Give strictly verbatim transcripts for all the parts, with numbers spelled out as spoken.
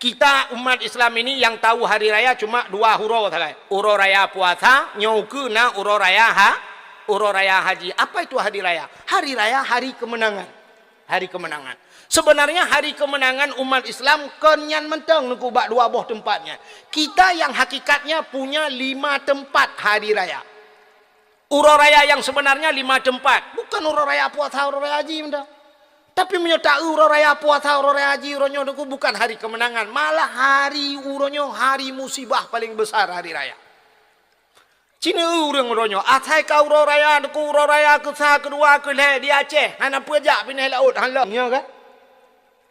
Kita umat Islam ini yang tahu hari raya cuma dua uroe sagai. Uroe raya puasa, nyoe ukeue na uroe raya ha-, uroe raya haji. Apa itu hari raya? Hari raya hari kemenangan. Hari kemenangan. Sebenarnya hari kemenangan umat Islam kon nyan mantong, Teungku, bak dua boh teumpat nyan. Kita yang hakikatnya punya lima teumpat hari raya. Uroe raya yang sebenarnya lima teumpat. Bukan uroe raya puasa, uroe raya haji mantong. Tapi meunyoe ta-eu uroe raya puasa, uroe raya haji, uroe nyoe, Teungku, bukan hari kemenangan. Malah hari uroe nyoe, hari musibah paling besar hari raya. Cina ureuëng uroe nyoe, asai ka uroe raya, Teungku, uroe raya keusa, keudua, keulhée di Aceh, hana peue jak pinéh laôt, hana lom, nyoe kan?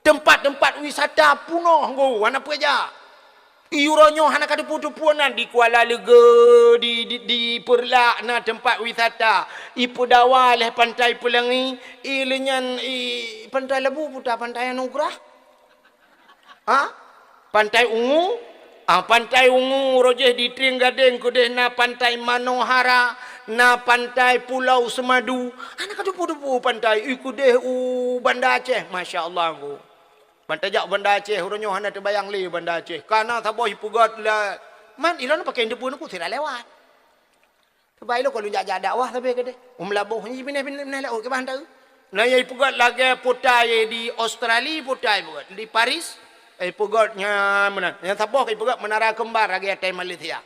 Teumpat-teumpat wisata punoh, Teungku, hana peue jak. Uroe nyoe hana ka teupeue-teupeue nan di Kuala Leugo, di, di, di Peureulak na teumpat wisata. Ipeudawa lé Pantai Peulangi, i lé nyan, i Pantai Labu peue ta, Pantai Anugerah. Ha? Pantai Ungu? Ah, Pantai Ungu, rojih di Trieng Gadeng keudeh na Pantai Manohara, na Pantai Pulau Semadu. Hana ka teupeue-teupeue pantai, i keudeh u Banda Aceh. Masya Allah, Teungku. Ban tajak u Banda Aceh, uroe nyoe hana teubayang lé Banda Aceh. Kana saboh ipeugét la, man ilôn pakai teupeue, Teungku, sira lewat. Sabab ilôn ka lôn jak-jak dakwah sabe keudeh. U Meulaboh nyan pinah-pinah laôt kiban taeu. Na nyang ipeugét lagée peue ta di Australia, peue ta ipeugét di Paris. Ipeugét nyan meunan. Nyang saboh ipeugét Menara Kembar lagée atai Malaysia.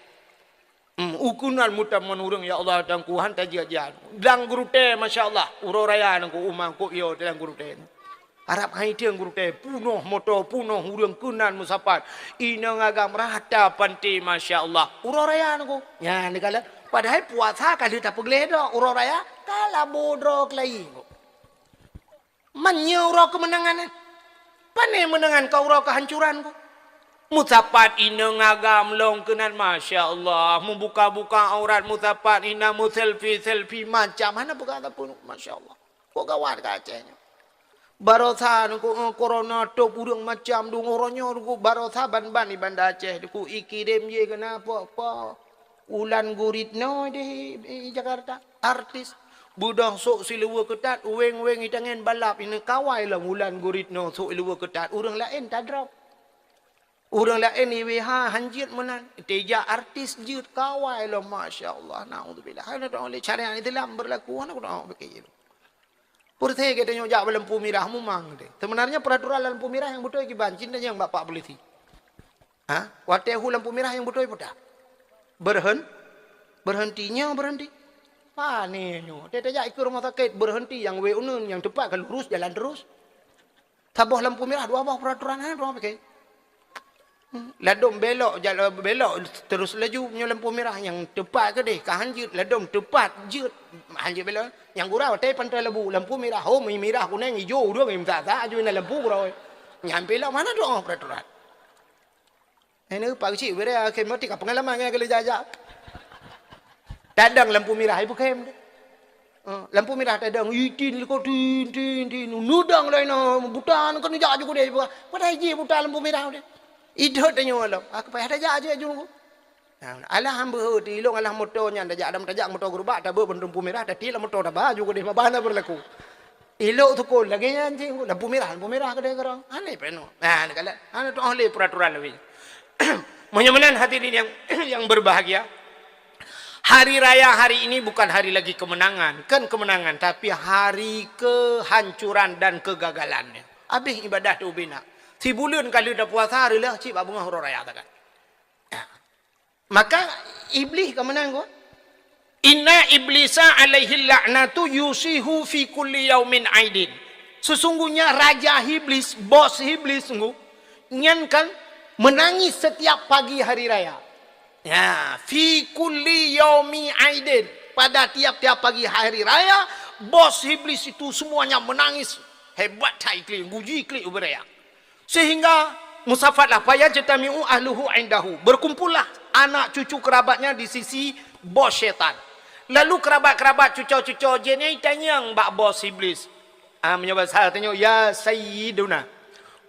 Hmm, u keunan meutamon ureuëng, ya Allah, Teungku, han tajak-jak. Lam geurutée, masya Allah, uroe raya Teungku, u mangkok yo lam geurutée. Arab hai tieng geurutée, punoh moto, punoh ureuëng keunan meusapat. Inong agam rata panté, masya Allah. Uroe raya Teungku. Nyan dikalon. Padahai puasa ka lheueh tapeugleh dok, uroe raya ka labo droe keulayi Teungku. Man nyoe uroe keumeunangan, eh? Pane meunangan ka uroe keuhancuran Teungku. Meusapat inong agam lom keunan, masya Allah. Meubuka-buka aurat meusapat, ina meuselfie-selfie macam. Hana peugah sapeue, masya Allah. Kok gawat ka Aceh nyoe. Barosa Teungku, eh, corona top ureuëng macam deungoe uroe nyoe Teungku, barosa ban-ban di Banda Aceh Teungku, ikirém jih keunan po-po. Wulan Guritno di, di Jakarta, artis. Beudôh sôk siluweue keutat, weng-weng itangen balap, ini kawai lom Wulan Guritno sôk siluweue keutat, ureuëng laén tadrop. Ureuëng laén I W H han jeuet meunan, teuja artis jeuet kawai lom, masya Allah, naudzubillah. Hana tahu lé syariat Islam berlaku, hana tahu fikir. Peureté geutanyoe jak bak lampu mirah mumang teuh. Sebenarnya peraturan lampu mirah nyang beutôi kiban, cit tanyong bak pak polisi. Ha? Watée hu lampu mirah nyang beutôi peue ta? Berhen-, berhenti, nyoe berhenti. Pane nyoe. Teuh tajak ikeue rumoh sakét, berhenti nyang wée uneun, nyang teupat ka lurus jalan terus. Saboh lampu mirah, dua boh peraturan, ha, dua boh. Hmm, ladom belok, jal-, belok terus laju, nyoe lampu mirah nyang teupat keudeh, ka han jeuet, ladom teupat jeuet, han jeuet belok. Nyang gura watée Pantai Labu, lampu mirah, ho, mirah, kuneng, ijo, ureuëng, meusa-sa, aju na lampu gura. Nyan belok mana doa peraturan? Ini Pak Keuchik, bere akhé meuti ka pengalaman ngon kali jak-jak. Tadong lampu mirah, ibu khem deh. Eh, lampu mirah tadong, itin liko tin, tin, tin. Nudang lain, buta, kan jak juga deh. Padahai jih buta lampu mirah deh. Idot tanyoe lom. Aku payah tajak aja jungku. Nah, alah hamba heuti ilong alah moto nyan tajak, adam tajak moto gerubak, tabeu lampu mirah, tati lam moto taba juga deh, mabana berlaku. Ilok tukul lagée nyan cit, lampu mirah, lampu mirah keudeh keurang. Aneh peno. Nah, ni kala, hana tu'oh lé peraturan lagi. Meunyoe meunan hadirin yang, yang berbahagia, hari raya hari ini bukan hari lagi kemenangan, kan kemenangan, tapi hari kehancuran dan kegagalannya. Habis ibadah tu bina. Sibuleuen ka lheueh tapuasa, reuloh cit bak beungoh uroe raya takat. Maka Iblih ka meunan ko. Inna iblisa alaihi la'natu yusihu fi kulli yaumin aidin. Sesungguhnya raja Iblis, bos Iblis sungguh, nyan kan menangis setiap pagi hari raya. Ya, fi kulli yaumi aidin. Pada tiap-tiap pagi hari raya, bos Iblis itu semuanya menangis. Hebat that iklik, guji iklik ubé raya. Sehingga musafatlah, fayajtami'u ahluhu indahu. Berkumpullah anak cucu kerabatnya di sisi bos syaitan. Lalu kerabat-kerabat cuco-cuco jin nyan tanyong bak bos Iblis. Ah, meunyoe bahasa tanyong, "Ya Sayyiduna,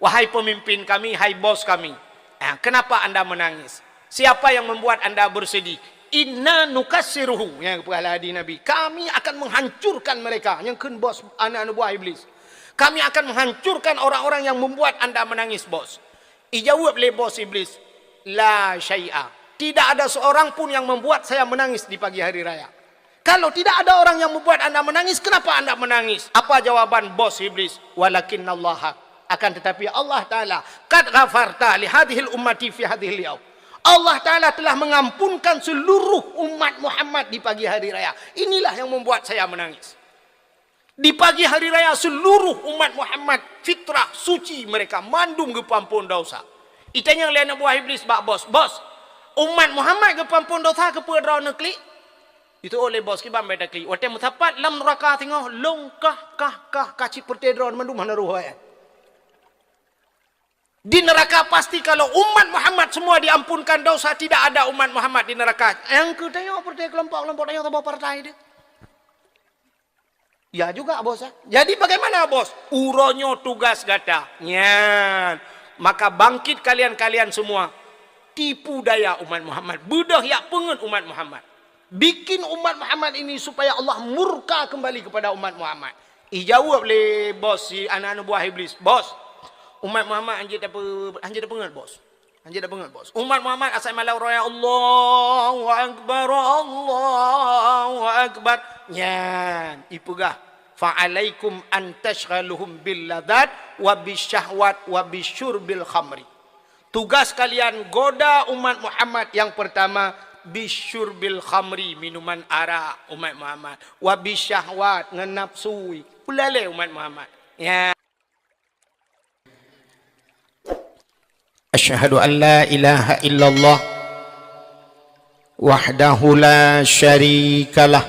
wahai pemimpin kami, hai bos kami, ah, kenapa anda menangis? Siapa yang membuat anda bersedih?" "Inna nukassiruhu," nyang geupeugah lé hadis Nabi, "Kami akan menghancurkan mereka," nyang kheun bos aneuk-aneuk buah Iblis. "Kami akan menghancurkan orang-orang yang membuat anda menangis, bos." Ijaweueb lé bos Iblis, "La syai'a. Tidak ada seorang pun yang membuat saya menangis di pagi hari raya." Kalau tidak ada orang yang membuat anda menangis, kenapa anda menangis? Apa jawaban bos Iblis? "Walakinnallaha, akan tetapi Allah Ta'ala, qad ghafarta li hadhil ummati fi hadhil yaum." Allah Ta'ala telah mengampunkan seluruh umat Muhammad di pagi hari raya. Inilah yang membuat saya menangis. Di pagi hari raya seluruh umat Muhammad fitrah suci mereka mandum geupeuampon dosa. Itanyong lé aneuk buah Iblis bak bos, "Bos, umat Muhammad geupeuampon dosa keupeue droeneuh klik?" Itu oleh bos kiban beda klik. Watée meusapat lam nuraka singoh long kah kah kah kah cit peureute droeneuh mandum hana roh hai. Di neraka pasti kalau umat Muhammad semua diampunkan dosa, tidak ada umat Muhammad di neraka. Nyang keu tanyoe peureute kelompok-kelompok tanyoe saboh partai deh. Ya juga bos, ya. Jadi bagaimana bos? Uroe nyoe tugas gata. Nyan. Maka bangkit kalian-kalian semua. Tipu daya umat Muhammad. Beudôh yak peungeut umat Muhammad. Bikin umat Muhammad ini supaya Allah murka kembali kepada umat Muhammad. Ijaweueb lé bos si aneuk-aneuk buah Iblis, "Bos, umat Muhammad hanjeuet tape-, hanjeuet tapeungeut, bos. Hanjeuet tapeungeut, bos. Umat Muhammad asai malam raya Allahu Akbar, Allahu Akbar." Nyan, ipeugah, "Fa'alaikum an tasyghaluhum bil ladzat wa bisyahwat wa bisyurbil khamri." Tugas kalian goda umat Muhammad yang pertama bisyurbil khamri, minuman arak umat Muhammad, wa bisyahwat, ngon nafsu, peulalé umat Muhammad. Ya. Asyhadu an la ilaha illallah wahdahu la syarikalah,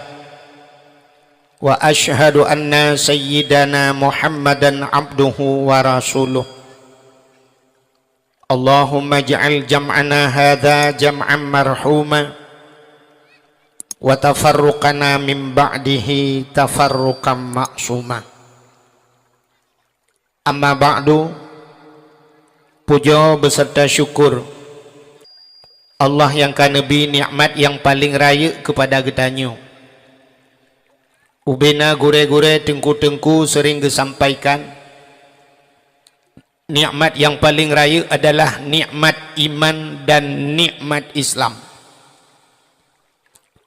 wa asyhadu anna sayyidana Muhammadan abduhu wa rasuluh. Allahumma ij'al jam'ana hadza jam'an marhuma, wa tafarruqana min ba'dihi tafarruqan ma'suma. Amma ba'du, pujoe beserta syukur Allah nyang ka neubri nikmat nyang paleng rayeuk keupada geutanyoe. Ubena gurée-gurée, teungku-teungku sering geusampaikan, nikmat nyang paleng rayeuk adalah nikmat iman dan nikmat Islam.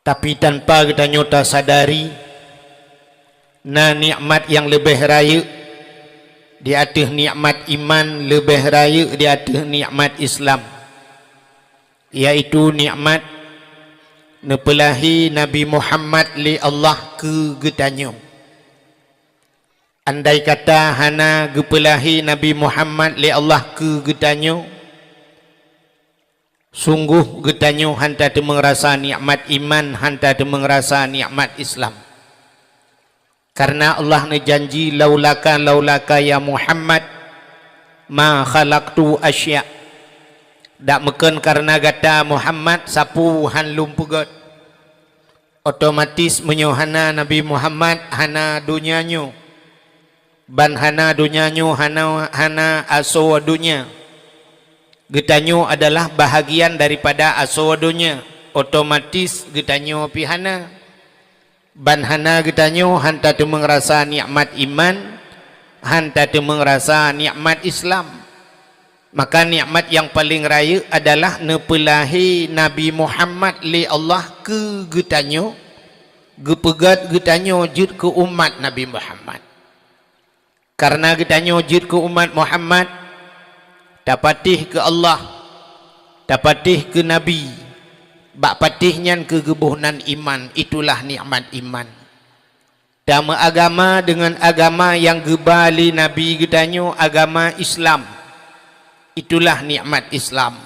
Tapi tanpa geutanyoe tasadari, na nikmat nyang leubeh rayeuk di ateueh nikmat iman, leubeh rayeuk di ateueh nikmat Islam, yaitu nikmat neupeulahi Nabi Muhammad lé Allah keu geutanyoe. Andai kata hana geupeulahi Nabi Muhammad lé Allah keu geutanyoe, sunggoh geutanyoe hana teumeung rasa nikmat iman, hana teumeung rasa nikmat Islam. Karena Allah neujanji, "Laulaka, laulaka ya Muhammad, ma khalaqtu asya." Dak meukon karena gata Muhammad, sapeue hán lôn peugét. Otomatis meunyoe hana Nabi Muhammad, hana donya nyoe. Ban hana donya nyoe, hana, hana asoe donya. Geutanyoe adalah bahagian daripada asoe donya. Otomatis geutanyoe pih hana. Ban hana geutanyoe hán tateumeung rasa nikmat iman, hán tateumeung rasa nikmat Islam. Maka nikmat nyang paleng rayeuk adalah neupeulahé Nabi Muhammad lé Allah keu geutanyoe, geupeugét geutanyoe jeuet keu umat Nabi Muhammad. Kareuna geutanyoe jeuet keu umat Muhammad, tapatéh keu Allah, tapatéh keu Nabi, bak patéh nyan keu geuboh nan iman, itulah nikmat iman. Tameuagama deungon agama nyang geuba lé Nabi geutanyoe, agama Islam. Itulah nikmat Islam.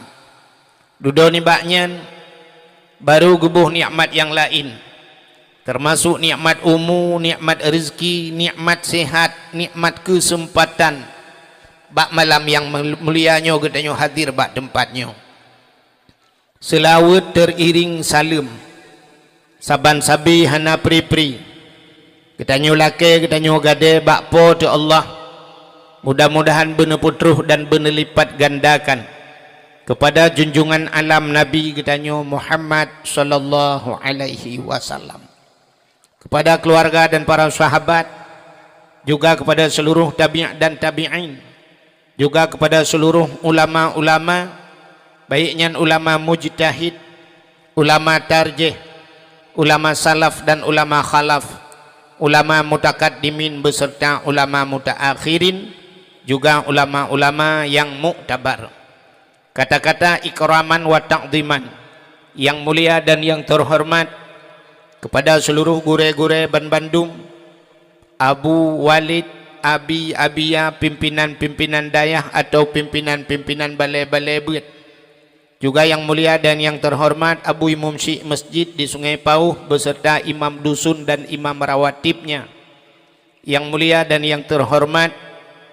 Dudoe nibak nyan, baru geuboh nikmat nyang laén, teumasok nikmat umu, nikmat reuzeuki, nikmat seuhat, nikmat keuseumpatan bak malam nyang mul-, mulia nyoe geutanyoe hadir bak teumpat nyoe. Seulaweuet teuiréng saleuem, saban sabe hana pri-pri. Geutanyoe lakée, geutanyoe gadée bak Po teu Allah. Mudah-mudahan beuneupeutroh dan beuneulipat gandakan keupada junjungan alam Nabi geutanyoe Muhammad sallallahu alaihi wasallam, keupada keuluwarga dan para sahabat, juga keupada seuluruh tabi' dan tabi'in. Juga kepada seluruh ulama-ulama, baik nyan ulama mujtahid, ulama tarjih, ulama salaf dan ulama khalaf, ulama mutakaddimin beserta ulama mutaakhirin, juga ulama-ulama yang muktabar. Kata-kata ikraman wa ta'dhiman, yang mulia dan yang terhormat, kepada seluruh gurée-gurée banbandum, Abu Walid, Abi, Abiya, pimpinan-pimpinan dayah atau pimpinan-pimpinan balée-balée beuet. Juga yang mulia dan yang terhormat Abu Imum Syik Masjid di Sungai Pauh beserta imam dusun dan imam rawatibnya. Yang mulia dan yang terhormat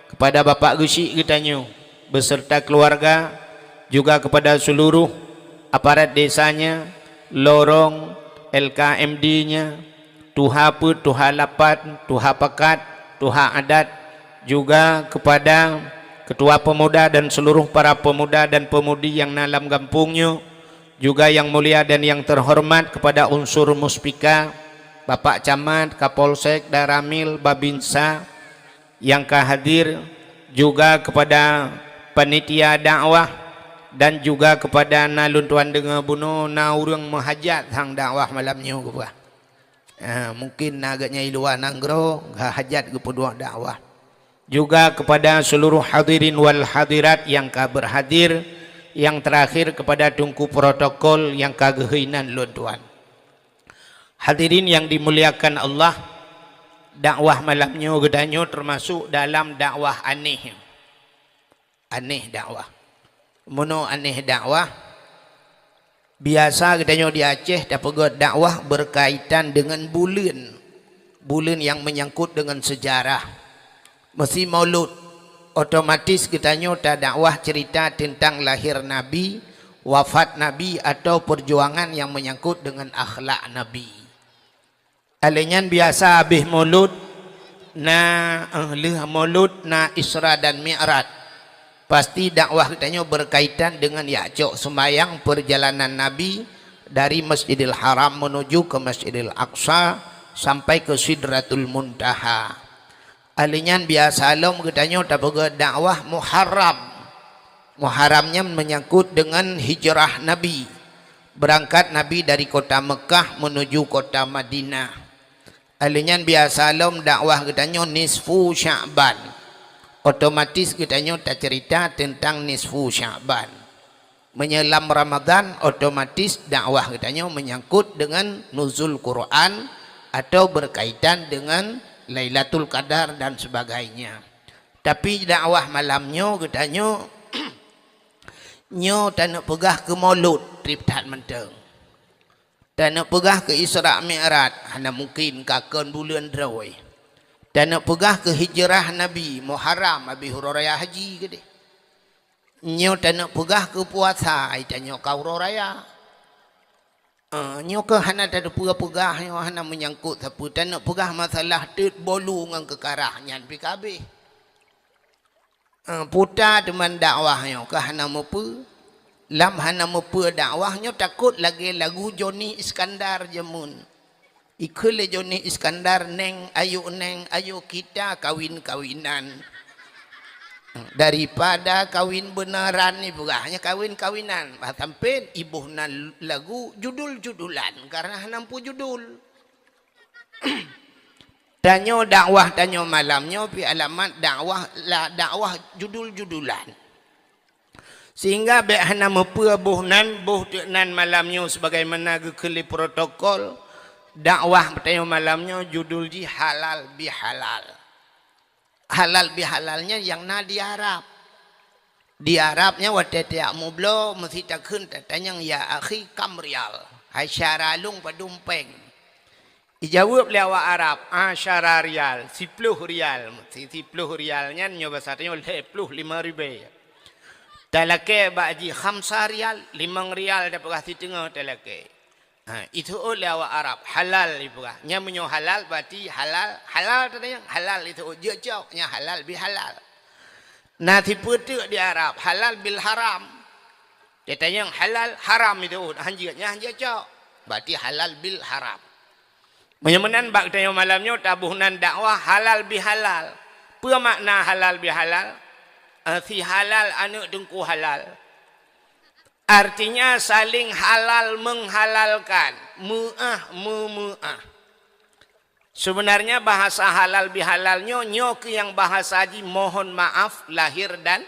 kepada Bapak Geuchik geutanyoe beserta keluarga, juga kepada seluruh aparat desanya, lorong, L K M D-nya, tuha peuet, tuha lapan, tuha pakat, tuha adat, juga kepada ketua pemuda dan seluruh para pemuda dan pemudi yang na lam gampông nyoe, juga yang mulia dan yang terhormat kepada unsur Muspika, Bapak Camat, Kapolsek, Danramil, Babinsa yang ka hadir, juga kepada panitia dakwah dan juga kepada na lôn tuan deungoe bunoe na ureuëng meuhajat sang dakwah malam nyoe geupeugah. Ah, mungkin na geuhnyan i luwa nanggroe ka hajat geupeuduek dakwah. Juga kepada seluruh hadirin wal hadirat yang ka berhadir, yang terakhir kepada teungku protokol yang ka geuhina lôn tuan. Hadirin yang dimuliakan Allah, dakwah malam nyoe geutanyoe termasuk dalam dakwah aneh. Aneh dakwah. Meunoe aneh dakwah, biasa geutanyoe di Aceh tapeugét dakwah berkaitan dengan buleuen, buleuen yang menyangkut dengan sejarah. Meusi Maulud, otomatis geutanyoe tadakwah cerita tentang lahir Nabi, wafat Nabi, atau perjuangan yang menyangkut dengan akhlak Nabi. Alèh nyan biasa habéh Maulud na, eh, lheueh Maulud na Isra dan Mi'raj. Pasti dakwah geutanyoe berkaitan dengan jak cok seumayang perjalanan Nabi dari Masjidil Haram menuju ke Masjidil Aqsa sampai ke Sidratul Muntaha. Alèh nyan biasa lom geutanyoe tapeugét dakwah Muharram. Muharram nyan menyangkut dengan hijrah Nabi. Berangkat Nabi dari kota Mekah menuju kota Madinah. Alèh nyan biasa lom dakwah geutanyoe nisfu Sya'ban. Otomatis geutanyoe tacerita tentang nisfu Sya'ban. Meunyoe lam Ramadan, otomatis dakwah geutanyoe menyangkut dengan nuzul Quran atau berkaitan dengan Lailatul Qadar dan sebagainya. Tapi dakwah malam nyoe geutanyoe, nyoe taneuk peugah keu Maulud trép that mantong. Taneuk peugah keu Isra Mi'raj, hana mungkin ka kon buleuen droe. Taneuk peugah keu hijrah Nabi, Muharram, abéh uroe raya haji keudeh. Nyoe taneuk peugah keu puasa, ai tanyoe ka uroe raya. Eh, nyoe keuh hana tateupeue peugah, nyoe hana meunyangkot sapeue. Taneuk peugah masalah teut bolu ngon keukarah nyan pih ka habéh. Eh, puta teuma dakwah nyoe keuh hana meupeue. Lam hana meupeue dakwah nyoe takot lagèe lagu Joni Iskandar jameun. Ikheun lé Joni Iskandar, "Neng, ayo Neng, ayo kita kawin-kawinan. Daripada kawin beuneran," ipeugah, "nyan kawin-kawinan." Bah sampén iboh nan lagu judul-judulan, karena hana meupeue judul. Tanyoe dakwah tanyoe malam nyoe pih alamat dakwah la, dakwah judul-judulan. Sehingga bèk hana meupeue boh nan, boh teuk nan malam nyoe sebagaimana geukheun lé protokol, dakwah tanyoe malam nyoe judul jih halal bihalal. Halal bihalal nyan nyang na di Arab. Di Arab nyan watèe tajak meubloe, meusi takheun tatanyong, "Ya akhi, kam rial?" Hai syedara lôn, padum pèng? Ijaweueb lé awak Arab, "Asyara rial, siploh rial." Si-, siploh rial nyan nyoe basa tanyoe lhèe ploh limong ribèe. Talakèe bak jih khamsa rial, limong rial tapeugah siteungoh talakèe. Ha, iteuôt lé awak Arab, halal ipeugah. Nyan meunyoe halal, berarti halal, halal tatanyong, halal iteuôt jeuet cok, nyan halal bihalal. Na sipeue teuk di Arab, halal bil haram. Tatanyong halal, haram iteuôt, han jeuet, nyan han jeuet cok. Berarti halal bil haram. Meunyoe meunan bak geutanyoe malam nyoe taboh nan dakwah halal bihalal. Peue makna halal bihalal? Eh, si halal aneuk teungku halal. Artinya saling halal menghalalkan, meu'ah meumeu'ah. Sebenarnya bahasa halal bihalal nyoe, nyoe keuh nyang bahasa jih mohon maaf lahir dan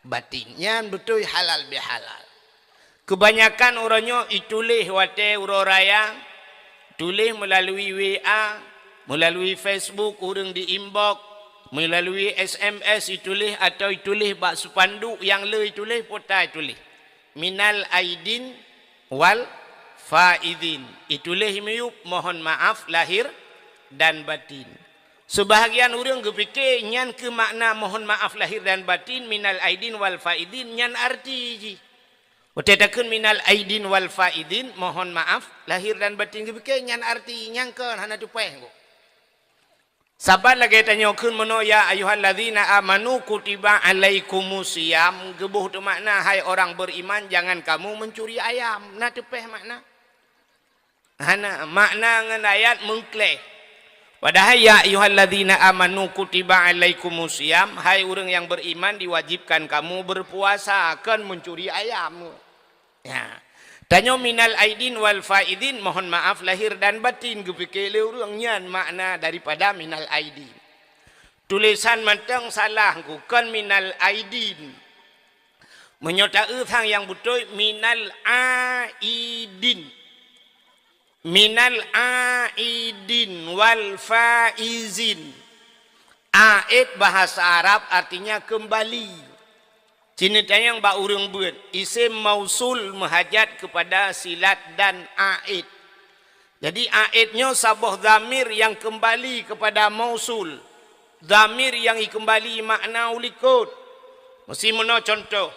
batin. Nyan beutôi halal bihalal. Kebanyakan uroe nyoe ituléh watée uroe raya, tuléh meulalu W A, meulalu Facebook ureuëng di inbox, meulalu S M S ituléh atau ituléh bak spanduk nyang le ituléh, pota ituléh. Minal aidin wal faizin. Ituléh miyueb mohon maaf lahir dan batin. Seubahagian ureuëng geupike nyan keuh makna mohon maaf lahir dan batin, minal aidin wal faizin, nyan arti jih. Watée takheun minal aidin wal faizin, mohon maaf lahir dan batin, geupike nyan arti nyang kon hana teupeh. Saban lagée tanyoe kheun meunoe, "Ya ayyuhallazina amanu kutiba alaikumusiyam," geuboh teumakna, "Hai orang beriman, jangan kamu mencuri ayam." Na teupeh makna? Hana, makna ngon ayat meukleh. Padahai, "Ya ayyuhallazina amanu kutiba alaikumusiyam," hai ureuëng nyang beriman, diwajibkan kamu berpuasa, kon mencuri ayam. Ya. Tanyoe minal aidin wal faizin, mohon maaf lahir dan batin, geupike lé ureuëng nyan makna daripada minal aidin. Tulésan mantong salah, kon minal aidin. Meunyoe taeu sang nyang beutôi, minal aidin. Minal aidin wal faizin. Aid bahasa Arab artinya kembali. Cit neutanyong bak ureuëng beuet, isim mausul meuhajat kepada silat dan aid. Jadi, aid nyoe saboh dhamir nyang kembali kepada mausul. Dhamir nyang ikembali makna u likot. Meusi meunoe contoh.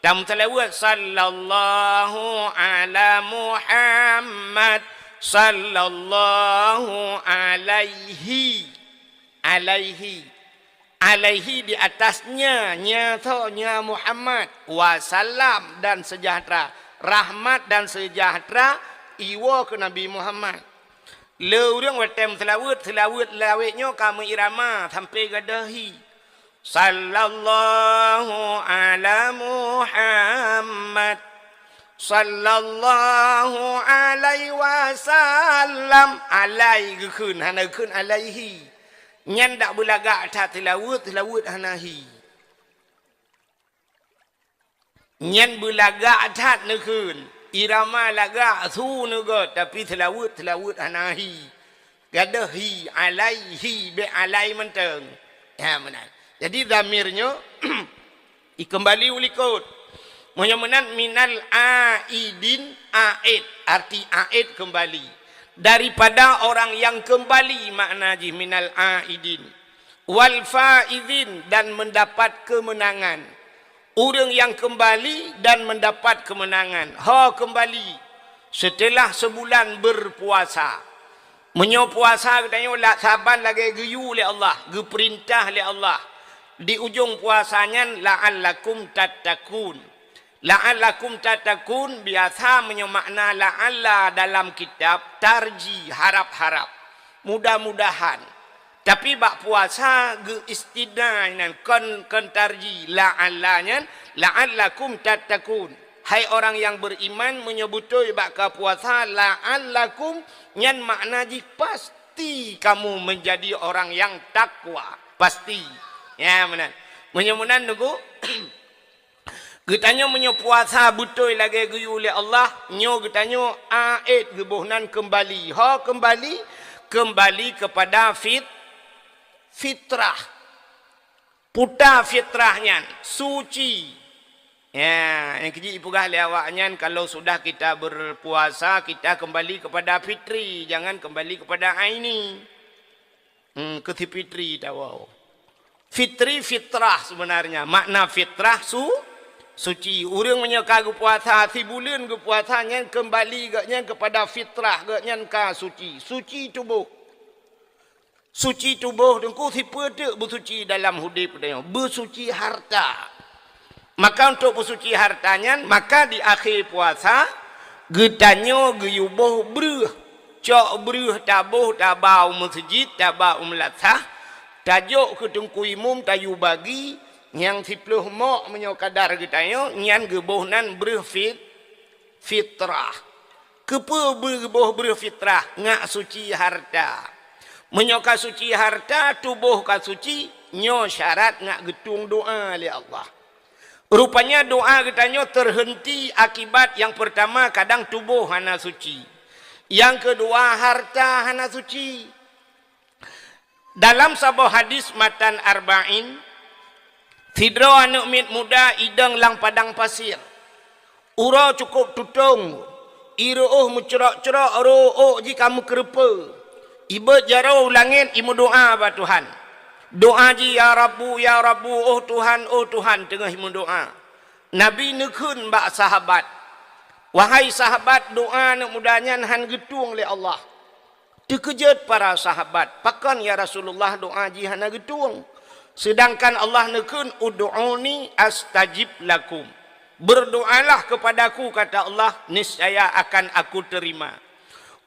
Tameuseulaweuet, "Sallallahu ala Muhammad, sallallahu alaihi, alaihi." Alaihi di atasnya, nya tho, nya Muhammad, wasallam dan sejahtera, rahmat dan sejahtera iwoe keu Nabi Muhammad. Le ureuëng watée meuseulaweuet, seulaweuet lawét nyoe ka meuirama sampoe gadôh hi. Sallallahu ala Muhammad, sallallahu alaihi wasallam. Alai geukheun, hana geukheun alaihi. Nyan dak beulagak that seulaweuet, seulaweuet hana hi. Nyan beulagak that neukheun, irama lagak su neugôt, tapi seulaweuet, seulaweuet hana hi. Gadôh hi, alaihi, bék alai mantong. Ha, meunan. Jadi, dhamir nyoe ikembali u likot. Meunyoe meunan, minal aidin, aid, arti aid kembali. Daripada orang yang kembali, makna jih minal aidin. Wal faizin, dan mendapat kemenangan. Ureuëng nyang keumbali dan mendapat keumeunangan. Ho keumbali, seuteulah seubulan beurpuasa. Meunyoe puasa geutanyoe la-, saban lagée geuyue lé Allah, geupeurintah lé Allah, di ujong puasa nyan, "La'allakum tattaqun." "La'allakum tattaqun" biasa meunyoe makna "la'alla" dalam kitab, tarji, harab-harab, mudah-mudahan. Tapi bak puasa geu-istitsna nyan, kon, kon tarji, la'alla nyan, "La'allakum tattaqun." Hai orang yang beriman, meunyoe beutôi bak ka puasa, "la'allakum" nyan makna jih pasti kamu menjadi orang yang takwa. Pasti. Ya, meunan. Meunyoe meunan, Teungku, geutanyoe meunyoe puasa beutôi lagée geuyue lé Allah, nyoe geutanyoe aid geuboh nan keumbali. Ho keumbali? Keumbali keupada fit-, fitrah. Puta fitrah nyan, suci. Ya, nyang keujeuet jipeugah lé awaknyan, kalau sudah kita berpuasa, kita kembali kepada fitri, jangan kembali kepada aini. Hmm, keu si fitri tawoe. Fitri, fitrah sebenarnya. Makna fitrah su-, suci. Ureuëng meunyoe ka geupuasa, sibuleuen geupuasa, nyan keumbali gobnyan keupada fitrah, gobnyan ka suci. Suci tuboh. Suci tuboh, Teungku, sipeue teuk beusuci dalam udeb geutanyoe? Beusuci harta. Maka untuk beusuci harta nyan, maka di akhé puasa, geutanyoe geuyue boh breueh. Cok breueh taboh, taba u meuseujid, taba u meulasah, tajok keu teungku imum, tayue bagi, Nyang siplôh mok meunyoe kadar geutanyoe, nyan geuboh nan breuh fit-, fitrah. Keupeue beu-, geuboh breuh fitrah? Ngat suci harta. Meunyoe ka suci harta, tuboh ka suci, nyoe syarat ngat geutueng doa lé Allah. Rupanya doa geutanyoe teuheunti akibat nyang peurtama kadang tuboh hana suci. Nyang keudua harta hana suci. Dalam saboh hadis matan Arba'in, sidroe aneuëk miet muda idong lam padang pasir. Uroe cukôp tutong, ié reuôh meucrok-crok, rôh ôk jih ka meukeureupeue. Ibeuet jaroe u langét, imeudoá bak Tuhan. Doá jih, "Ya Rabbu, ya Rabbu, oh Tuhan, oh Tuhan," teungoh imeudoá. Nabi neukheun bak sahabat, "Wahai sahabat, doá aneuëk muda nyan hán geutueng lé Allah." Teukeujot para sahabat, "Pakon ya Rasulullah doá jih hana geutueng?" Seudangkan Allah neukheun, "Ud'uni astajib lakum." "Berdoalah kepadaku," kata Allah, "niscaya akan Aku terima."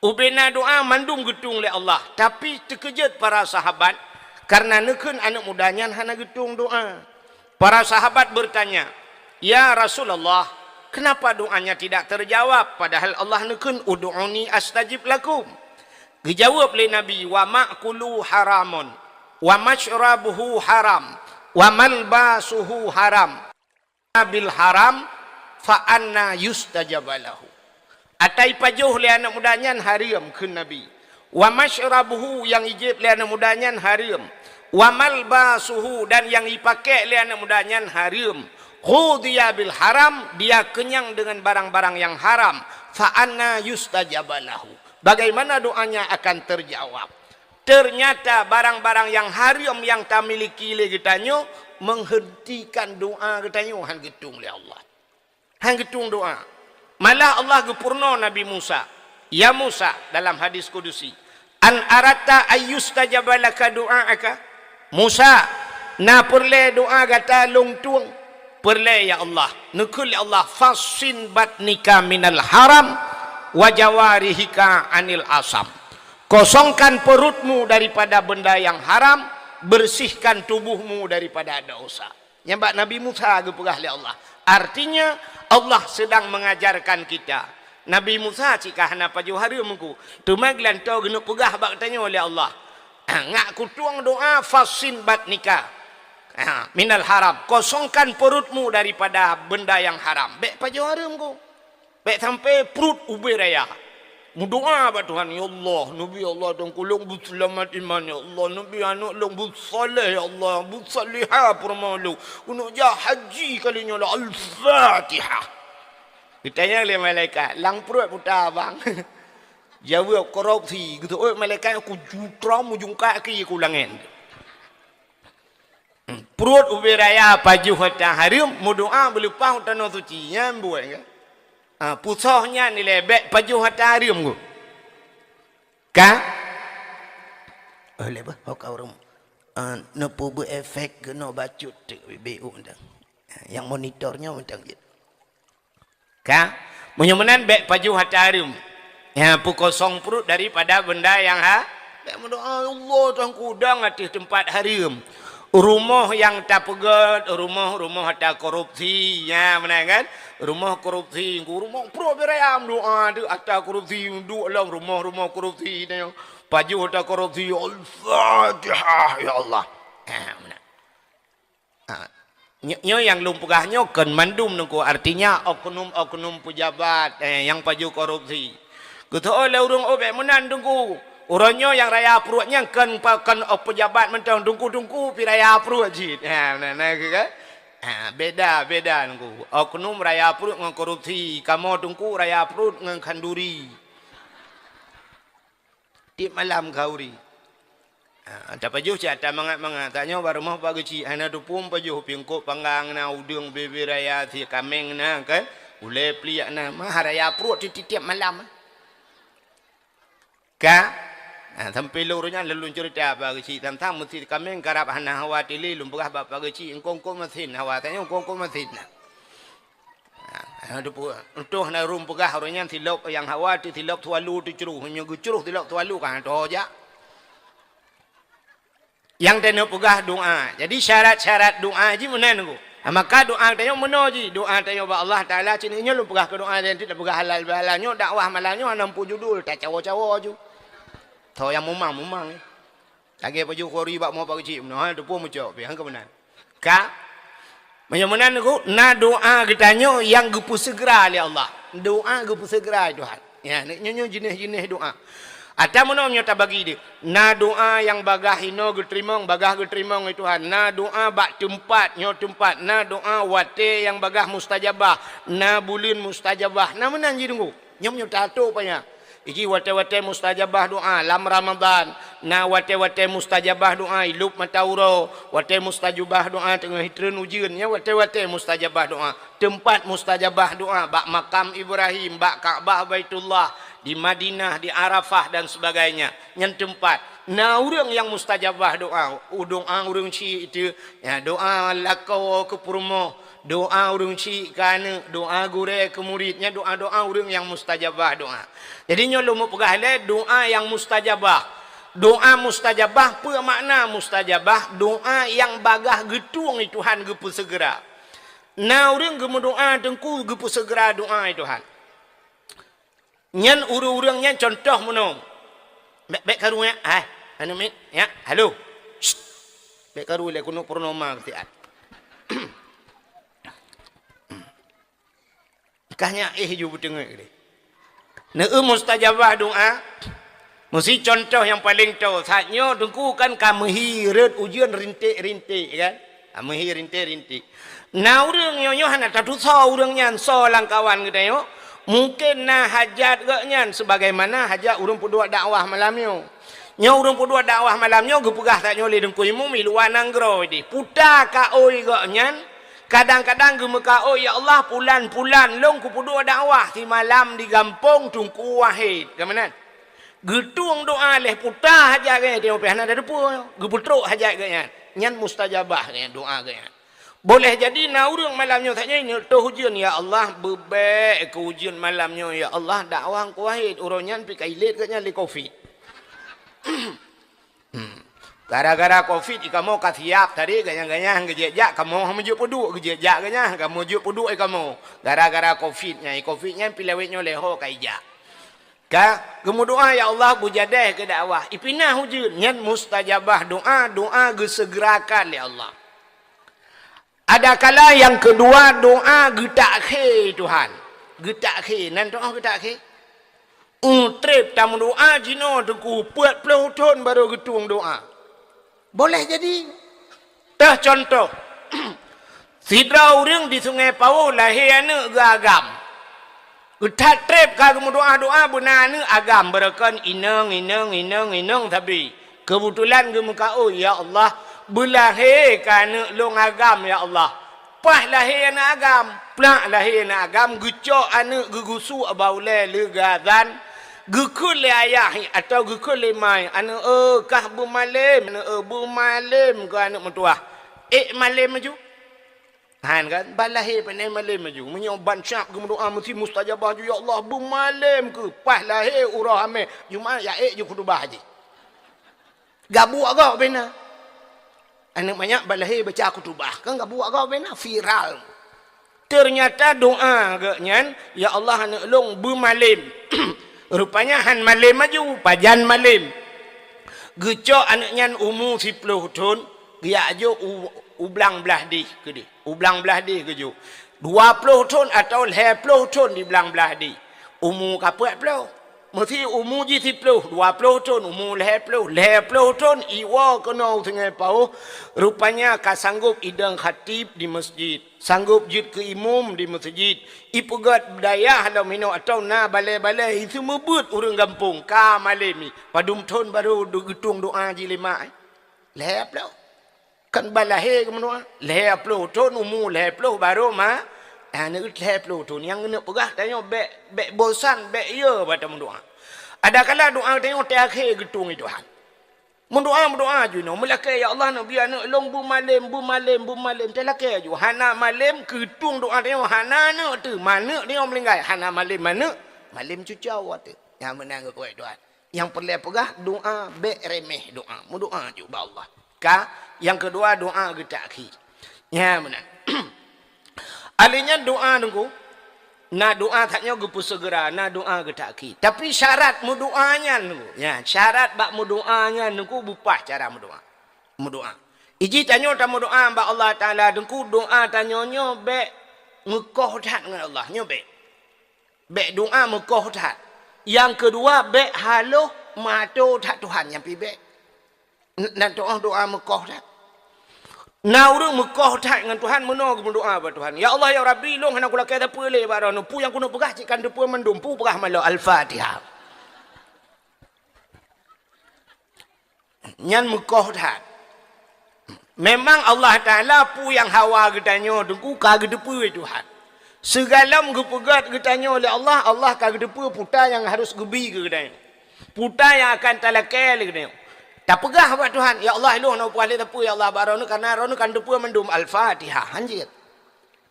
Ubena doá mandum geutueng lé Allah, tapi teukeujot para sahabat karena neukheun aneuëk muda nyan hana geutueng doá. Para sahabat bertanya, "Ya Rasulullah, kenapa doanya tidak terjawab, padahal Allah neukheun, 'Ud'uni astajib lakum'?" Geujaweueb lé Nabi, "Wa ma'kuluhu haramun, wa masyrabuhu haram, wa malbasuhu haram. Bil haram, fa anna yustajaba lahu." Ata ipajoh lé aneuëk muda nyan hareuem, kheun Nabi. "Wa masyrabuhu," nyang ijieb lé aneuëk muda nyan hareuem. "Wa malbasuhu," dan nyang ipakék lé aneuëk muda nyan hareuem. "Ghudhiya bil haram," dia kenyang dengan barang-barang yang haram. "Fa anna yustajaba lahu?" Bagaimana doanya akan terjawab? Ternyata barang-barang nyang hareuem nyang tamiliki lé geutanyoe menghentikan doá geutanyoe hán geutueng lé Allah. Hán geutueng doá. Malah Allah geupeurunoe Nabi Musa, "Ya Musa," dalam hadis kudusi, "an aratta ayyustajaba laka du'aaka?" "Musa, na peureulée doá gata lôn tueng?" "Peureulée, ya Allah." Neukheun lé Allah, "Fassin batnika minal haram wa jawarihika anil asam." Kosongkan perutmu daripada benda yang haram, bersihkan tubuhmu daripada dosa. Nyan bak Nabi Musa geupeugah lé Allah. Artinya, Allah sedang mengajarkan kita. Nabi Musa cit ka hana pajoh hareuem ku. Teuma geulantoe geuneuk peugah bak geutanyoe lé Allah, "Ngat kutueng doá, fassin batnika, ha, minal haram. Kosongkan perutmu daripada benda yang haram." Bék pajoh hareuem ku. Bék sampai pruet ubé raya. Meudoá bak Tuhan, "Ya Allah, neubi Allah Tuhanku lôn beuseulamat iman, ya Allah, neubi aneuëk lôn beusaléh, ya Allah, beusalihah peurumoh lôn, keuneuk jak haji kali nyoe lah." Al-Fatihah. Geutanyong lé malaikat, "Lam pruet peue ta, Bang?" Jaweueb, "Korupsi." Geuteuôt malaikat, "Ku jutrom ujong kaki ku langét." Pruet ubé raya pajoh ata hareuem, meudoá beuleupah u tanoh suci, nyan buet ka. Ah, pusoh nyan ilée bék pajoh ata hareuem ku. Ka? Oh, lé bah, ho ka ureuëng, ah, neupeubuet efek keunoe bacut teuk bibé u mantong. Nyang monitor nyoe mantong jeuet. Ka? Meunyoe meunan bék pajoh ata hareuem. Ya, peukosong pruet daripada benda nyang ha-, bék meudoá, "Ya Allah, Tuhanku, dong ateueh teumpat hareuem. Rumoh nyang tapeugét, rumoh-rumoh ata korupsi." Ya, meunan kan? Rumoh korupsi, rumoh pruet beureuyam doá tu ata korupsi, duek lom rumoh-rumoh korupsi tu. Pajoh ata korupsi, "Al-Fatihah, ya Allah." Ha, meunan. Ha, nyo-, nyoe nyang lôn peugah nyoe kon mandum Teungku, artinya oknum-oknum pejabat, eh, nyang pajoh korupsi. Geuteuôt lé ureuëng, "Oh, bék meunan Teungku. Uroe nyoe nyang raya pruet nyan kon pa-, kon, oh, pejabat mantong, Teungku-teungku pi raya pruet cit." Ha, na, na, ke, ke? Ha, beda, beda Teungku. Oknum raya pruet ngon korupsi, kamoe Teungku raya pruet ngon khanduri. Tiep malam khanduri. Ha, tapajoh cit ata mangat-mangat. Tanyoe bak rumoh Pak Geuchik, hana teupeue pajoh, pingkop panggang na, udeueng bebe raya, sie kaméng na kan, ulée pliek na, meuhara raya pruet tiep-tiep malam. Ka? Ha, sampoe lôn nyan lôn ceurita Pak Geuchik tantang meusie kaméng karab hana hawa tili, lôn peugah bak Pak Geuchik, "Engko-engko meusie hawa." Tanyoe, "Engko-engko meusie na?" Ha, ha, teupeue. Untông na ureuëng peugah, ureuëng nyan silop nyang hawa teuh silop sualu teucroh. Meunyoe geucroh silop sualu ka han tho jak. Nyang tanyoe peugah doa. Jadi syarat-syarat doa jih meunan Teungku. Maka doa tanyoe meunoe jih. Doa tanyoe bak Allah Taala, cit nyoe lôn peugah keu doa dan tidak peugah halal bihalal nyoe, dakwah malam nyoe hana muphom judul, tacawo-cawo ju. Tho nyang mumang-mumang. Lagèe pajoh khori bak moe pak keuchik meunoe, ha, teupeu mucok pih, ha, keu meunan. Ka? Meunyoe meunan Teungku, na doa geutanyoe nyang geupeuseugera lé Allah. Doa geupeuseugera lé Tuhan. Ya, nyoe, nyoe jeunèh-jeunèh doa. Ata meunoe nyoe tabagi deh. Na doa nyang bagaih inoe geuteurimong, bagaih geuteurimong lé Tuhan. Na doa bak teumpat, nyoe teumpat. Na doa watèe nyang bagaih mustajabah. Na buleuen mustajabah. Na meunan jih Teungku. Nyoe meunyoe tato payah. Iji watèe-watèe mustajabah doa lam Ramadan, na watèe-watèe mustajabah doa ilop mata uroe, watèe mustajabah doa teungoh jitreun ujeuen, nyan watèe-watèe mustajabah doa. Teumpat mustajabah doa bak makam Ibrahim, bak Ka'bah Baitullah, di Madinah, di Arafah dan sebagainya. Nyan teumpat. Na ureueng nyang mustajabah doa, u doa ureueng chik itu, ya, doa lakoe keu peurumoh, doa ureueng chik keu aneuk, doa gurèe keu murit, nyan doa-doa ureueng nyang mustajabah doa. Jadi nyoe lôn meupeugah lé doa nyang mustajabah. Doa mustajabah, peue makna mustajabah? Doa nyang bagaih geutueng lé Tuhan geupeuseugera. Na ureueng geumeudoa Teungku geupeuseugera doa lé Tuhan. Nyan ureueng-ureueng nyan contoh meunoe. Bèk, bèk karu ya. Hai, anu mit, ya, halo. Shh. Bèk karu lé keuneuk purnoma keu siat. Kah nyak éh ju beuteungeut deh. Neu mustajabah doa. Meusi contoh nyang paleng toe. Saat nyoe Teungku kan ka meuhi rot ujeuen rinték-rinték kan. Ka meuhi rinték-rinték. Na ureueng nyoe, nyoe hana tatusoe ureueng nyan soe lam kawan geutanyoe. Mungken na hajat geuh nyan sebagaimana hajat ureueng peuduek dakwah malam nyoe. Nyoe ureueng peuduek dakwah malam nyoe geupeugah that nyoe lé Teungku Imum i luwa nanggroe deh. Puta kaôi geuh nyan, kadang-kadang geumeukaôi, "Ya Allah, pulan-pulan lôn kupeuduek dakwah simalam di gampông Teungku Wahid." Ka meunan. Geutueng doa lhèe puta hajat geuh nyan, teuma pih hana tateupeue, geupeutrok hajat geuh nyan. Nyan mustajabah geuh nyan, doa geuh nyan. Boleh jadi na ureueng malam nyoe saja nyoe toh ujeuen, "Ya Allah, beubèk keu ujeuen malam nyoe, ya Allah, dakwah Teungku Wahid." Uroe nyan pih ka ilét geuh nyan lé covid. Hmm. Gara-gara covid, i kamoe ka siap tadi, ganyang-ganyang geujak-jak, kamoe hana meujeuet peuduek, geujak-jak ganyang, kamoe jeuet peuduek i kamoe. Gara-gara covid nyan, i covid nyan pih lawét nyoe lhèe ho ka ijak. Ka geumeudoa, "Ya Allah, beujadèh keu dakwah." Ipinah ujeuen, nyan mustajabah doa, doa geuseugerakan lé Allah. Adakala nyang keudua, doa geutakhé Tuhan. Geutakhé, nan doa geutakhé. Ueh, trép tameudoa jinoe Teungku, peuet ploh thon barô geutueng doa. Boleh jadi. Teuh contoh, sidroe ureueng di Sungai Pawôh lahé aneuk geuagam. Geuthat trép ka geumeudoa-doa beuna aneuk agam, beureukan inong, inong, inong, inong sabe. Keubeutulan geumeukaôi, "Ya Allah, beulahé keu aneuk lôn agam, ya Allah." Paih lahé aneuk agam, plak lahé aneuk agam, geucok aneuk geugusu bak ulèe leuga azan, geukheun lé ayah atawa geukheun lé ma, "Aneuk eu, kah beumalém, aneuk eu, beumalém keu aneuk meutuwah." Ék malém laju. Han kan, ban lahé pane malém laju. Meunyoe ban sab geumeudoa meusti mustajabah ju, "Ya Allah, beumalém keuh." Paih lahé uroe Hamé, Jumat ya ék ju khutubah jih. Gabuek gob bina. Aneuk manyak ban lahé baca khutubah, kan gabuek gob bina, viral. Teunyata doa geuh nyan, "Ya Allah, aneuk lôn beumalém." Rupanya han malém laju, pajan malém. Geucok aneuk nyan umu siploh thon, geujak jok u, u blang blah deh keudeh. U blang blah deh geujok. Dua ploh thon atawa lhèe ploh thon di blang blah deh. Umu ka peuet ploh. Meusti umu jih siploh, dua ploh thon, umu lhèe ploh, lhèe ploh thon iwoe keunoe u Sungai Pawôh, rupanya ka sanggop idong khatib di meuseujid, sanggop jeuet keu imum di meuseujid, ipeugöt dayah lom inoe atawa na balèe-balèe, iseumeubeuet ureueng gampông, ka malém nyan. Padum thon barô geutueng doa jih lé mak, eh? Lhèe ploh. Kan ban lahé geumeudoa. Lhèe ploh thon, umu lhèe ploh barô ma-, aneuk lhèe ploh thon. Nyang keuneuk peugah tanyoe bèk, bèk bosan, bèk ye bak tameudoa. Adakala doa tanyoe teuakhé geutueng lé Tuhan. Meudoa, meudoa ju nyoe, meulakèe, "Ya Allah, neubri aneuk lôn beumalém, beumalém, beumalém." Teulakèe ju, hana malém, geutueng doa tanyoe, hana aneuk teuh, ma aneuk tanyoe meuninggai, hana malém ma aneuk, malém cucoe teuh. Nyang meunan geukueh Tuhan. Nyang peureulèe peugah, doa bèk remeh doa. Meudoa ju bak Allah. Ka, nyang keudua doa geutakhir. Nyan meunan. Ahli nyan doa Teungku, na doa that nyoe geupeuseugera, na doa geutakhir. Tapi syarat meudoa nyan Teungku, ya, syarat bak meudoa nyan Teungku beupaih cara meudoa. Meudoa. Iji tanyoe tameudoa bak Allah Taala Teungku, doa tanyoe nyoe bék meukoh that ngon Allah, nyoe bék. Bék doa meukoh that. Nyang keudua, bék haloh meuato that Tuhan, nyan pih bék. N-, nan teu'oh doa meukoh that. Na ureuëng meukoh that ngon Tuhan, meunoe geumeudoa bak Tuhan, "Ya Allah, ya Rabbi, lôn hana kulakée sapeue lé bak Droeneuh. Peue nyang keuneuk peugah cit ka neuteupeue mandum, peue peugah malô." Al-Fatihah. Nyan meukoh that. Memang Allah Taala peue nyang hawa geutanyoe Teungku ka geuteupeue Tuhan. Sigohlom geupeugét geutanyoe lé Allah, Allah ka geuteupeue peue nyang harôh geubi keu geutanyoe. Peue nyang akan talakée lé geutanyoe. Tapeugah bak Tuhan, "Ya Allah, lôn hana peugah lé sapeue, ya Allah, bak Droeneuh, kareuna Droeneuh ka neuteupeue mandum." Al-Fatihah. Hanjeuet.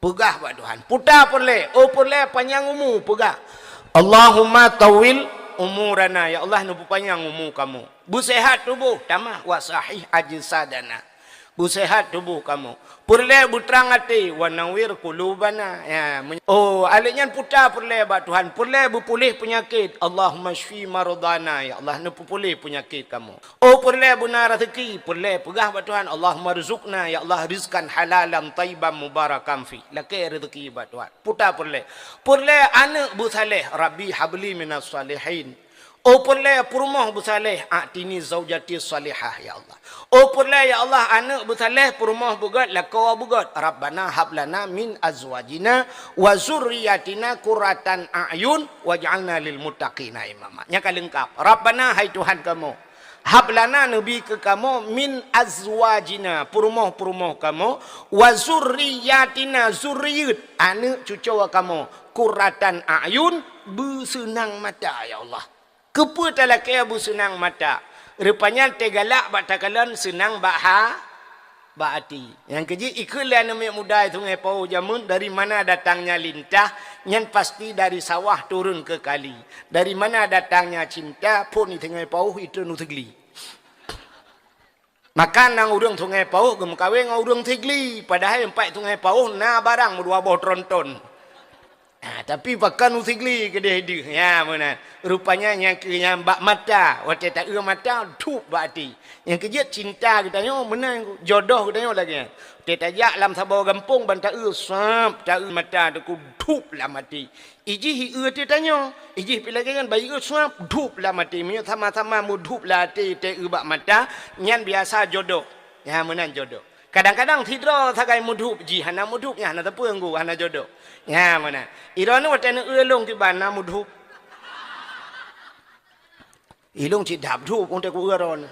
Peugah bak Tuhan. Peue peureulée, oh peureulée panyang umu, peugah, "Allahumma tawil umurana," ya Allah, neupeupanyang umu kamoe. "Beuseuhat tuboh," tamah, "wa sahih ajsadana," beuseuhat tuboh kamoe. Peureulée beutrang até, "wa nawwir qulubana." Ya, men-, oh, alek nyan peue peureulée bak Tuhan, peureulée beupuléh peunyakét, "Allahumma syfi mardana," ya Allah, neupeupuléh peunyakét kamoe. Oh, peureulée beuna raseuki, peureulée peugah bak Tuhan, "Allahumma rzuqna," ya Allah, "rizqan halalan thayyiban mubarakan fi." Lakée raseuki bak Tuhan. Peue peureulée. Peureulée aneuëk beusaléh, "Rabbi habli minas shalihin." Oh, peureulée peurumoh beusaléh, "A'tini zaujati shalihah," ya Allah. Oh, peureulée, ya Allah, aneuëk beusaléh, peurumoh beugét, lakoe beugét, "Rabbana hablana min azwajina wa zurriyatina qurratan a'yun waj'alna lil muttaqina imama." Nyan ka leungkab. "Rabbana," hai Tuhan kamoe, "hablana," neubi keu kamoe, "min azwajina," peurumoh-peurumoh kamoe, "wa zurriyatina," zuriyeuet, aneuëk cucoe kamoe, "qurratan a'yun," beuseunang mata, ya Allah. Keupeue talakée beuseunang mata? Rupanya teugalak bak takalon seunang bak ha-, bak até. Nyang keujih ikheun lé aneuëk muda Sungai Pauh jameun, "Dari mana datangnya lintah, nyan pasti dari sawah turun ke kali. Dari mana datangnya cinta, phon di Sungai Pauh itreun u Sigli." Maka na ureuëng Sungai Pauh geumeukawen ngon ureuëng Sigli, padahai teumpat Sungai Pauh na barang meudua boh tronton. Ah, tapi pakon u Sigli keudeh deuh. Ya, meunan. Rupanya nyang keu nyang bak mata, watée taeu mata, dhup bak até. Nyang keujeuet cinta geutanyoe meunan, jodoh geutanyoe lagée nyan. Watée tajak lam saboh gampông ban taeu, sab, taeu mata Teungku, dhup lam até. Ijih ieu teuh tanyoe, ijih pih lagée nyan bayeue suab, dhup lam até. Meunyoe sama-sama meudhup lam até teueu bak mata, nyan biasa jodoh. Nyan meunan jodoh. Kadang-kadang sidroe sagai meudhup, jih hana meudhup, nyan hana teupeu ngu, hana jodoh. Nyan meunan. Droeneuh watée neueu lôn kiban na meudhup. Ilong cit dap dup untuk ureuëng.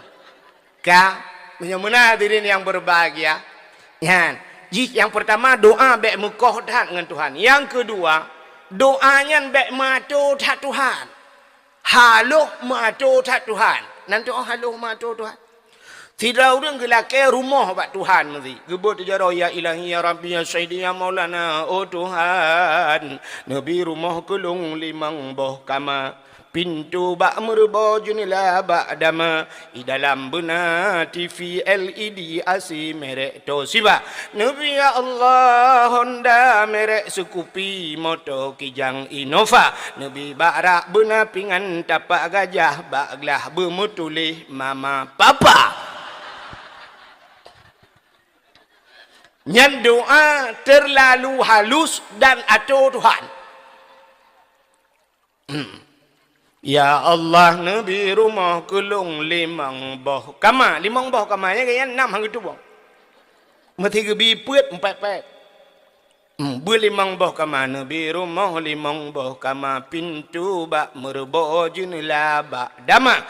Ka, meunyoe meunan hadirin yang berbahagia. Nyan, jih yang pertama doa bék meukoh that ngon Tuhan. Yang kedua, doa nyan bék meuato that Tuhan. Haloh meuato that Tuhan. Nan teuh haloh meuato Tuhan. Sidroe ureuëng geulakée rumoh bak Tuhan meusi. Geubeuet jaroe, "Ya Ilahi, ya Rabbi, ya Sayyidi, ya Maulana, oh Tuhan, neubi rumoh keu lôn limong boh kama." Pintoe bak meureubo, jeuneula bak dama, i dalam beuna T V L E D, A C merek Toshiba. Neubi ya Allah Honda merek Scoopy, moto Kijang Innova. Neubi bak rak beuna pingan tapak gajah, bak glah beumeutuléh mama papa. Nyan doa terlalu halus dan ato Tuhan. Hmm. Ya Allah, neubi rumoh keu lôn limong boh kama. Limong boh kama, ya, ya, nam han geuteubiet. Meusi geubi peuet empat-empat. Hmm, beulimong boh kama, neubi rumoh limong boh kama, pintoe bak meureubo, jeuneula bak dama.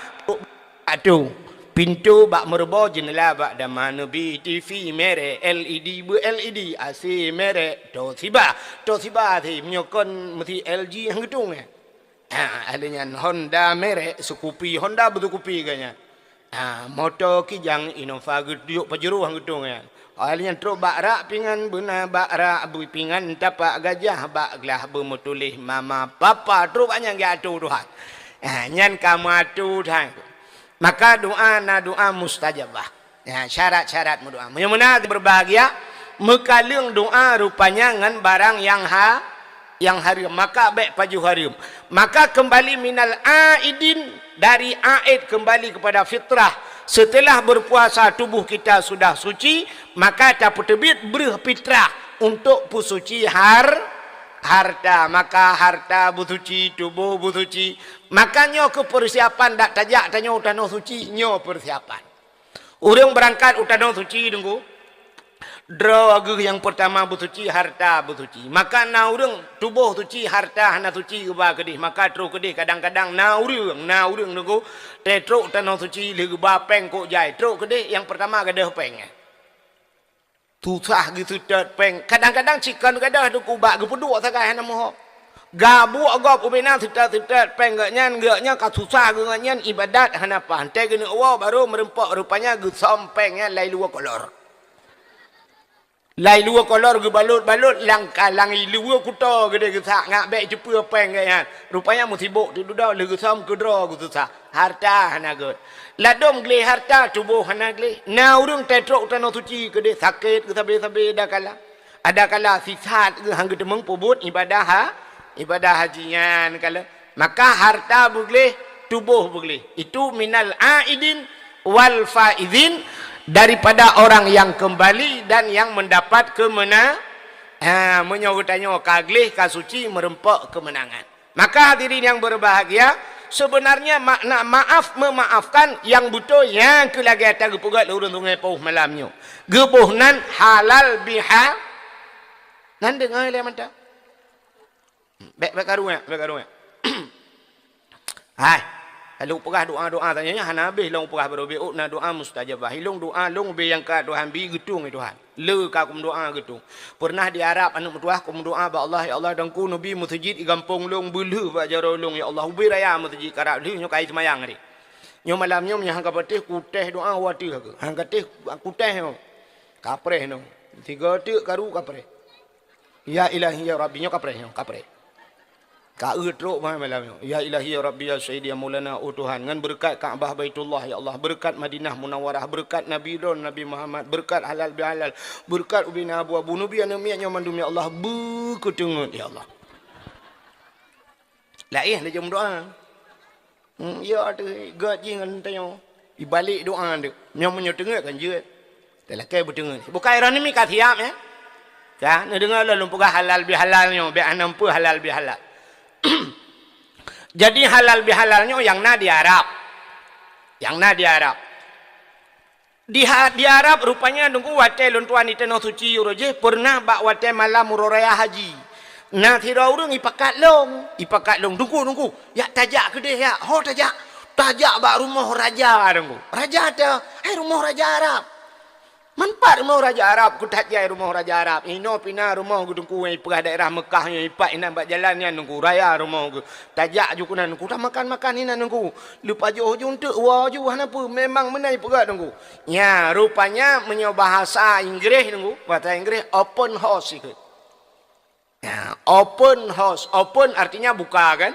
Atu, pintoe bak meureubo, jeuneula bak dama, neubi T V merek L E D, beu L E D, A C merek Toshiba. Toshiba A C, meunyoe kon meusi L G han geutung, ya. Ha, ahli nyan Honda merek Scoopy, Honda beu Scoopy geuh nyan. Ha, moto Kijang Innova geutiyok pajroh han geutung, ya. Ahli nyan trok bak rak pingan beuna, bak rak beu pingan tapak gajah, bak glah beumeutuléh mama papa, trok bak nyan geuato Tuhan. Ha, nyan ka meuato Tuhan. Maka doa na doa mustajabah. Ya, syarat-syarat meudoa. Meunyoe meunan berbahagia, meukaleueng doa rupanya ngon barang nyang ha-, nyang hareuem, maka bék pajoh hareuem. Maka kembali minal aidin, dari aid kembali kepada fitrah. Setelah berpuasa tubuh kita sudah suci, maka tapeuteubiet breuh fitrah untuk peusuci har-, harta. Maka harta beusuci, tuboh beusuci. Maka nyoe keuh persiapan dak tajak tanyoe tanoh suci, nyoe persiapan. Ureuëng beurangkat u tanoh suci, Teungku, droe geuh nyang peurtama beusuci, harta beusuci. Maka na ureuëng tuboh suci, harta hana suci geuba keudeh, maka troh keudeh, kadang-kadang na ureuëng, na ureuëng, Teungku, teutrok u tanoh suci lheueh geuba péng kok jai, troh keudeh nyang peurtama gadôh péng. Susah geuseutôt péng. Kadang-kadang sikon gadôh, Teungku, bak geupeuduek sagai hana meuhok. Gabuek gob ubena seutôt-seutôt péng geuh nyan, geuh nyan ka susah geuh nyan ibadat hana paih. Teuh geuneuk woe barô meureumpok, rupanya geusöm péng nyan lai luwa kolor. Lai luwa kolor geubalot-balot lam ka-, lam luwa kuto geudeh geusak ngat bék jeupeue péng geuh nyan. Rupanya meusibok teududoe lheueh geusöm keudroe geususah. Harta hana gét. Ladôm gleh harta, tuboh hana gleh. Na ureuëng teutrok u tanoh suci keudeh sakét geusabe-sabe adakala. Adakala sisat geuh han geuteumeung peubuet ibadah ha-, ibadah haji nyan kalon. Maka harta beugleh, tuboh beugleh. Itu minal aidin wal faizin, daripada orang yang kembali dan yang mendapat keumena-, ha, meunyoe geutanyoe ka gleh, ka suci, meureumpok keumeunangan. Maka hadirin yang berbahagia, sebenarnya makna maaf memaafkan nyang beutôi nyang keu lagée ata geupeugah lé ureuëng Sungai Pauh malam nyoe. Geuboh nan halal biha-, nan deungoe lé mantap. Bék, bék karu nyan, bék karu nyan. Hai, lôn peugah doa-doa tanyoe nyan hana habéh lôn peugah barô bék na doa mustajabah. Ilôn doa lôn ubé nyang ka Tuhan bi geutung, ya Tuhan. Le ka kumeudoa geutung. Pernah di Arab aneuk meutuah kumeudoa bak Allah, "Ya Allah, Teungku neubi meuseujid di gampông lôn, beulheueh bak jaroe lôn, ya Allah, ubé raya meuseujid karab lheueh nyoe kai seumayang tadi." Nyoe malam nyoe meunyoe han ka patéh kutéh doa wateuh aku. Han ka téh kutéh nyoe. Kapreh nyoe. Tiga teuk karu kapreh. Ya Ilahi ya Rabbi, nyoe kapreh nyoe, kapreh. Ka eu trok bah malam nyoe. Ya Ilahi ya Rabbi ya Sayyidi ya Maulana, oh Tuhan, ngon beureukat Ka'bah Baitullah ya Allah, beureukat Madinah Munawwarah, beureukat Nabi droen Nabi Muhammad, beureukat halal bihalal, beureukat ubena abu-abu, neubi aneuk miet nyoe mandum ya Allah, beukeuteungeut ya Allah. Laén laju meudoa. Hmm, ya teuh gét jih ngon tanyoe. Ibalek doa tu. Nyoe meunyoe teungeut kan jeuet. Talakée beuteungeut. Bukai droeneuh mi ka siap, ya. Ka, neudeungoe lôn peugah halal bihalal nyoe, bék hana meupeue halal bihalal. Jadi halal bihalal nyoe nyang na di Arab. Nyang na di Arab. Di ha-, di Arab rupanya Teungku watée lôn tuan di Tanoh Suci uroe jih pernah bak watée malam uroe raya haji. Na sidroe ureuëng ipakat lôn, ipakat lôn, "Teungku, Teungku, jak tajak keudeh jak." "Ho tajak?" "Tajak bak rumoh raja, Teungku." "Raja teuh?" "Hai rumoh raja Arab." "Man pat rumoh raja Arab?" "Keu that jai rumoh raja Arab. Inoe pih na rumoh geuh Teungku nyang ipeugah daerah Meukah nyoe ipat inan bak jalan nyan Teungku, raya rumoh geuh. Tajak ju keunan Teungku, tamakan-makan inan Teungku. Leupajoh ju eunteuk woe ju hana peue, memang meunan ipeugah Teungku." Nya, rupanya meunyoe bahasa Inggréh Teungku, bahasa Inggréh open house ikheun. Ya, open house. Open artinya buka kan?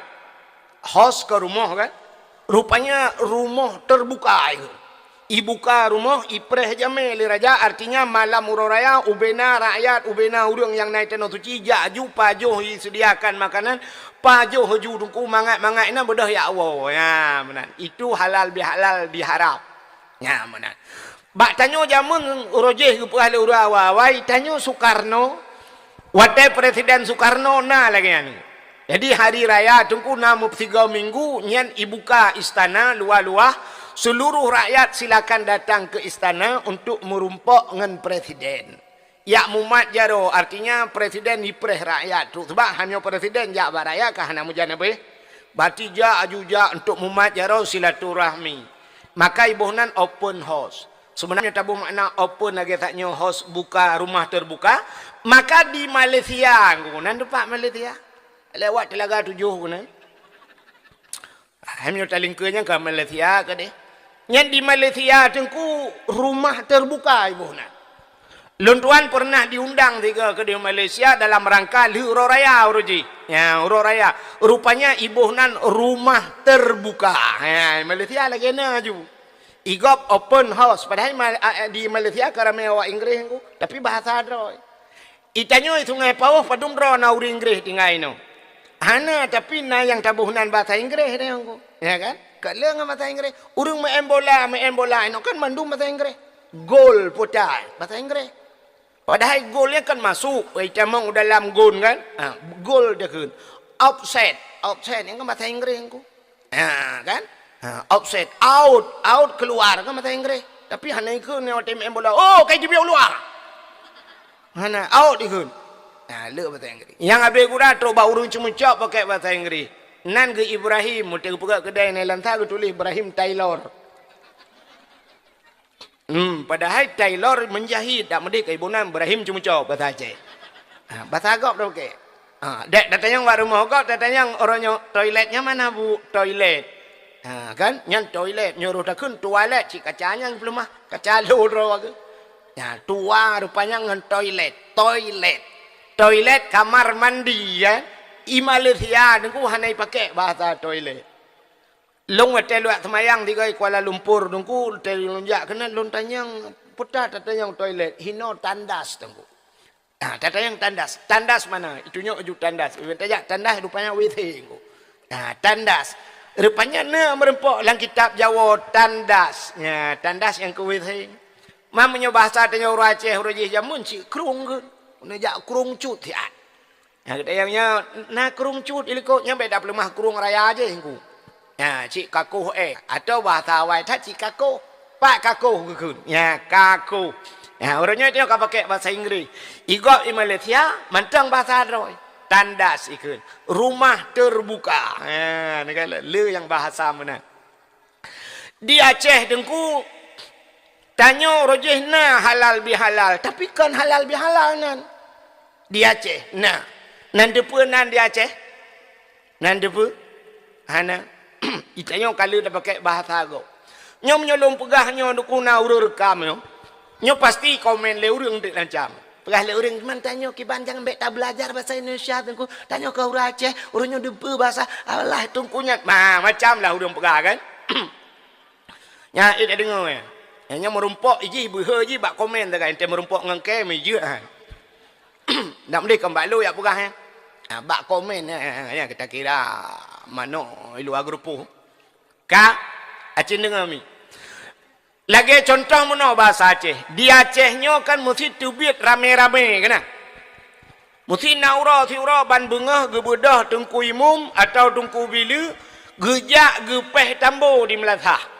House keu rumoh kan? Rupanya rumoh terbuka ikheun. Ibuka rumoh, ipreh jamé lé raja, artinya malam uroe raya, ubena rakyat, ubena ureuëng nyang na di Tanoh Suci, jak ju pajoh iseudiakan makanan, pajoh ju Teungku mangat-mangat inan beudôh jak woe. Ya, meunan. Itu halal bihalal di Arab. Nya, meunan. Bak tanyoe jameun uroe jih geupeugah lé ureuëng awai-awai, tanyoe Sukarno, watée Presiden Sukarno na lagée nyan. Jadi hari raya Teungku na meusigoe minggu nyan ibuka istana luwah-luwah, seluruh rakyat silakan datang ke istana untuk meurumpok ngon Presiden. Jak mumat jaroe, artinya Presiden ipreh rakyat trok. Sebab hana Presiden jak bak rakyat ka hana meujan habéh. Berarti jak aju jak untuk mumat jaroe silaturahmi. Maka iboh nan open house. Sebenarnya taboh makna open lagée that nyoe house buka, rumah terbuka. Maka di Malaysia, nan teumpat Malaysia. Lewat Telaga Tujuh keunan. Hai meunyoe talingkeue nyan ka Malaysia keudeh. Nyan di Malaysia Teungku rumah terbuka iboh nan. Lôn tuan pernah diundang sigoe keudeh Malaysia dalam rangka lheueh uroe raya uroe jih. Ya, uroe raya. Rupanya iboh nan rumah terbuka. Ya, Malaysia lagée na ju. Igop open house, padahai ma-, a-, a-, di Malaysia ka ramé awak Inggréh ngku, tapi bahasa droe. Itanyoe Sungai Pauh padum droe na ureuëng Inggréh tinggai inoe. Hana, tapi na nyang taboh nan bahasa Inggréh deh ngku. Ya kan? Ka le ngon bahasa Inggréh. Ureuëng main bola, main bola inoe kan mandum bahasa Inggréh. Gol putai, bahasa Inggréh. Padahai gol nyan kan masuk, itamong u dalam gon kan? Ha, gol dia kheun. Offside, offside nyan kan bahasa Inggréh ngku. Ha, kan? Ha, offside, out, out keluar kan bahasa Inggréh. Tapi hana ikheun nyoe watée main bola, "Oh, kai jibieu luar." Hana, out ikheun. Ha, le bahasa Inggréh. Nyang habéh gura trok bak ureuëng ceumeucok pakai bahasa Inggréh. Nan geu Ibrahim, meuteuk peugah keudai nai lansa geutuléh Ibrahim Taylor. Hmm, padahai tailor menjahit, dak meudeh keu ibu nan Ibrahim ceumeucok bahasa Aceh. Ha, bahasa gob dak pakai. Ha, dek tatanyong bak rumoh gob, tatanyong uroe nyoe toilet nyan mana, Bu? Toilet. Ha, kan? Nyan toilet, nyoe roh takheun toilet, cit kaca nyan peuleumah, kaca lôn droe ke. Ya, tua rupanya ngon toilet, toilet. Toilet kamar mandi, ya. I Malaysia nungku hana ipakai bahasa toilet. Lôn watée luwat seumayang tigoi Kuala Lumpur, Teungku, watée lôn jak keunan lôn tanyong, peue tatanyong toilet, hinoe tandas, Teungku. Ah, tatanyong tandas. Tandas mana? Itunyok ju tandas. Tajak tandas rupanya W C, Teungku. Ah, tandas. Rupanya na meurumpok lam kitab Jawoe tandas. Ya, tandas nyang keu W C. Ma meunyoe bahasa tanyoe ureuëng Aceh, ureuëng jih jameun cit krueng kheun. Neujak krueng cut siat. Nyang geutanyong nyoe, na krueng cut di likot nyan, bék tapeuleumah krueng raya jih, Teungku. Nya, cit kakoh éh. Atau bahasa awai that cit kakoh. Pat kakoh geukheun. Nya, kakoh. Nya, uroe nyoe tanyoe ka pakai bahasa Inggréh. Igob i Malaysia, mantong bahasa droe. Tandas ikheun. Rumah terbuka. Ha, ni kan le nyang bahasa meunan. Di Aceh, Teungku, tanyoe uroe jih na halal bihalal, tapi kon halal bihalal nan. Di Aceh na. Nan teupeue nan di Aceh? Nan teupeue? Hana. Itanyoe ka lheueh tapakai bahasa gob. Nyoe meunyoe lôn peugah nyoe, Teungku, na ureuëng rekam nyoe. Nyoe pasti komen lé ureuëng teuk lancam. Peugah lé ureuëng, "Man tanyoe kiban jangan bék tabeulajar bahasa Indonesia, Teungku. Tanyoe ka ureuëng Aceh, ureuëng nyoe teupeue bahasa Allah, Teungku nyan." Ma, macam lah ureuëng peugah kan? Nyan, eh, tadeungoe, eh. Nyang nyoe meurumpok jih, beuhe jih bak komen, tagai ente meurumpok ngon kem, jeuet, ha. Nak meulikan bak lôn yak peugah, eh. Ha, bak komen, eh, eh, eh, kita kira manok i luwa geureupoh. Ka, acin deungoe mi. Lagée contoh meunoe bahasa Aceh. Di Aceh nyoe kan meusi teubiet ramé-ramé, keunan. Meusi na uroe siuroe ban beungoh geubeudôh Teungku Imum atawa Teungku Bileue geujak geupéh tambo di meulasah.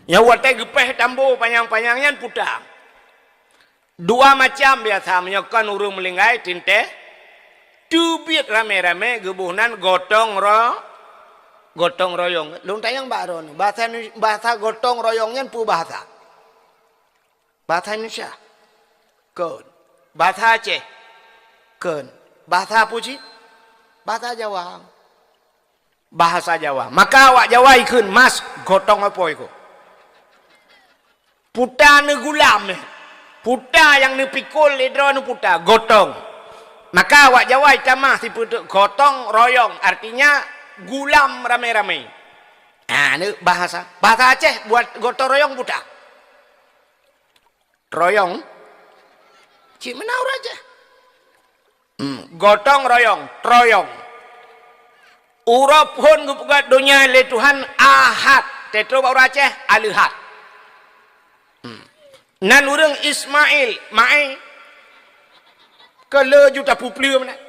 Nyang watée geupéh tambo panyang-panyang nyan puta. Dua macam biasa meunyoe kon ureuëng meulinggai teuntée, teubiet ramé-ramé geuboh nan gotong ro-, gotong royong. Lôn tanyong bak droeneuh, bahasa, bahasa gotong royong nyan peue bahasa? Bahasa Indonesia? Kon. Bahasa Aceh? Kon. Bahasa peue cit? Bahasa Jawa. Bahasa Jawa. Maka awak Jawa ikheun mas gotong apoi ko. Puta neugulam, eh. Puta nyang neupikul lé droeneuh puta, gotong. Maka awak Jawa itamah sipeuteuk gotong royong, artinya gulam ramé-ramé. Ah, ni bahasa. Bahasa Aceh buat gotong royong puta. Royong. Cik meunan ureuëng Aceh. Hmm, gotong royong, troyong. Uroe phon geupeugah donya lé Tuhan Ahad, teutro bak ureuëng Aceh Aleuhat. Hmm. Nan ureuëng Ismail, Maé, keu le juta pupleue meunan.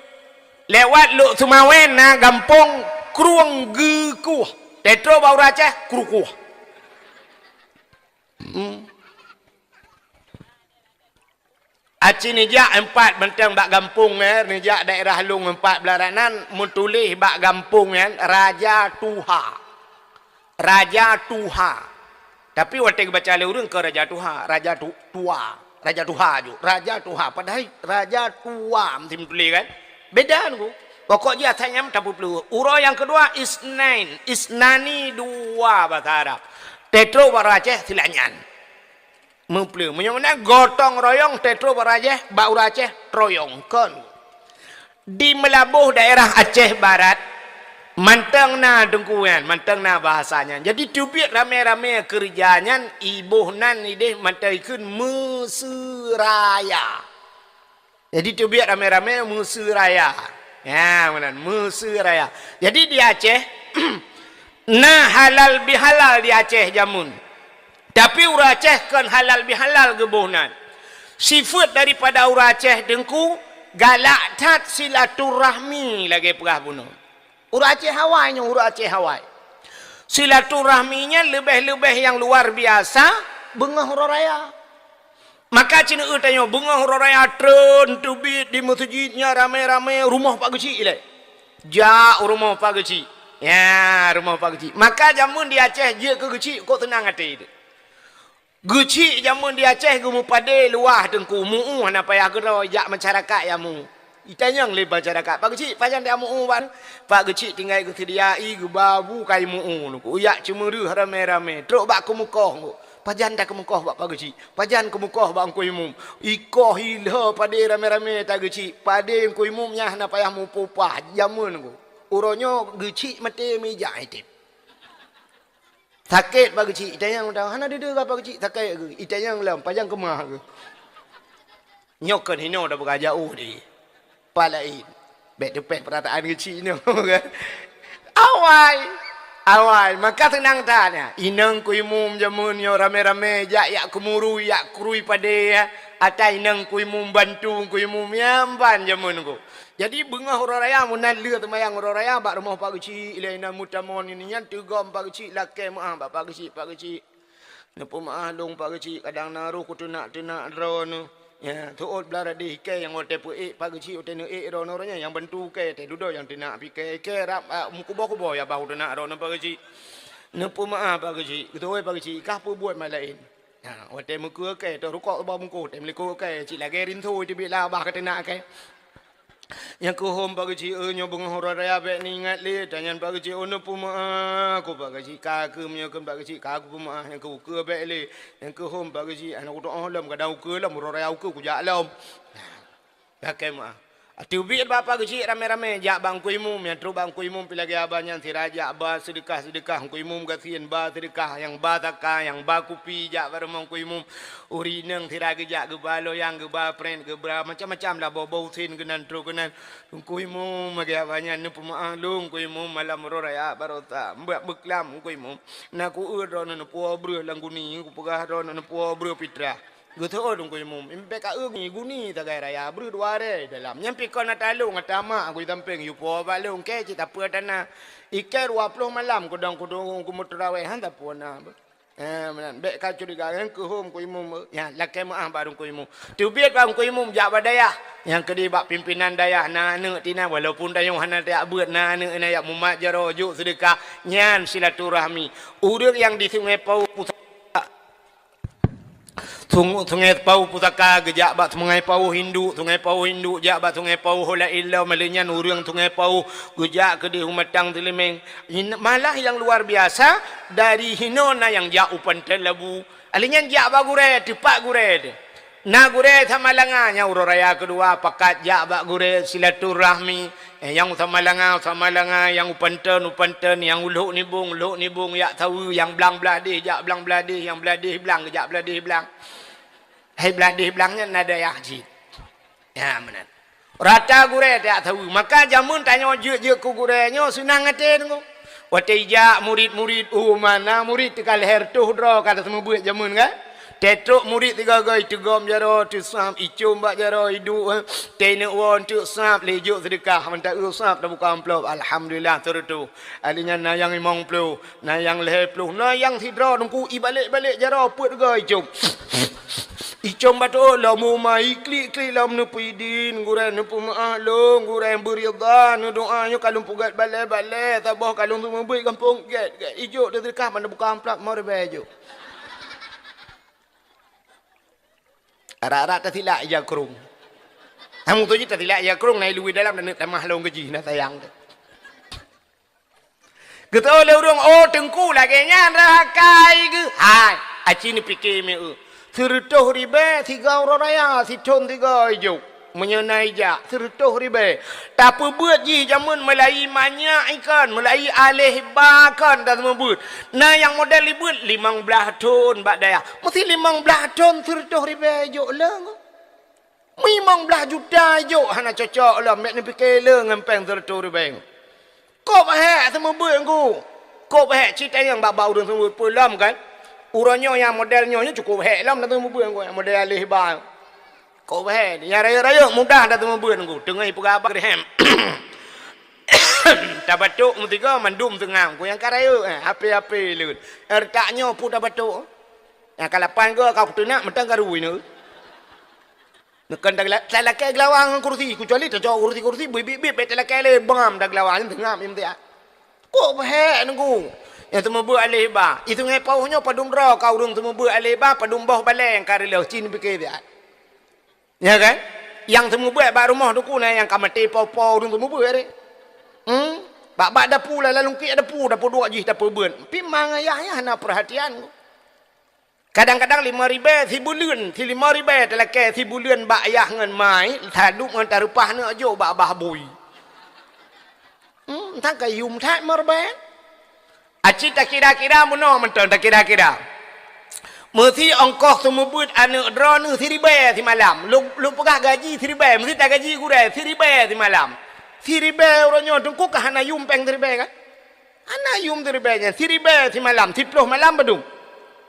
Lewat Lhokseumawe na gampông Krueng Geukueh, teutro bak ureuëng Aceh Krukueh. Hmm. Aci nijak empat beunteng bak gampông nyan, nijak daerah Long empat beularat nan, meutuléh bak gampông nyan Raja Tuha. Raja Tuha. Tapi watée geubaca lé ureuëng keu Raja Tuha, Raja Tu-, Tua, Raja Tuha ju, Raja Tuha. Padahai Raja Tua meusti meutuléh kan? Beda nunggu. Pokok jih asai nyan tapeupleueh. Uroe nyang keudua Isnain, Isnani dua bahasa Arab. Teutro bak Aceh silanyan. Meupleue. Meunyoe meunan gotong royong teutroh bak ureueng Aceh, bak ureueng Aceh troyong kon. Di Meulaboh daerah Aceh Barat, mantong na teungku nyan, mantong na bahasa nyan. Jadi teubiet ramé-ramé keureuja nyan, iboh nan ideh mantong ikheun Meuseu Raya. Jadi teubiet ramé-ramé Meuseu Raya. Ya, meunan, Meuseu Raya. Jadi di Aceh, na halal bihalal di Aceh jameun. Tapi ureueng Aceh kon halal bihalal geuboh nan. Sifeuet daripada ureueng Aceh teungku, galak that silaturahmi lagée peugah bunoe. Ureueng Aceh awai nyoe, ureueng Aceh awai. Silaturahmi nyan leubeh-leubeh nyang luar biasa beungoh uroe raya. Maka ceuneuk tanyoe beungoh uroe raya treun teubiet di meuseujid nyan ramé-ramé rumoh Pak Geuchik ilée. Jak u rumoh Pak Geuchik. Ya, rumoh Pak Geuchik. Maka jameun di Aceh jeuet keu Geuchik kok seunang até teuh. Geuchik jameun di Aceh geumeupadé luwah teungku, mu'ue hana payah keudroe jak masyarakat nyang mu'ue. Itanyong lé masyarakat, "Pak Geuchik, pajan dak mu'ue ban?" Pak Geuchik tinggai geuseudia ie, geuba bu kai mu'ue nyoe. Ujak ceumeureuh ramé-ramé, trok bak keumeukoh nyoe. "Pajan takeumeukoh bak Pak Geuchik? Pajan keumeukoh bak Teungku Imum?" Ikoh ilhô padé ramé-ramé Pak Geuchik, padé Teungku Imum nyan hana payah mupah-upah jameun nyoe. Uroe nyoe Geuchik maté meujak item. Sakét Pak Geuchik, itanyong, hana deuh-deuh Pak Geuchik, sakét geuh. Itanyong lom, pajan keumah geuh. Nyoe kon hinoe dak beurajak u di. Pak laén. Bék teupéh peurataan Geuchik nyoe kan. Awai. Awai, maka seunang that nyan. Inong Teungku Imum jameun nyoe ramé-ramé jak yak keumurui, yak krui padé ya. Ata inong Teungku Imum bantu Teungku Imum ya ban jameun nyoe. Jadi beungoh uroe raya meunan lheueh seumayang uroe raya bak rumoh Pak Geuchik, ilée inan meutamong nyan teugom Pak Geuchik lakée meu'ah bak Pak Geuchik, "Pak Geuchik, neupeumeu'ah lôn Pak Geuchik, kadang na roh kuteunak-teunak droeneuh." Ya, teuôt blah radeh ikée nyang watée peuék Pak Geuchik watée neuék droeneuh, roh nyan nyang bantu ikée, teududoe nyang teunak pih ikée, ikée rab, a, meukuboh-kuboh ya bah kuteunak droeneuh Pak Geuchik. "Neupeumeu'ah Pak Geuchik, geutuwoi Pak Geuchik, kah peubuet mat laén." Ha, watée meukeue kée, toh rukok bak bungkôh, tém likot kée, cit lagée rinso teubiet lah bah ka teunak kée. Nyang keuhom Pak Geuchik, "Eh, nyoe beungoh uroe raya bék neuingat lé." Tanyan Pak Geuchik, "Oh, neupeumeu'ah keu Pak Geuchik, ka keuh meunyoe kheun Pak Geuchik, ka kupeumeu'ah nyang keu ukeue bék lé." Nyang keuhom Pak Geuchik, "Hana kutoh lom, kadang ukeue lom, uroe raya ukeue kujak lom." Lakée meu'ah. Teubiet bak Pak Geuchik ramé-ramé jak bak Teungku Imum, nyang trok bak Teungku Imum pih lagée abah nyan sira jak ba seudeukah-seudeukah, Teungku Imum gasien ba seudeukah, nyang ba saka, nyang ba kupi jak bak rumoh Teungku Imum. Ureueng inong sira geujak geuba loyang, geuba prét, geuba macam-macam lah, boh-boh usen keunan trok keunan. Teungku Imum lagée abah nyan, "Neupeumeu'ah lôn Teungku Imum, malam uroe raya baroesa, mbak beuklam Teungku Imum. Na kueuet droeneuh neupuwoe breueh lam guni, kupeugah droeneuh neupuwoe breueh pitrah." Geuseuôt Teungku Imum, "Impék ka eu guni sagai raya, breueh dua ré dalam. Nyan pih kon ata lôn, ata mak, aku di sampéng, yue puwoe bak lôn, kée cit tapeue tana. Ikée dua ploh malam kudong kudong kumeuteurawéh, han tapeue na." Eh, meunan. Bék ka curiga, nyang keuhom Teungku Imum, nyan, lakée meu'ah bak Teungku Imum. Teubiet bak Teungku Imum jak bak dayah. Nyang keudeh bak pimpinan dayah, na aneuëk tinan, walaupun tanyoe hana tajak beuet, na aneuëk na jak mumat jaroe, jok seudeukah. Nyan silaturahmi. Ureuëng nyang di Sungai Pauh Pusaka, Sung-, Sungai Pauh Pusaka geujak bak Sungai Pauh Induk, Sungai Pauh Induk jak bak Sungai Pauh Hola Ilom, lheueh nyan ureuëng Sungai Pauh geujak keudeh u Matang Teulimeng. In-, malah nyang luar biasa, dari hinoe na nyang jak u Pantai Labu. Lheueh nyan jak bak gurée, teupat gurée teuh. Na gurée Samalanga nyang uroe raya keudua pakat jak bak gurée silaturahmi. Eh, nyang u Samalanga, u Samalanga, nyang u Panton, u Panton, nyang u Lhok Nibong, u Lhok Nibong, jak saweue, nyang blang blah deh, jak blang blah deh, nyang blah deh blang, jak blah deh blang. Hai blah deh blang nyan na dayah jih. Ya, meunan. Rata gurée jak saweue. Maka jameun tanyoe jeuet-jeuet keu gurée nyoe seunang até teungku. Watée ijak murit-murit, oh, mana murit teuka lhée reutôh droe ka taseumubuet jameun kan? Teutrok murit sigoe-goe iteugom jaroe, teusab, icom bak jaroe, iduek, eh. Teuineuk woe teuk sab, lé jok seudeukah, mantong eu sab tabuka amplop, alhamdulillah, teureutôh. Ahli nyan na nyang limong ploh, na nyang lhée ploh, na nyang sidroe teungku ibalek-balek jaroe peuet goe icom. Icom bacut lom uma, iklik-klik lom neupeudin, gurée neupeumeu'ah lôn, gurée beuridha, neudoa nyoe ka lôn peugét balée-balée, saboh ka lôn seumeubeuet gampông gét, gét. Ijok teuseudeukah, ban tabuka amplop, mo ribée jok. Arak-arak tasilak ija krong. Hang musoh jih tasilak ija krong, na ilui dalam dan tamah lôn keujih, na sayang teuh. Geuteupeue lé ureuëng, "Oh, teungku lagée nyan rahakai geuh." Hai, aci neupike meu. Sireutôh ribèe siga uroe raya, sithôn siga ijôk. Meunyoe na ijak, sireutôh ribèe. Tapeubeuet jih jameun meulayi manyak ikon, meulayi aléh ba kon tameubeuet. Na nyang model ibeuet limong blaih thôn bak dayah. Meusi limong blaih thôn sireutôh ribèe ijôk leueng. Limong blaih juta ijôk hana cocok lom, bèk neupike leueng ngon péng sireutôh ribèe. Kôp hék seumeubeuet ngku. Kôp hék cit tanyong bak-bak ureueng seumeubeuet peue lom kan. Uroe nyoe nyang model nyoe nyoe cukôp hék lom dah seumeubeuet ngku, nyang model aléh ba. Kôp hék, nyang rayeuk-rayeuk mudah dah seumeubeuet ngku. Teungoh ipeugah bak dirhem. Tabatok meusigoe mandum seungab ngku nyang ka rayeuk, eh, hapé-hapé lôn. Ertak nyoe peue tabatok. Nyang ka lapan goe ka kuteunak mantong ka rui nyoe. Neukon tagla-, talakée geulawa ngon kursi, keucuali tacok kursi-kursi, bit-bit bèk talakée lé, bam tageulawa, nyan teungab nyang meusiat. Kôp hék ngku. Nyang seumeubeuet aléh ba. I Sungai Pauh nyoe padum droe ka ureueng seumeubeuet aléh ba, padum boh balèe nyang ka reuloh, ci neupike siat. Ya kan? Nyang seumeubeuet bak rumoh teungku na nyang ka maté po-po ureueng seumeubeuet deh. Hmm? Bak-bak dapu la, lalong kiek dapu, dapu duek jih tapeubeuet. Pi ma ngon ayah nyan hana peurhatian. Kadang-kadang limong ribèe sibuleuen, si limong ribèe talakée sibuleuen bak ayah ngon ma, taduek ngon tareupah neujok bak babah bui. Hmm, entah ka yum that limong ribèe. Aci takira-kira meunoe mantong takira-kira. Meusi ongkoh seumeubeuet aneuk droeneuh siribèe simalam. Lôn, lôn peugah gaji siribèe, meusi tagaji gurèe siribèe simalam. Siribèe uroe nyoe teungku ka hana yum péng siribèe kan? Hana yum siribèe nyan, siribèe simalam, siploh malam padum?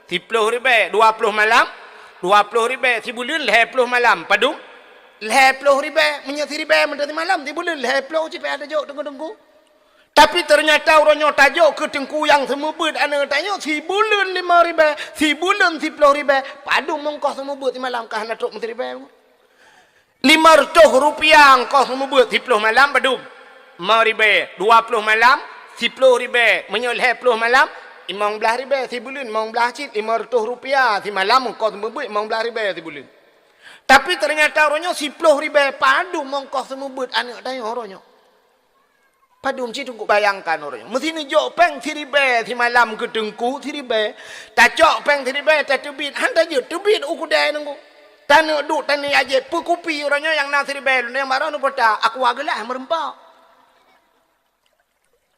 Siploh ribèe, dua ploh malam, dua ploh ribèe sibuleuen, lhèe ploh malam padum? Lhèe ploh ribèe, meunyoe siribèe mantong simalam, sibuleuen lhèe ploh cit payah tajok teungku-teungku. Tapi teunyata uroe nyoe tajok keu teungku nyang seumeubeuet aneuk tanyoe sibuleuen limong ribèe, sibuleuen siploh ribèe, padum ongkoh seumeubeuet simalam ka hana trok meusiribèe. Lima reutôh rupiah ongkoh seumeubeuet siploh malam padum? Limong ribèe, dua ploh malam, siploh ribèe, meunyoe lhèe ploh malam, limong blaih ribèe sibuleuen, limong blaih cit, lima reutôh rupiah simalam ongkoh seumeubeuet limong blaih ribèe sibuleuen. Tapi teunyata uroe nyoe siploh ribèe padum ongkoh seumeubeuet aneuk tanyoe uroe nyoe. Padum cit teungku bayangkan uroe nyoe. Meusi neujok péng siribèe simalam keu teungku siribèe. Tacok péng siribèe tateubiet, han tajeuet, teubiet u keudè teungku. Taneuk duek, taneuk ajép, peukupi uroe nyoe nyang na siribèe, lôn nyang baroe neupeugah, aqua geulah meureumpok.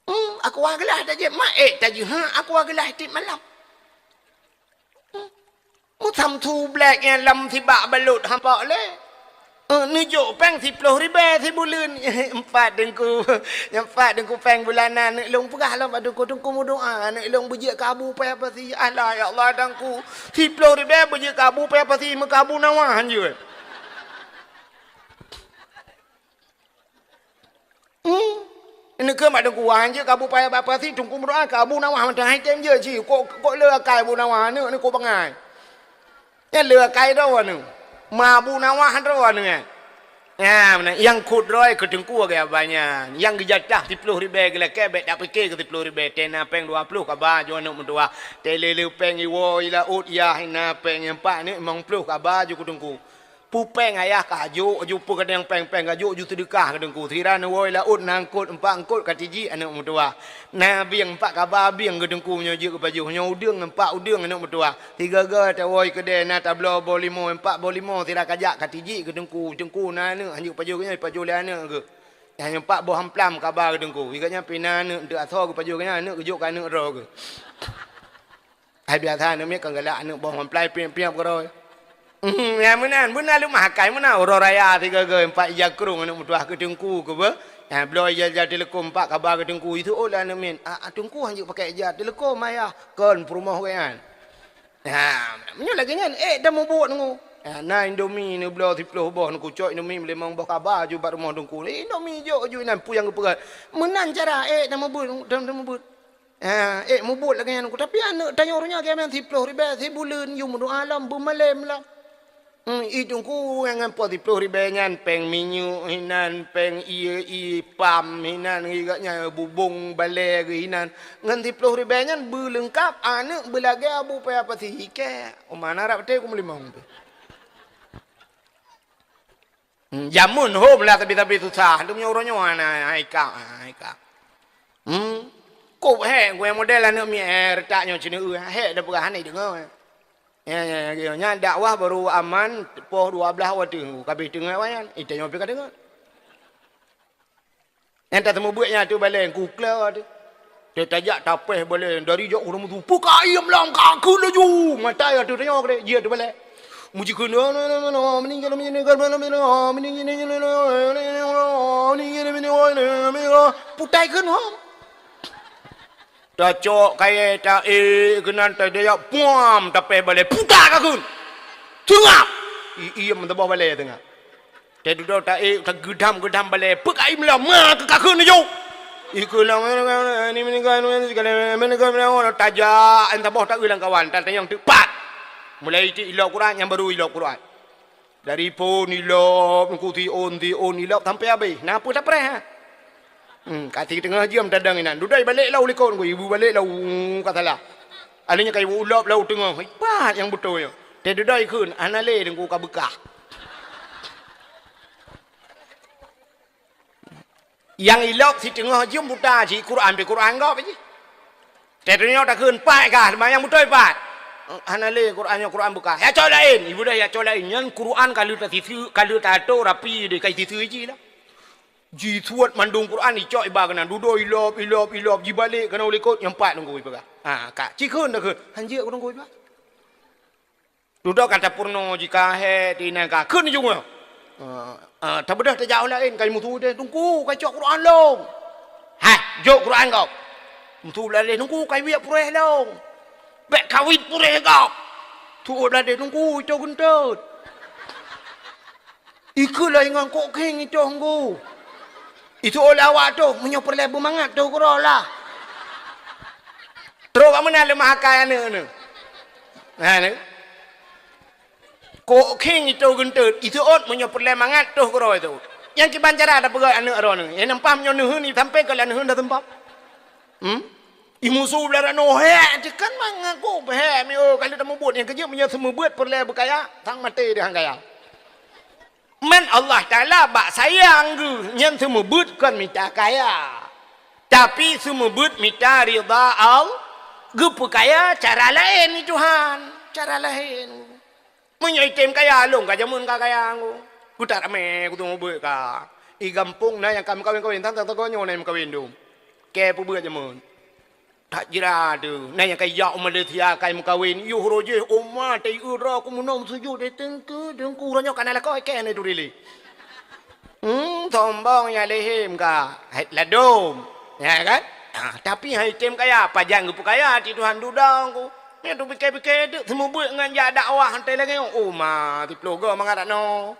Hmm, aqua geulah tajép, ma ék tajeuet, ha, aqua geulah tiep malam. Meusamsu blék nyan lam sibak balot hampa lé. Eh, neujok péng siploh ribèe sibuleuen. Empat teungku. Empat teungku péng bulanan. Aneuk lôn peugah lom bak teungku, teungku meudoa. Aneuk lôn beujeuet keu Abu Paya Pasi. Alah, ya Allah, teungku. Siploh ribèe beujeuet keu Abu Paya Pasi, meukabu nawa hanjeuet. Hmm. Neukheun bak teungku, "Wah, hanjeuet keu Abu Paya Pasi, teungku meudoa keu Abu Nawah mantong." Hai tem jeuet cit, kok, kok le akai Abu Nawah, aneuk ni kok bangai. Nyan le akai droe aneuk. Ma Abu Nawah droe aneuk nyan. Nyan, nyang khot droe keu teungku agak banyak. Nyang geujatah siploh ribèe geulakèe, bèk tapike keu siploh ribèe. Tena péng dua ploh kaba ju aneuk meutuah. Tele le péng iwoe i laôt, yah ina péng nyang pat ni limong ploh kaba ju keu teungku. Pupéng ayah ka jok, ju peukeudang péng-péng ka jok, ju seudeukah keu teungku. Sira neuwoe laôt na eungkot, empat eungkot ka tijik aneuk meutuwah. Na bieng empat kaba bieng keu teungku nyoe jeuet keu pajoh. Nyoe udeueng empat udeueng aneuk meutuwah. Sigaga tawoe keudè na tabloe boh limo, empat boh limo sira kajak ka tijik keu teungku. Teungku na aneuk, hanjeuet pajoh keu nyoe, pajoh lé aneuk geuh. Nyang empat boh amplam kaba keu teungku. Sigoe nyan pih na aneuk, enteuk asoe geupajoh keu nyan, aneuk geujok keu aneuk droe geuh. Hai biasa aneuk miet kan galak aneuk boh mamplai piep-piep keudroe. Hmm, nyang meunan, beuna leumah akai meunan uroe raya sigoe-goe empat ija krong aneuk meutuwah keu teungku keu beuh. Nyang bloe ija-ija teuleukom empat kaba keu teungku, iseuôt lé aneuk miet. Ah, ah, teungku hanjeuet pakai ija teuleukom ayah, kon peurumoh gobnyan. Nah, meunyoe lagèe nyan, ék tamubuet teungku. Ah, na Indomie neubloe siploh boh, neukucok Indomie meulimong boh kaba ju bak rumoh teungku. Indomie jok ju inan peue nyang geupeugah. Meunan cara ék tamubuet, tam-, tamubuet. Ha, ék mubuet lagèe nyan, tapi aneuk tanyoe uroe nyoe lagèe nyan siploh ribèe sibuleuen, yum dua lom beumalém lom. Hmm, i teungku nyang ngon po siploh ribèe nyan, péng minyeuk hinan, péng ie, ie pam hinan, geuh nyan bubông balèe geuh hinan. Ngon siploh ribèe nyan beuleungkap aneuk beulagèe Abu Paya Pasi, ikèk. Uma na rab teuh ku meulimong pih. Hmm, jameun hom lah sabe-sabe susah. Lom nyoe uroe nyoe hana, hai kak, hai kak. Hmm. Kop hék, gurèe model aneuk miet, eh, reutak nyoe ceuneuk, eh, hék dah peugah hana deungoe. Nyan, nyan, nyan, nyan dakwah baru aman poh dua belas watèe, ka abéh teungoh wayan. Ita nyoe pih ka deungoe. Nyang tateumeubeuet nyan ateueh balèe, ku klo teuh. Teuh tajak tapéh balèe, dari jak ureueng meusu, "Peu ka iem lam, ka kheun laju!" Mata ateueh tanyoe keudéh, jih ateueh balèe. Meuji kheun, putai kheun hom. Tacok kayèe taék keunan, tadayah puam, tapéh balèe, putai ka kheun. Teungab! I, iem meusaboh balèe teungab. Teuh dudoe taék, tageudam-geudam balèe, peu ka iem lam, ma keu ka kheun laju. Ikheun lam, tajak, entan boh taeu lam kawan, tan tanyong teuk pat. Mulai cit ilop Quran, nyang baru ilop Quran. Dari phon ilop, nungku siôn, siôn ilop sampai abéh. Na peue tapreh, ha? Hmm, ka siteungoh jeuem tadong inan. Dudoe balek lam likot, ibu balek lam, ka salah. Alèh nyan ka ibu ilop lam teungoh. Pat nyang beutôi nyoe. Teuh dudoe ikheun, hana lé teungku ka beukah. Nyang ilop siteungoh jeuem buta, si Quran pih Quran gob jih. Teuh tanyoe takheun, "Pat kah, teuma nyang beutôi pat?" "Hana lé, Quran nyoe Quran beukah." "Ya cok laén." Ibu dah ya cok laén. Nyan Quran ka lheueh tasiseue, ka lheueh tato rapi deh, ka isiseue jih lah. Jisuet mandum Quran, icok iba keunan. Dudoe ilop, ilop, ilop, jibalek keunan u likot, nyang pat teungku ipeugah. Ha, ka. Cikheun takheun. Han jeuet teungku iba. Dudoe ka tapeurunoe jih ka hèk, di inan ka kheun jih nyoe. Ah, ah, tabeudôh tajak u laén, ka meusu deh, "Teungku, ka cok Quran lôn." "Hai, jok Quran gob." Meusu blah deh, "Teungku, ka wiek puréh lôn." "Bèk kawit puréh gob." Tu'oh blah deh, "Teungku, ito geunteut." Ikheun lom ingat kok khieng ito teungku. Itu'oh lé awak toh, meunyoe peureulèe beumangat toh keudroe lah. Trok bak meunan leumah akai aneuk nyoe. Ha, nyoe. Kok khieng ito geunteut, itu'oh meunyoe peureulèe mangat toh keudroe itu'oh. Nyang kiban cara tapeugah aneuk droeneuh. Nyang nampak meunyoe neuheun, sampé keu lôn neuheun dah seumpah. Hmm? Imusu blah ranoe hèk, tekan mangat kok hèk, mi, oh, ka lheueh tameubeuet, nyang keujeuet meunyoe seumeubeuet peureulèe beukaya, sang maté deh han kaya. Man Allah Taala bak sayang geuh nyan seumeubeuet kon mita kaya. Tapi seumeubeuet mita ridha Allah, geupeukaya cara laén ni Tuhan, cara laén. Meunyoe item kaya lôn ka jameun ka kaya ngku. Geutak ramé geuteumeubeut ka. I gampông na nyang ka meukawen-kawen, tang-tang nyoe na nyang meukawen dum. Kèe peubeut jameun. That jira teuh, na nyang ka ijak u Malaysia ka meukawen, yoh roh jih uma teuh droe ku meunoe meusujud, eh, teungku, teungku, uroe nyoe ka na lakoe kèe na turi lé. Hmm, sombong ya lehim ka. Hai, ladom. Ya kan? Ha, tapi hai tem kaya, pajan geupeukaya hati Tuhan dudang ku. Nyan tu pike-pike deuk seumeubeuet ngon jak dakwah hantai lagèe nyoe. Oh, ma, siploh goe mangat dak noe.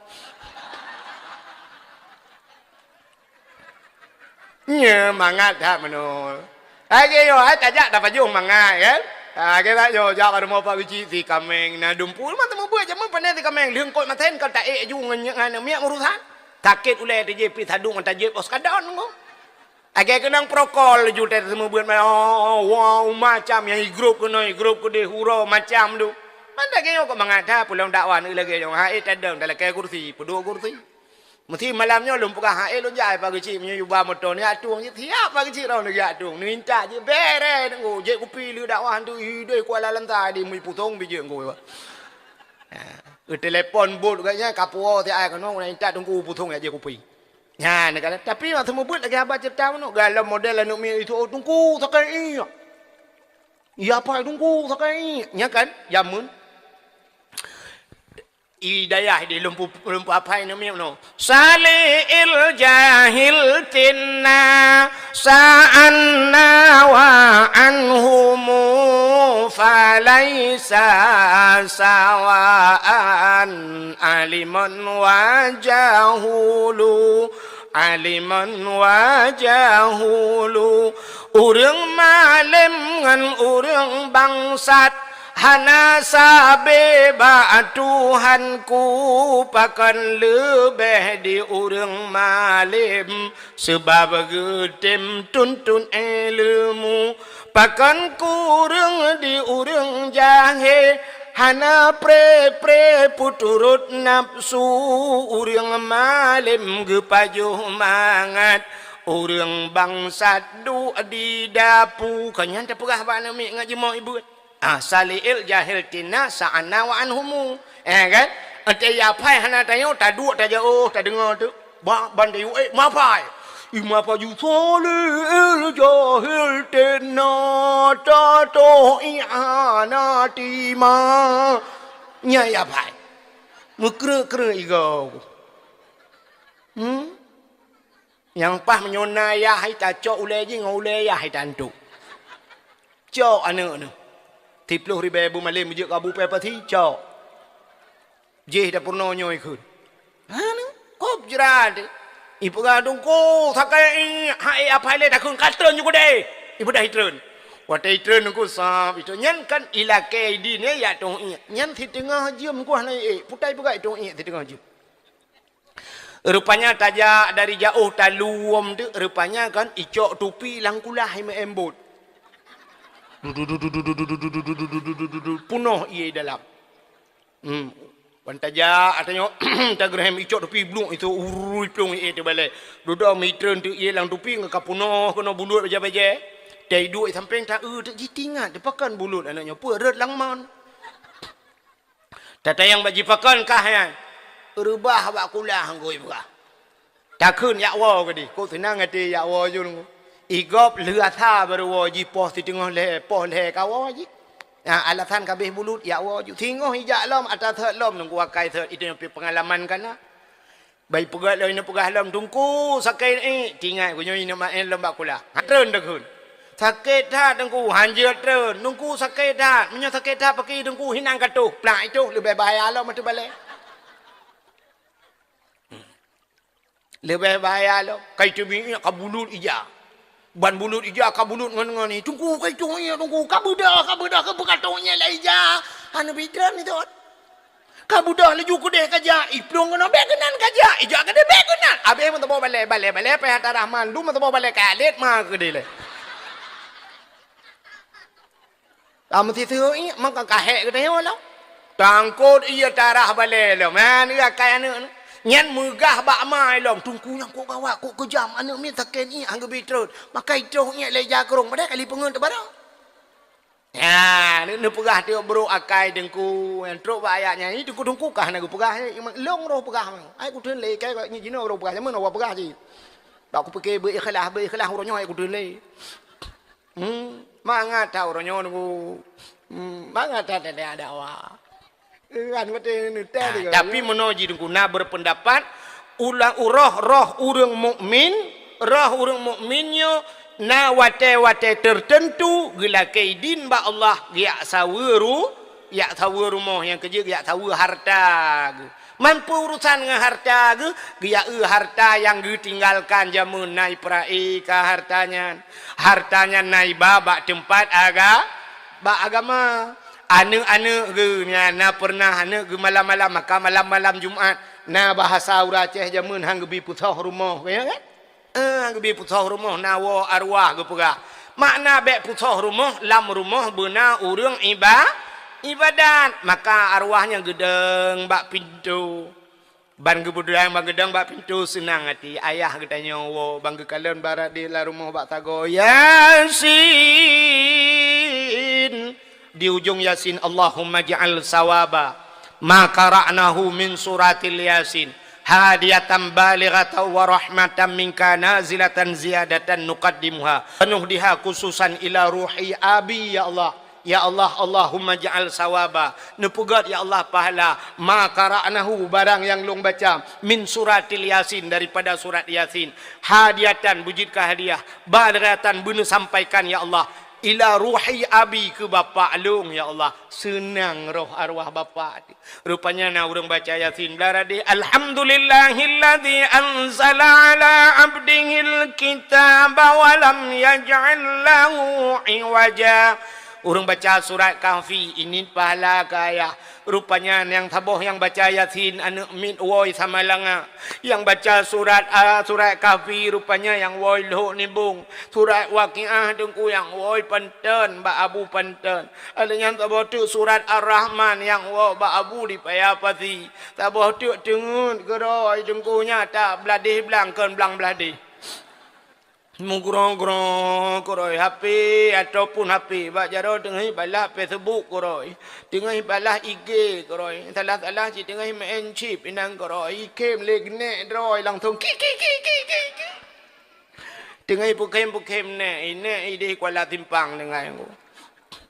Nyoe mangat that meunoe. Lagèe nyoe, hai tajak tapajoh mangat kan? Ha, kita nyoe jak bak rumoh Pak Geuchik si Kameng na dumpeue mantong meubuet jameun pane si Kameng lheueh kot masen ka taék aju ngon nyan miet urusan. Sakét ulèe teuh jih pih sadung ngon tajép os kadon ngon. Lagèe keunong prokol laju teuh seumeubeuet ma-, oh, wow, macam nyang i grup keunoe, i grup keudeh, uroe macam tu. Man lagèe nyoe kok mangat that peulom dakwah nyoe lagèe nyoe, hai tadong talakèe kursi, peuduek kursi. Meusi malam nyoe lôn peugah, hai lôn jak Pak Geuchik meunyoe yuba moto ni atueng jih, siap Pak Geuchik roh lôn jak atueng. Neuintat jih, bèrèh teungku, jép kupi lheueh dakwah tu, ideh Kuala Lantai di mui pusong bijéh ngku. Ha, eu telepon bot gobnyan ka puwoe siat ai keunoe, neuintat teungku pusong jak jép kupi. Nyan kan, tapi masa mubuet lagèe haba ceurita meunoe, galom model aneuk miet itu, "Oh, teungku, sakai ié." "Iya, Pak, teungku, sakai ié." Nya kan, jameun. I dayah di lumpu, lumpu apai aneuk miet meunoe. Sali'il jahil tinna, sa'anna wa anhumu, falaisa sawa'an aliman wa jahulu, aliman wa jahulu. Ureueng malém ngon ureueng bangsat hana sabe bak Tuhanku, pakon leubeh di ureueng malém, sabab geutem tuntut ileumu. Pakon kureueng di ureueng jahé, hana pré-pré peuturot nafsu, ureueng malém geupajoh mangat, ureueng bangsat duek di dapu. Ka nyan tapeugah bak aneuk miet ngon jeumoe ibuet. Ah, saliil jahil tina sa'ana wa anhumu. Eh, kan? Ante ya phai hana tanyoe, taduek tajak, oh, tadeungoe tu. Ba, ban tayue, eh, mapai. I mapai ju saliil jahil tina tatoh i'anati ma. Nya ya phai. Meukreuek-kreuek igoe. Hmm? Nyang paih meunyoe na yah hai tacok ulée jih ngon ulée yah hai tantu. Cok aneuk nyoe. Tiplôh ribée bu malém jeuet keu Abu Pepati, cok. Jih dapur nyoe ikheun. Aneuk, kop jrat. Ipeugah teungku, sakét iek, hai apai lé takheun ka treun ju keudeh. Ipeugah itreun. Watée itreun teungku sab, itreun nyan kan ilakée idin ya toh iek. Nyan siteungoh jeuem kuah na iek, putai peugah toh iek siteungoh jeuem. Rupanya tajak dari jaoh taluem tu, rupanya kan icok tupi lam kulah imeu'en bot. Punoh ié dalam. Hmm. Wan tajak atanyoe tageureuhem icok tupi bluk itu urui plueng ié teubalai. Dudoe mitreun tu ié lam tupi ngon ka punoh keunoe bulut bajée-bajée. Tai duek sampéng ta eu teuk jitingat dipakan bulut aneuk nyoe peue rot lam mon. Tatayang bak jipakon kah nyan. Reubah bak kulah ngui peugah. Takheun yak woe keudeh. Kok seunang até yak woe ju nunggu. Igop lheueh asa baru woe jipoh siteungoh lhée, poh lhée ka woe jih. Ha, alasan kabeh bulut yak woe ju. Singoh ijak lom ata sot lom nunggu akai sot itu nyang pi peungalaman kana. Bai peugah lom, ineuk peugah lom, "Teungku, sakét iek." Tingat geuh nyoe ineuk maén lom bak kulah. Ha, treun takheun. "Sakét that, Teungku." Hanjeuet treun. "Teungku, sakét that." "Meunyoe sakét that, pakri Teungku hinan ka toh." Plak itoh leubeh bahaya lom ateueh balée. Leubeh bahaya lom. Kai teubiet ka bulut ija. Ban bulut ija ka bulut ngon, ngon ni. "Teungku, kai toh iek, Teungku. Ka beudoh, ka beudoh, ka beudoh iek lé ija." Hana bidran itu. Ka beudoh laju keudeh ka jak, iplueng keunoe bék keunan ka jak, ijak keudeh bék keunan. Abéh meusaboh balée, balée, balée pih ata Rahman, lu meusaboh balée ka adet ma keudeh lé. Ka meusiseue iek, maka ka hék geutanyoe lom. Tangkot ié tarah balée lom, man akai aneuk nyoe. Nyan meugah bak ma lom, "Teungku nyang kok gawat, kok keujam, aneuk miet sakét iek han geubi treun." Maka itroh iek lé jakrong, padahai kali peungeut teubarang. Nya, neu-, neupeugah tiep brok akai Teungku, nyang trok bak ayat nyan, "Ih, Teungku, Teungku kah na geupeugah, eh, long roh peugah. Ai kutreun lé, kai nyoe jinoe roh peugah, jameun awak peugah cit. Bak kupike beu-ikhlas, beu-ikhlas uroe nyoe ai kutreun lé." Hmm, mangat that uroe nyoe Teungku. Hmm, mangat that ada, ada awak. Kan watée neutem. Ah, tapi meunoe jih Teungku na berpendapat, ulah uroh roh ureuëng mukmin, roh ureuëng mukmin nyoe na watée-watée tertentu geulakée idin bak Allah, geujak saweue ru-, jak saweue rumoh nyang keujeuet geujak saweue harta geuh. Mampu urusan ngon harta geuh, geujak eu harta nyang geutinggalkan jameun na ipeuraya ka harta nyan. Harta nyan na iba bak teumpat aga-, bak agama. Aneuk-aneuk geuh nyan na peureunah aneuk geuh malam-malam, maka malam-malam Jumat na bahasa ureuëng Aceh jameun han geubi pusoh rumoh, ya kan? Eh, han geubi pusoh rumoh na woe arwah geupeugah. Makna bék pusoh rumoh, lam rumoh beuna ureuëng iba-, ibadat, maka arwah nyan geudong bak pintoe. Ban geubeudang ban geudong bak pintoe seunang até, ayah geutanyoe woe ban geukalon barat di lam rumoh bak sagoe, "Yasin!" Di ujong Yasin, "Allahumma ja'al sawaba ma qara'nahu min suratil Yasin hadiyatan balighatan wa rahmatan minka nazilatan ziyadatan nuqaddimuha wa nuhdiha khususan ila ruhi abi, ya Allah." Ya Allah, Allahumma ja'al sawaba, neupeugét ya Allah pahala, ma qara'nahu, barang nyang lôn baca, min suratil Yasin, daripada surat Yasin, hadiyatan, beujeuet keu hadiah, balighatan, beuneusampaikan ya Allah, ila ruhi abi, keu bapak lôn ya Allah, seunang roh arwah bapak. Rupanya na ureuëng baca Yasin, blah radeh, "Alhamdulillahilladzi anzala ala abdihil kitaba wa lam yaj'al lahu iwaja." Ureuëng baca surat Kahfi, ini pahala keu ayah. Rupanya nyang saboh nyang baca Yasin aneuk miet woe Samalanga. Nyang baca surat, a, surat Kahfi rupanya nyang woe Lhok Nibong. Surat Waqiah Teungku nyang woe Panton bak Abu Panton. Ada nyang saboh teuk surat Ar-Rahman nyang woe bak Abu di Paya Pasi. Saboh teuk teungeut keudroe Teungku nyan that bladeh blang kon blang bladeh. Meugrong-grong keurôi H P ataupun H P bak jaroe teungoh balah Facebook keurôi, teungoh balah I G keurôi, salah-salah cit teungoh maén chip inan keurôi, ikhém lé geunék droe langsong ki, ki, ki. Teungoh peukhém-peukhém nèk, nèk idéh Kuala Simpang teungoh.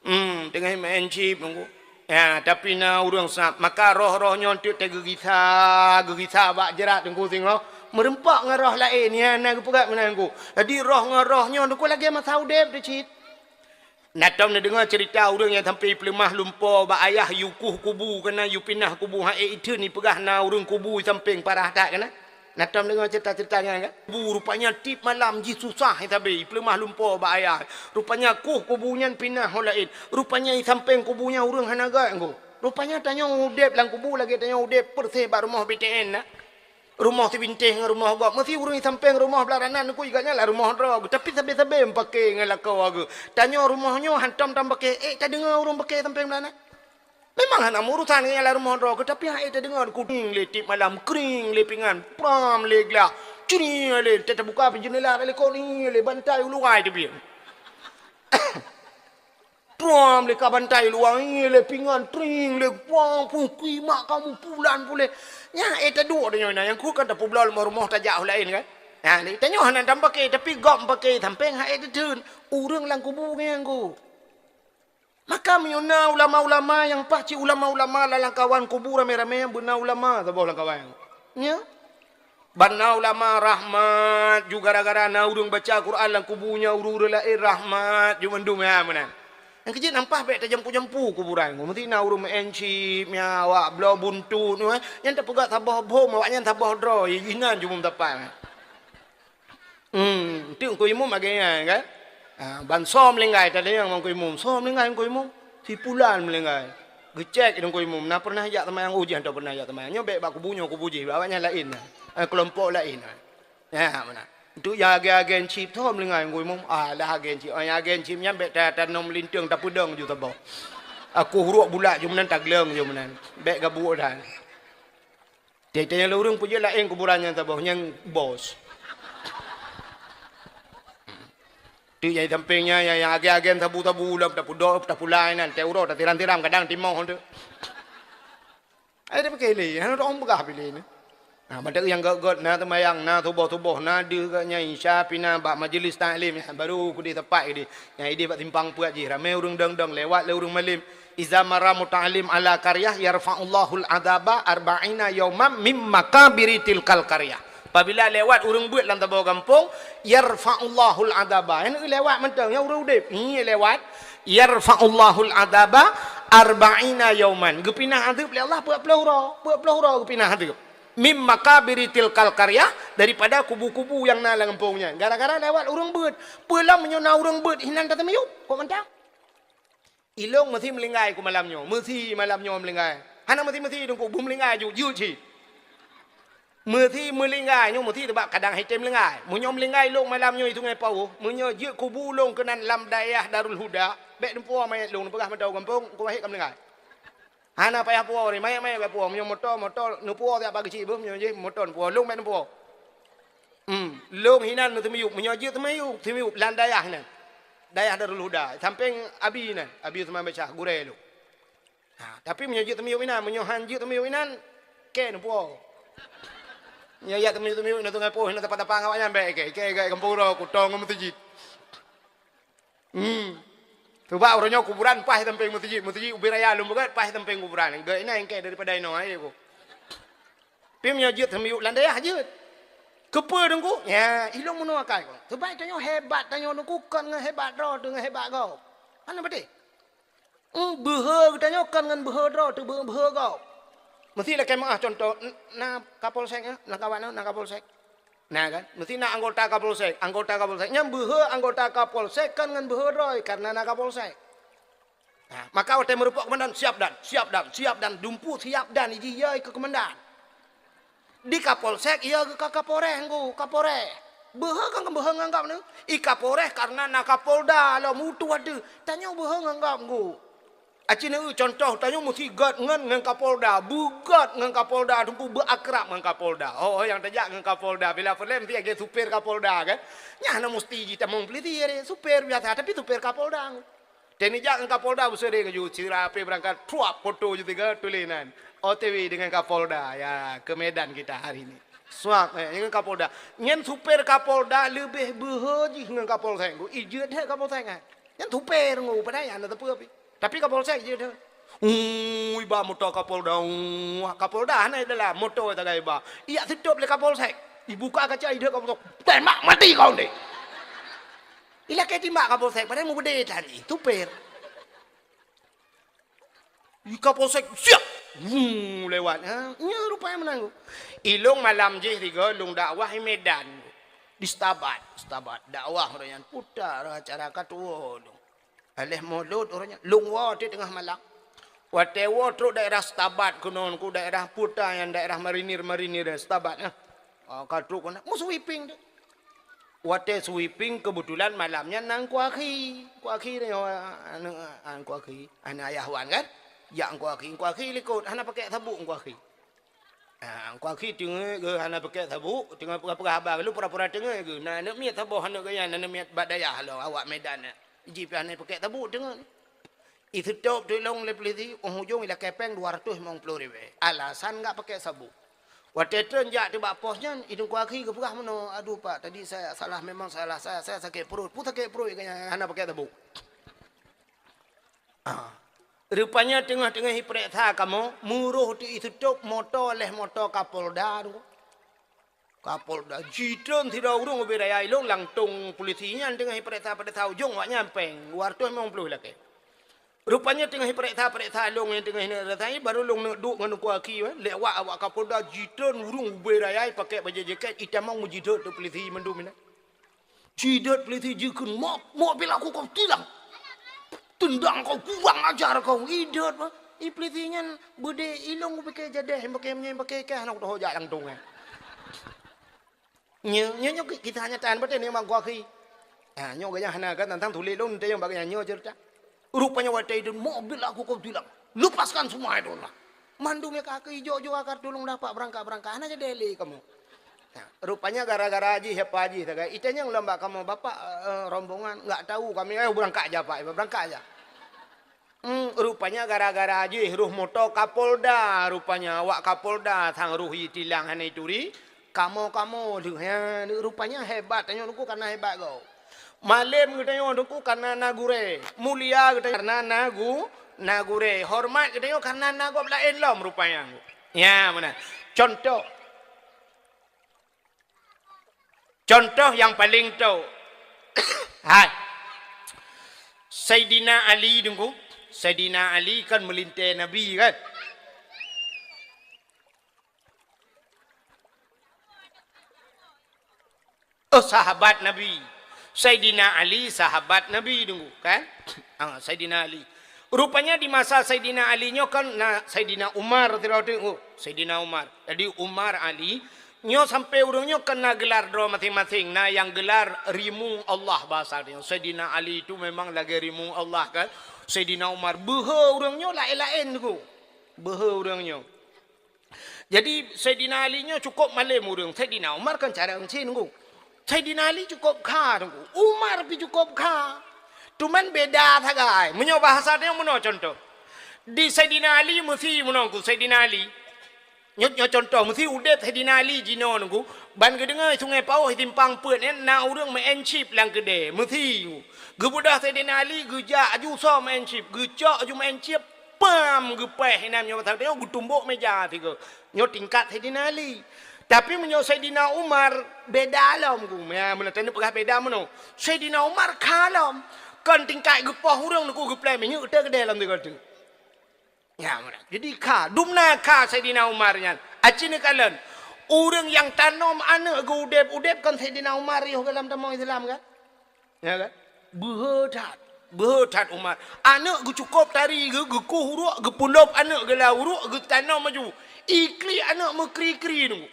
Hmm, teungoh maén chip Teungku. Ya, tapi na ureuëng sab, maka roh-roh nyoe teuk teugeugisa, geugisa bak jrat Teungku singoh. Meureumpok ngon roh laén, ya, na geupeugah meunan Teungku. Jadi roh ngon roh nyoe Teungku lagée masa udeb teuh cit. Na tom neudeungoe ceurita ureuëng nyang sampoe ipeuleumah lumpo bak ayah yue kueh kubu keunan yue pinah kubu, ha ék itheun ipeugah na ureuëng kubu isampéng parah that keunan. Na tom deungoe ceurita-ceurita nyan kan? Bu rupanya tiep malam jih susah sabe, ipeuleumah lumpo bak ayah. Rupanya kueh kubu nyan pinah ho laén. Rupanya isampéng kubu nyan ureuëng hana göt Teungku. Rupanya tanyoe udeb lam kubu lagée tanyoe udeb peureséh bak rumoh B T N na. Rumoh sibintéh ngon rumoh gob. Meusi ureuëng isampéng rumoh blah ranan Teungku, igat nyan lam rumoh droe geuh. Tapi sabe-sabe meupaké ngon lakoe geuh. Tanyoe rumoh nyoe hantom tameupake, ék tadeungoe ureuëng pake sampéng blah ranan. Memang hana meuurusan ngon nyang lam rumoh droe geuh, tapi han ék tadeungoe kuning lé tiep malam, kring lé pingan, pram lé glah, cri lé, ta-, tabuka pih jeundela lé koni lé bantai u luwa teubiet. Pram lé ka bantai u luwa lé pingan, tring lé, pang pung kui mak kamu pulan puléh. Nyan ék taduek tanyoe na nyang keu kan tapeubloe lam rumoh tajak u laén kan. Nah, ni tanyoe hana tameupake, tapi gob meupake sampéng han ék teutheun. Ureuëng lam kubu ngieng ku. Maka meunyoe na ulama-ulama nyang paih cit ulama-ulama lam lamkawan kubu ramé-ramé nyang beuna ulama saboh lamkawan. Nya? Ban na ulama rahmat ju gara-gara na ureuëng baca Quran lam kubu nyan ureuëng-ureuëng laén rahmat ju mandum nyan meunan. Nyang keujeuet nyan paih bék tajampu-jampu kuburan. Meusti na ureuëng maén chip, nya awak bloe buntut, nyan tapeugah saboh bom, awak nyan saboh droe, inan ju meusapat. Hmm, enteuk Teungku Imum lagée nyan kan? Ha, ban soe meulinggai, tanyong bak Teungku Imum, soe meulinggai Teungku Imum? Si pulan meulinggai. Geucék Teungku Imum, na pernah jak seumayang? Oh, jih hana pernah jak seumayang. Nyoe bék bak kubu nyoe kubu jih, awak nyan laén na. Eh, keulompok laén na. Nyan meunan. Enteuk nyang agen-agen chip, soe meulinggai Teungku Imum? Ah, lah agen chip. Oh, nyang agen chip nyan bék ta-, tanom linteung tapeudong ju saboh. Aku huruk bulat ju meunan tagleueng ju meunan. Bék gabuek that. Tiep-tiep nyang lôn ureuëng peujeuet laén kuburan nyang saboh, nyang bos. Teuk nyang sampéng nyan, nyang, nyang agen-agen sabu-sabu lom tapudok, tapulai nan, teuh uroe tatiram-tiram, kadang timoh teuk. Ai tapike lé, hana ureuëng peugah piléh ni. Nah, mantong nyang göt-göt na seumayang, na suboh-suboh, na deuh geuh nyan isya pih na bak majeulis taklim, nyan baru keudeh sapat keudeh. Nyang ideh bak simpang peuet jih, ramé ureuëng dong-dong lewat lé ureuëng malém. Iza marra muta'allim ala qaryah yarfa'ullahul adzaba arba'ina yauman mim makabiri tilkal qaryah. Apabila lewat ureuëng beuet lam saboh gampông, yarfa'ullahul adzaba. Nyan lewat mantong, nyan ureuëng udeb. Nyan lewat, yarfa'ullahul adzaba arba'ina yauman. Geupinah adeueb lé Allah peuet ploh uroe. Peuet ploh uroe geupinah adeueb. Mim makabiri tilkal qaryah, daripada kubu-kubu nyang na lam gampông nyan. Gara-gara lewat ureuëng beuet. Peue lom meunyoe na ureuëng beuet, hinan tateumiyueb. Kok mantong? Ilôn meusi meulinggai ku malam nyoe, meusi malam nyoe meulinggai. Hana meusi-meusi Teungku, beumeulinggai ju, jeuet cit. Meusi meulinggai nyoe, meusi teubak kadang hai tem meulinggai. Meunyoe meulinggai ilôn malam nyoe i Sungai Pauh, meunyoe jeuet kubu lôn keunan lam dayah Darul Huda, bék neupuwoe manyét lôn, neupeugah mantong gampông, Teungku Wahid ka meulinggai. Hana payah puwoe, manyét-manyét bék puwoe. Meunyoe moto, moto, neupuwoe siat bak geuchik beuh, meunyoe jih moto neupuwoe, lôn bék neupuwoe. Hmm, lôn hinan meuteumiyueb, meunyoe jeuet teumiyueb, teumiyueb lam dayah hinan. Dayah Darul Huda, sampéng Abi hinan, Abi Usman Basyah, gurée lôn. Ha, tapi meunyoe jeuet teumiyueb inan, meunyoe han jeuet teumiyueb inan, kée neupuwoe. Nyoe jak teumiyueb-teumiyueb inan Sungai Pauh, inan tapa-tapa ngon awaknyan bék kée, kée gét gampông uroe kutong ngon meuseujid. Hmm. Sabab uroe nyoe kuburan paih sampéng meuseujid, meuseujid ubé raya lôn beugét paih sampéng kuburan. Gét inan kée daripada inoe, hai ku. Pi meunyoe jeuet teumiyueb lam dayah jeuet. Keupeue Teungku? Ya, ilôn meunoe akai ku. Sabab tanyoe hebat tanyoe Teungku kon ngon hebat droe, deungon hebat gob. Hana beutôi. Hmm, beuhe geutanyoe kon ngon beuhe droe, teubeuhe beuhe gob. Meusti lakée meuáh cuntoh, n-, na Kapolsek, eh, lam kawan na, na Kapolsek. Na kan? Meusti na anggota Kapolsek, anggota Kapolsek. Nyan beuhe anggota Kapolsek kon ngon beuhe droe, karena na Kapolsek. Nah, maka watée meurumpok keumandan, siap dan, siap dan, siap dan, dumpeue siap dan, iji yai keu keumandan. Di Kapolsek, iya geuh ka Kapolres nggu, Kapolres. Beuhe kan beuhe ngon gob nyoe? I Kapolres karena na Kapolda lom utoh ateueh. Tanyoe beuhe ngon gob nggu. Aci neu contoh tanyoe musti gét ngon, ngon Kapolda, beugét ngon Kapolda, teungku beuakrab ngon Kapolda. Oh, oh, nyang tajak ngon Kapolda, bila filem ti lagèe supir Kapolda kan. Nyan na musti jitamong peulisi, supir biasa, tapi supir Kapolda. Teuneuk jak ngon Kapolda beuseuring ju, sira api beurangkat, truap, foto ju tiga tuléh nan. O T W dengan Kapolda, ya, ke Medan kita hari ini. Suap, eh, dengan Kapolda. Nyan supir Kapolda leubeh beuhe jih ngon Kapolsek. Ijeuet that Kapolsek kan. Nyan supir ngon, padahai hana teupeu api. Tapi Kapolsek jeuet that. Ui, ba moto Kapolda, ui, Kapolda hana dalam moto tagai ba. Ijak seutop lé Kapolsek. Ibuka kaca ideuh Kapolsek. Tembak mati kau ni. Ilakèe timbak Kapolsek, padahai mubeude tadi, supir. Di Kapolsek, siap! Wuu, lewat. Ha? Nyoe rupanya meunan. Ilong malam jih tiga, lôn dakwah di Medan. Di Setabat, Setabat. Dakwah uroe nyan puta acara ka tuwo lôn. Aléh mulod uroe nyan, lôn woe teuk teungoh malam. Watèe woe trok daerah Setabat keunoe, ku daerah puta nyang daerah marinir-marinir Setabat, ha. Ah, ka trok keunoe, meusweeping teuk. Watèe sweeping, keubeutulan malam nyan na Teungku Akhi. Teungku Akhi nyoe, aneuk, ah, Teungku Akhi, aneuk Ayah Wan kan? Jak Teungku Akhi, Teungku Akhi likot, hana pakèk sabuk Teungku Akhi. Ah, Teungku Akhi teungeut geuh hana pakèk sabuk, teungoh peugah-peugah haba, lalu pura-pura teungeut geuh. Na aneuk miet saboh aneuk geuh nyan, aneuk miet bak dayah lom, awak Medan nyan. Jih pih hana pakèk sabuk teungeut. Iseutop teulong lé peulisi, óh ujong ilakèe pèng dua ratus limong ploh ribèe. Alasan nggak pakèk sabuk. Watèe treun jak teuh bak pos nyan, i Teungku Akhi geupeugah meunoe, "Aduh, Pak, tadi saya salah, memang salah saya, saya sakét pruet." Peue sakét pruet, hana pakèk sabuk. Ah. Rupanya teungoh-teungoh ipeuriksa kamoe, meuroh teuk iseutop moto lé moto Kapolda tu. Kapolda jitreun sidroe ureueng ubé raya ilong, langsong polisi nyan teungoh ipeuriksa-peuriksa ujong awak nyan pèng dua ratus limong ploh lakèe. Rupanya teungoh ipeuriksa-peuriksa ilong nyang teungoh ineuk rasai, baru lôn neuk duek ngon Teungku Akhi, eh. Lewat awak Kapolda jitreun ureueng ubé raya ipakèk bajèe jakét, itamong meujidot teuk polisi mandum inan. Jidot peulisi jikheun, "Mok, mok, bila aku kau tilang. Tendang kau, kurang ajar kau." Idot, bah. I peulisi nyan beudé ilong kupike jadeh, pakèk meunyan pakèk kah, aneuk toho jak langsong, eh. Nyoe, nyoe, nyoe kisah nyata, beutôi ni, Mak Gua Khi. Ah, nyoe geuh nyan hana kan, tantang tuléh lôn, teuh nyang bak nyan nyoe ceurita. Rupanya watèe idot, "Mok, bila aku kau tilang. Lepaskan semua itu lah." Mandum nyang ka keu ijok-jok agar tulông dapat beurangkat-beurangkat, hana jadi lé kamoe. Nah, rupanya gara-gara jih, apa jih, tagai itanyong lom bak kamoe, "Bapak, eh, rombongan, nggak tahu kami, eh, beurangkat aja, Pak, beurangkat aja." Hmm, rupanya gara-gara jih roh moto Kapolda, rupanya awak Kapolda sang roh itilang hana ituri, kamoe-kamoe deuh, ha, rupanya hebat, tanyoe Teungku karena hebat gob. Malém geutanyoe Teungku karena na gurèe, mulia geutanyoe karena na gu-, na gurèe, hormat geutanyoe karena na gob laén lom rupanya. Ya, meunan. Contoh. Contoh nyang paleng tho. Hai. Saidina Ali Teungku. Saidina Ali kan meulintèe Nabi kan? Oh, sahabat Nabi. Saidina Ali sahabat Nabi Teungku, kan? Ah, Saidina Ali. Rupanya di masa Saidina Ali nyoe kan na Saidina Umar sidroe teuk, oh, Saidina Umar. Jadi Umar, Ali, nyoe sampai ureueng nyoe kan na gelar droe maséng-maséng. Na nyang gelar rimueng Allah bahasa nyoe. Saidina Ali itu memang lagèe rimueng Allah kan. Saidina Umar, beuhe ureueng nyoe laén-laén Teungku. Beuhe ureueng nyoe. Jadi, Saidina Ali nyoe cukôp malém ureueng. Saidina Umar kan carông cit Teungku. Saidina Ali cukôp kha Teungku. Umar pih cukôp kha. Cuman beda sagai. Meunyoe bahasa nyoe meunoe contoh. Di Saidina Ali meusi meunoe Teungku, Saidina Ali. Nyoe, nyoe contoh, meusi udép Saidina Ali jinoe Teungku. Ban geudeungoe Sungai Pauh simpang peuet nyan na ureueng meu'en chip lam keudè. Meusi Teungku. Geubeudôh Saidina Ali, geujak aju soe meu'en chip. Geucok aju meu'en chip, pam, geupèh inan nyoe, geutumbok meja sigoe. Nyoe tingkat Saidina Ali. Tapi meunyoe Saidina Umar, beda lom Teungku. Ya, meunan tapeugah beda meunoe. Saidina Umar kha lom. Kon tingkat geupoh ureueng Teungku, geuplè minyeuk teuh keudè lom sigoe teuk. Ya, meunan. Jadi kha, dumna kha Saidina Umar nyan. Aci neukalon. Ureueng nyang tanom aneuk geuudép-udép kon Saidina Umar yoh geulam tamong Islam kan? Ya kan? Beuhe that. Beuhe that Umar. Aneuk geucukôp tari geu-, geukueh uruek, geupeulop aneuk geulam uruek, geutanom aju. Iklik aneuk meukri-kri Teungku.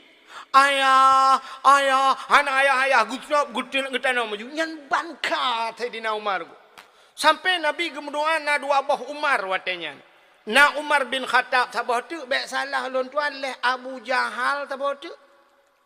"Ayah, ayah, hana ayah, ayah," geucukôp, geuti-, geutanom aju. Nyan ban kha Saidina Umar. Sampai Nabi geumeudoa na dua boh Umar watée nyan. Na Umar bin Khattab saboh teuk, bék salah lôn tuan, lheueh Abu Jahal saboh teuk.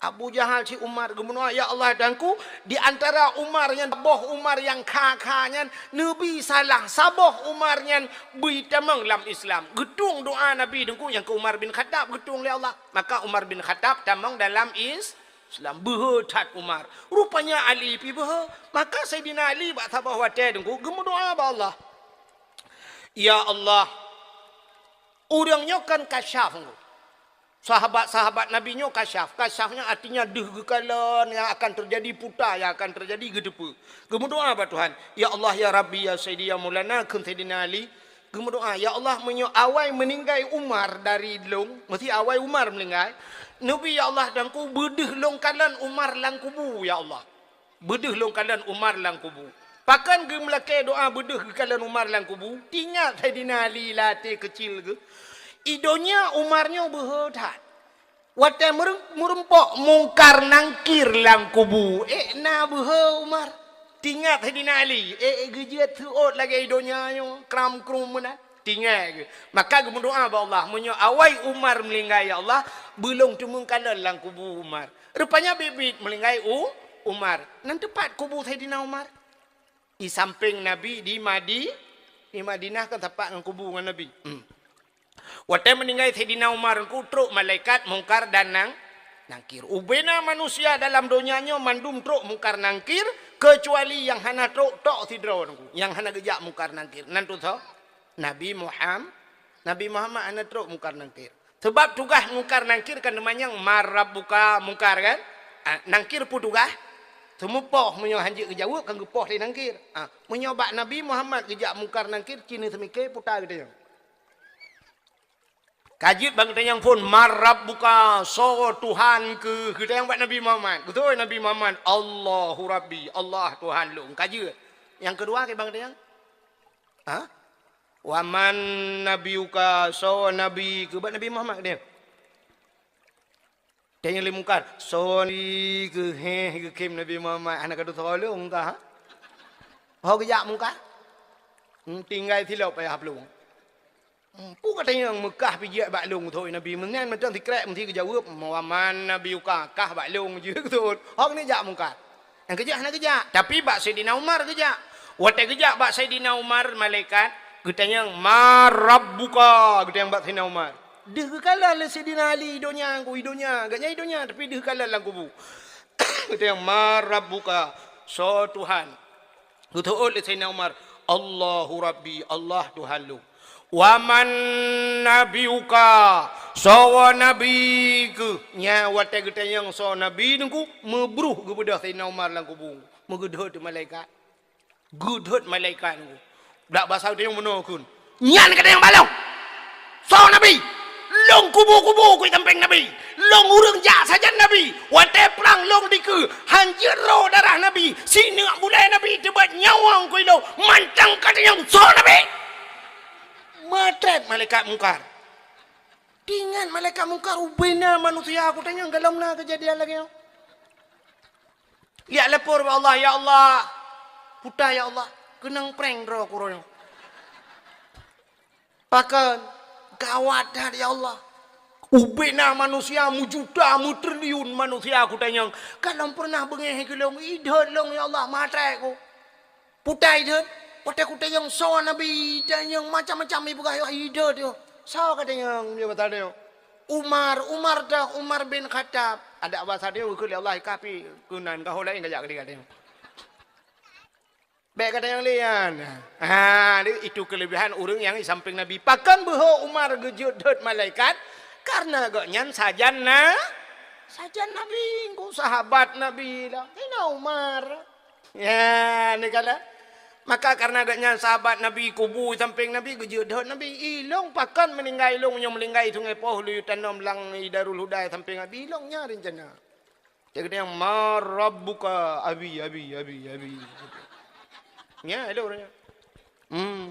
Abu Jahal cit Umar geumeudoa, "Ya Allah Tuhanku, di antara Umar nyan, boh Umar nyang kha-kha nyan, neubi salah saboh Umar nyan bri tamong lam Islam." Geutueng doa Nabi Teungku nyang keu Umar bin Khattab geutueng lé Allah. Maka Umar bin Khattab tamong dalam Is-, Islam. Beuhe that Umar. Rupanya Ali pi beuhe. Maka Saidina Ali bak saboh watée Teungku geumeudoa bak Allah. "Ya Allah, ureuëng nyoe kan kasyaf." Sahabat-sahabat Nabi nyoe kasyaf. Kasyaf nyan artinya deuh geukalon nyang akan teujadi, puta nyang akan teujadi, geuteupeue. Geumeudoa bak Tuhan, "Ya Allah, ya Rabbi, ya Sayyidi, ya Maulana," kheun Saidina Ali. Geumeudoa, "Ya Allah, meunyoe awai meuninggai Umar dari lôn, meusti awai Umar meuninggai, neubi, ya Allah, Tuhanku, beudeuh lôn kalon Umar lam kubu, ya Allah." Beudeuh lôn kalon Umar lam kubu. Pakon geumeulakée doa beudeuh geukalon Umar lam kubu? Teuingat Saidina Ali lam até keucil geuh, i donya Umar nyoe beuhe that. Watée meurem-, meurumpok Mungkar Nangkir lam kubu, ék na beuhe Umar. Teuingat Saidina Ali, ék geujeuet seuôt lagée i donya nyoe, kram-krum meunan. Teuingat geuh. Maka geumeudoa bak Allah, "Meunyoe awai Umar meuninggai, ya Allah, beulôn teumeung kalon lam kubu Umar." Rupanya biet-biet meuninggai U-, Umar. Nan teupat kubu Saidina Umar. Di sampéng Nabi di Madi-, di Madinah kan sapat ngon kubu ngon Nabi. Hmm. Watée meuninggai Saidina Umar Teungku, trok malaikat Mungkar dan Nang-, Nangkir. Ubena manusia dalam donya nyoe mandum trok Mungkar Nangkir, keucuali nyang hana trok tok sidroe Teungku. Nyang hana geujak Mungkar Nangkir. Nan tu soe? Nabi Muham-, Nabi Muhammad hana trok Mungkar Nangkir. Sabab tugaih Mungkar Nangkir kan teumanyong, "Man rabbuka?" Mungkar kan? Ah, Nangkir peue tugaih? Teumeupoh, meunyoe hanjeuet geujaweueb kan geupoh lé Nangkir. Ah, meunyoe bak Nabi Muhammad geujak Mungkar Nangkir, ci neuseumiké peue geutanyoe. Ka jeuet ban geutanyoe phon, "Man rabbuka?" Soe Tuhan keuh? Geutanyong bak Nabi Muhammad. Geutanyong Nabi Muhammad, "Allahu Rabbi, Allah Tuhan lôn." Ka jeuet. Nyang keudua keu ban geutanyoe? Ha? "Wa man nabiyuka?" Soe nabi keuh? Bak Nabi Muhammad dia. Tanyong lé Mungkar, "Soe nabi keuh?" Heh, geukheun Nabi Muhammad, "Hana ka tusoe lôn kah?" Ho geujak Mungkar? Hmm, tinggai silop payah plueng. Hmm, peue ka tanyong meukah pih jeuet bak lôn, thôn Nabi. Meunan mantong sikrek meusti geujaweueb, "Wa man nabiyuka?" Kah bak lôn jeuet thôn. Ho keuneuk jak Mungkar. Nyang geujak hana geujak, tapi bak Saidina Umar geujak. Watée geujak bak Saidina Umar, malaikat geutanyong, "Man rabbuka?" Geutanyong bak Saidina Umar. Deuh geukalon lé Saidina Ali i donya, i donya, gobnyan i donya, tapi deuh kalon lam kubu. Geutanyong, "Man rabbuka?" Soe Tuhan? Geuteuôt lé Saidina Umar, "Allahu Rabbi, Allah Tuhan lôn." "Wa man nabiyuka?" Soe nabi keuh? Nyan watée geutanyong soe nabi Teungku, meubruh geubeudôh Saidina Umar lam kubu. Meugeudhôt malaikat. Geudhôt malaikat Teungku. Dak basa geutanyong meunoe kheun. Nyan ka tanyong bak lôn. Soe nabi? Lôn kubu-kubu kui sampéng nabi. Lôn ureuëng jak sajan nabi. Watée prang lôn dikeue, hanjeuet ro darah nabi. Sineuk bulée nabi teubat nyawöng kui lôn. Mantong ka tanyong soe nabi? Meutrép malaikat Mungkar. Teuingat malaikat Mungkar, ubena manusia kutanyong gohlom na keujadian lagée nyoe. Liak lapor bak Allah, "Ya Allah, puta ya Allah, keunong preng droe ku uroe nyoe." Pakon? Gawat that ya Allah. Ubena manusia meujuta, meutriliun manusia kutanyong. Gohlom pernah beungéh keu lôn, idhôt lôn ya Allah, meutrép ku. Puta idhôt, watée kutanyong soe nabi, tanyong macam-macam ipeugah idhôt nyoe. Soe katanyong, dia basa nyoe. Umar, Umar dah, Umar bin Khattab. Adak basa nyoe geukheun lé Allah kapi keunan, ka ho laén kajak keu dia katanyong. Bék katanyong lé nyan. Ha, itu kelebihan ureuëng nyang di sampéng Nabi. Pakon beuho Umar geujeuet dhôt malaikat? Karena gobnyan sajan na, sajan Nabi, engko sahabat Nabi lah. Saidina Umar. Ya, ni kala. Maka karena gobnyan sahabat Nabi, kubu sampéng Nabi, geujeuet dhôt Nabi. Ilong pakon meuninggai ilong nyoe meuninggai Sungai Poh laju tanom lam Darul Huda sampéng Nabi, ilong nyan rencana. Cit geutanyong, "Man rabbuka?" Abi, abi, abi, abi. Nyan, ilong nyan. Hmm.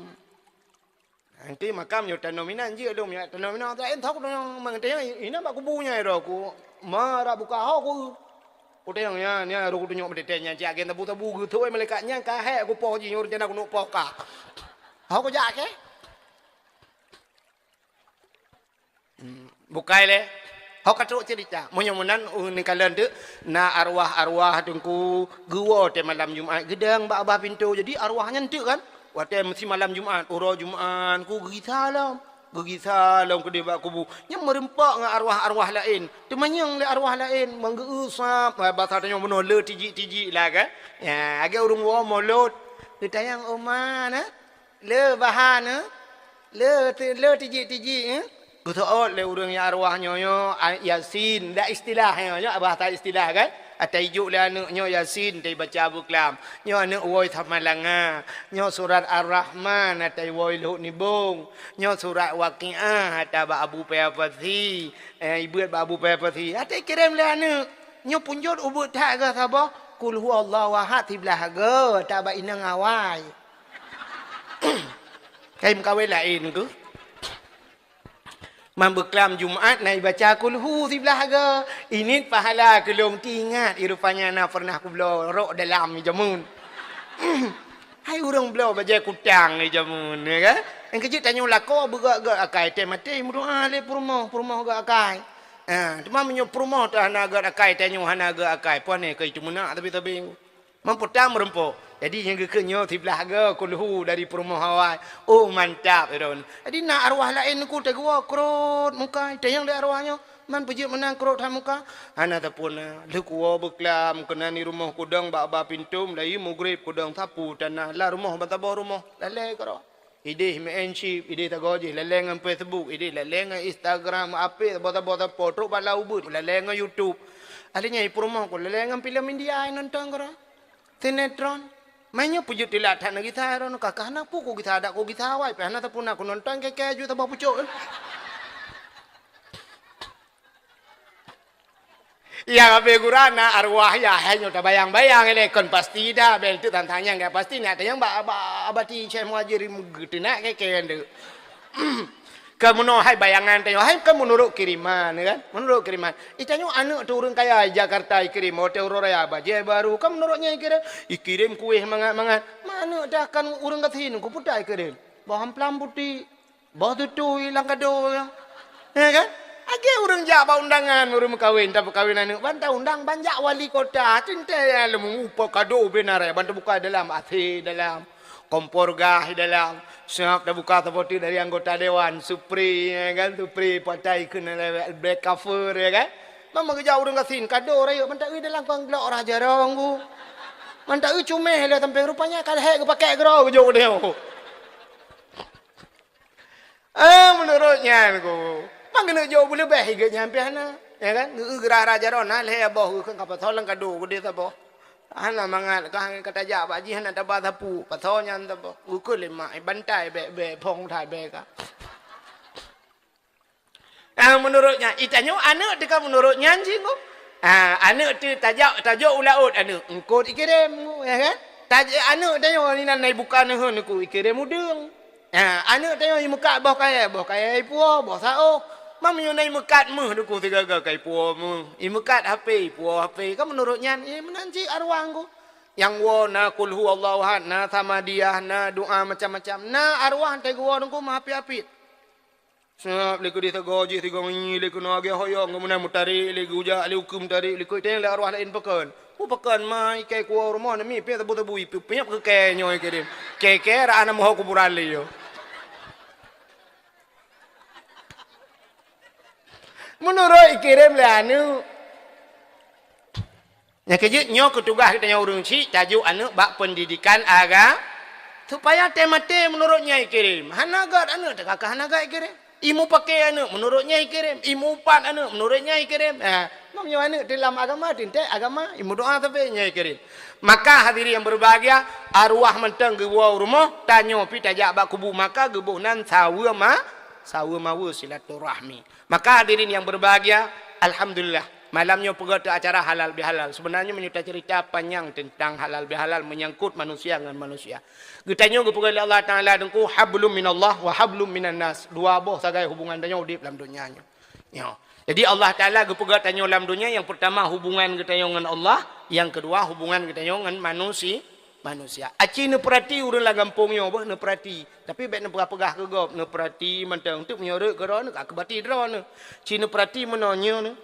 Nanti makam nyoe tanom inan jih, ilong nyoe tanom inan, tak entok nyoe, mang tanya inan bak kubu nyan, ira ku. "Man rabbuka?" Ho ku. Teunyong nyan, nyan roh kutunyok meuteuntèe nyan, cit agen tabu-tabu geuthôi malaikat nyan ka hék kupoh jih, nyoe rencana kuneuk poh ka. Ho kujak kèe? Hmm, bukai lé. Ho ka trok cerita. Meunyoe meunan, uh, neukalon teuk, na arwah-arwah teungku geuwoe teuh malam Jumat geudong bak babah pintoe. Jadi arwah nyan teuk kan? Watèe meusi malam Jumat, uroe Jumat ku geugisa lom. Geugisa lom keudéh bak kubu. Nyan meureumpok ngon arwah-arwah laén. Teumanyong lé arwah laén, meugeusap, basa tanyoe bunoe le tijik-tijik lah kan. Ya, lagèe ureueng woe mulod. Geutanyong, "Oma na? Le bahan na? Le ti-, le tijik-tijik, eh?" Geuseuôt lé ureueng nyang arwah nyoe, nyoe, a, Yasin. Dak istilah nyoe, nyoe bahasa istilah kan. Ata ijok lé aneuk nyoe Yasin, ata ibaca beuklam. Nyoe aneuk woe Samalanga. Nyoe surat Ar-Rahman, ata iwoe Lhok Nibong. Nyoe surat Waqiah, ata bak Abu Paya Pasi. Eh, ibeuet bak Abu Paya Pasi. Ata ikirém lé aneuk. Nyoe punjot ubeuet that geuh saboh. Qul huwallahu ahad siblah geuh, ata bak inong awai. Kai meukawen laén geuh. Man beuklam Jumat na ibaca kulhu siblah geuh. Init pahala keu lôn teuingat, i rupanya na pernah kubloe rok dalam jameun. Hai ureueng bloe bajèe kutang i jameun, ya kan? Nyang keujeuet tanyoe lakoe beugöt-göt akai, teuh maté meudoa lé peurumoh, peurumoh göt akai. Ha, teuma meunyoe peurumoh teuh hana göt akai, tanyoe hana göt akai, pane keu itu meunak tapi-tapi. Meupeutang meureumpok. Jadi, nyang geukheun nyoe siblah geuh kulhu dari peurumoh awai. Oh, mantap, droeneuh. Jadi, na arwah laén ku teuguwoe krot muka, itanyong lé arwah nyoe, "Man peujeuet meunan krot that muka?" Hana sapeue na. Lheueh kuwoe beuklam, keunan di rumoh kudong bak ba pintoe, meulayeue mugreb kudong sapu tanah. Lam rumoh ban saboh rumoh, lalè keudroe. Idéh main chip, idéh tagoe jih, lalè ngon Facebook, idéh lalè ngon Instagram, apé saboh-saboh sapo, trok bak lam ubeut, lalè ngon YouTube. Akhirnya i peurumoh ku lalè ngon filem India, nonton keudroe. Sinetron. Meunyoe peujeuet teulat that neugisa droeneuh, ka, ka hana peue kugisa, dak kugisa awai, pih hana sapeue na kunonton, kèe-kèe ju saboh pucok. Nyang habéh gura na arwah yah, hai nyoe tabayang-bayang lé kon pasti dah, bèk teuk tantang nyang ka pasti, nyan tanyong bak, bak, bak abati Syekh Muhajir geuteunak kèe-kèe nyan teuk. Ka meunoe hai bayangan tanyoe, hai ka meunurot kiriman, ya kan? Meunurot kiriman. Itanyoe aneuk teuh ureueng kaya di Jakarta ikirém, watèe uroe raya bajèe baru, ka meunurot nyan ikirém, ikirém kueh mangat-mangat. Ma aneuk teuh kan ureueng gasien, ku peue ta ikirém? Boh amplam putéh, boh tutui lam kado nyan. Ya kan? Lagèe ureueng jak bak undangan, ureueng meukawen, tapeukawen aneuk, ban taundang, ban jak wali kota, teuntèe lom upa kado beu na raya, ban tabuka dalam, A C dalam. Kompor gas di dalam. Siap tabuka saboh teuk dari anggota dewan, supri, ya kan, supri patai keuneuk lewat black cover, ya kan. Memang geujak ureueng gasien, kado rayeuk, mantap eu dalam kong glok rah jarong ku. Mantap eu cumeh lé sampéng, rupanya ka lhèe geupakèk keudroe geujok deh. Ah, meunurot nyan ku. Mang keuneuk jok beuleubeh igeuet nyan pih hana. Ya kan? Geu-, geurah-rah jaroe na lhèe boh geukheun ka pasoe lam kado geudeh saboh. Hana mangat ka, ka tajak bak jih hana taba sapeue. Pasoe nyan saboh. Geukheun lé mak, bantai bèk-bèk, phôn that bèk ka. Ah, meunurot nyan, itanyoe aneuk teuh ka meunurot nyan jih ku. Ah, aneuk teuh tajak, tajok u laôt aneuk, eungkôt ikirém, ya kan? Taj-, aneuk tanyoe inan na ibuka neuheun ku ikirém udeueng. Ha, aneuk tanyoe imeukat boh kayèe, boh kayèe ipuwoe, boh saôh. Ma meunyoe na imeukat méuh duku sigaga ka ipuwoe méuh. Imeukat H P, ipuwoe H P. Kan meunurot nyan, eh, meunan cit arwah ku. Nyang woe na Qul Huwallahu Ahad, na Samadiyah, na doa macam-macam. Na arwah teuguwoe duku meuhapit-hapit. Seuhab lé keudeh sagoe jih sigoe ngieng lé keunoe agée hoyong, keumudian meutarek lé geujak lé ukeue meutarek lé keu itém lé arwah laén pakon. Peue pakon ma ikai kuwoe rumoh namiet pih sabu-sabu ipiôh-piôh keu kèe nyoe ikirém. Kèe-kèe raan meuho kuburan lé yo. Meunurot ikirém lé aneuk. Nyang keujeuet nyoe keu tugaih geutanyoe ureueng chik tajok aneuk bak peundidikan aga-, supaya tém maté meunurot nyan ikirém. Hana gét aneuk teuka ka hana gét ikirém. Imeupaké aneuk meunurot nyan ikirém. Imeuupat aneuk meunurot nyan ikirém. Ha, meunyoe aneuk teulam agama, teuntèe agama, imeudoa sabe nyan ikirém. Maka hadirin yang berbahagia, arwah mantong geuwoe u rumoh, tanyoe pih tajak bak kubu maka geuboh nan saweue ma-, saweue maweue silaturahmi. Maka hadirin yang berbahagia, alhamdulillah, malam nyoe peugöt teu acara halal bihalal. Sebenarnya meunyoe tacerita panyang teuntang halal bihalal menyangkut manusia ngon manusia. Geutanyoe geupeugöt lé Allah Taala deungku hablum minallah wa hablum minan nas. Dua boh sagai hubungan tanyoe udép lam donya nyoe. Nyoe. Jadi Allah Taala geupeugah tanyoe lam donya, nyang peurtama hubungan geutanyoe ngon Allah, nyang keudua hubungan geutanyoe ngon manusi-, manusia. Aci neupeurati ureuëng lam gampông nyoe boh neupeurati, tapi bék neupeugah-peugah keu gob, neupeurati mantong teuk meunyoe rot keudroe neuh ka keubati droeneuh. Ci neupeurati meunoe nyoe neuh,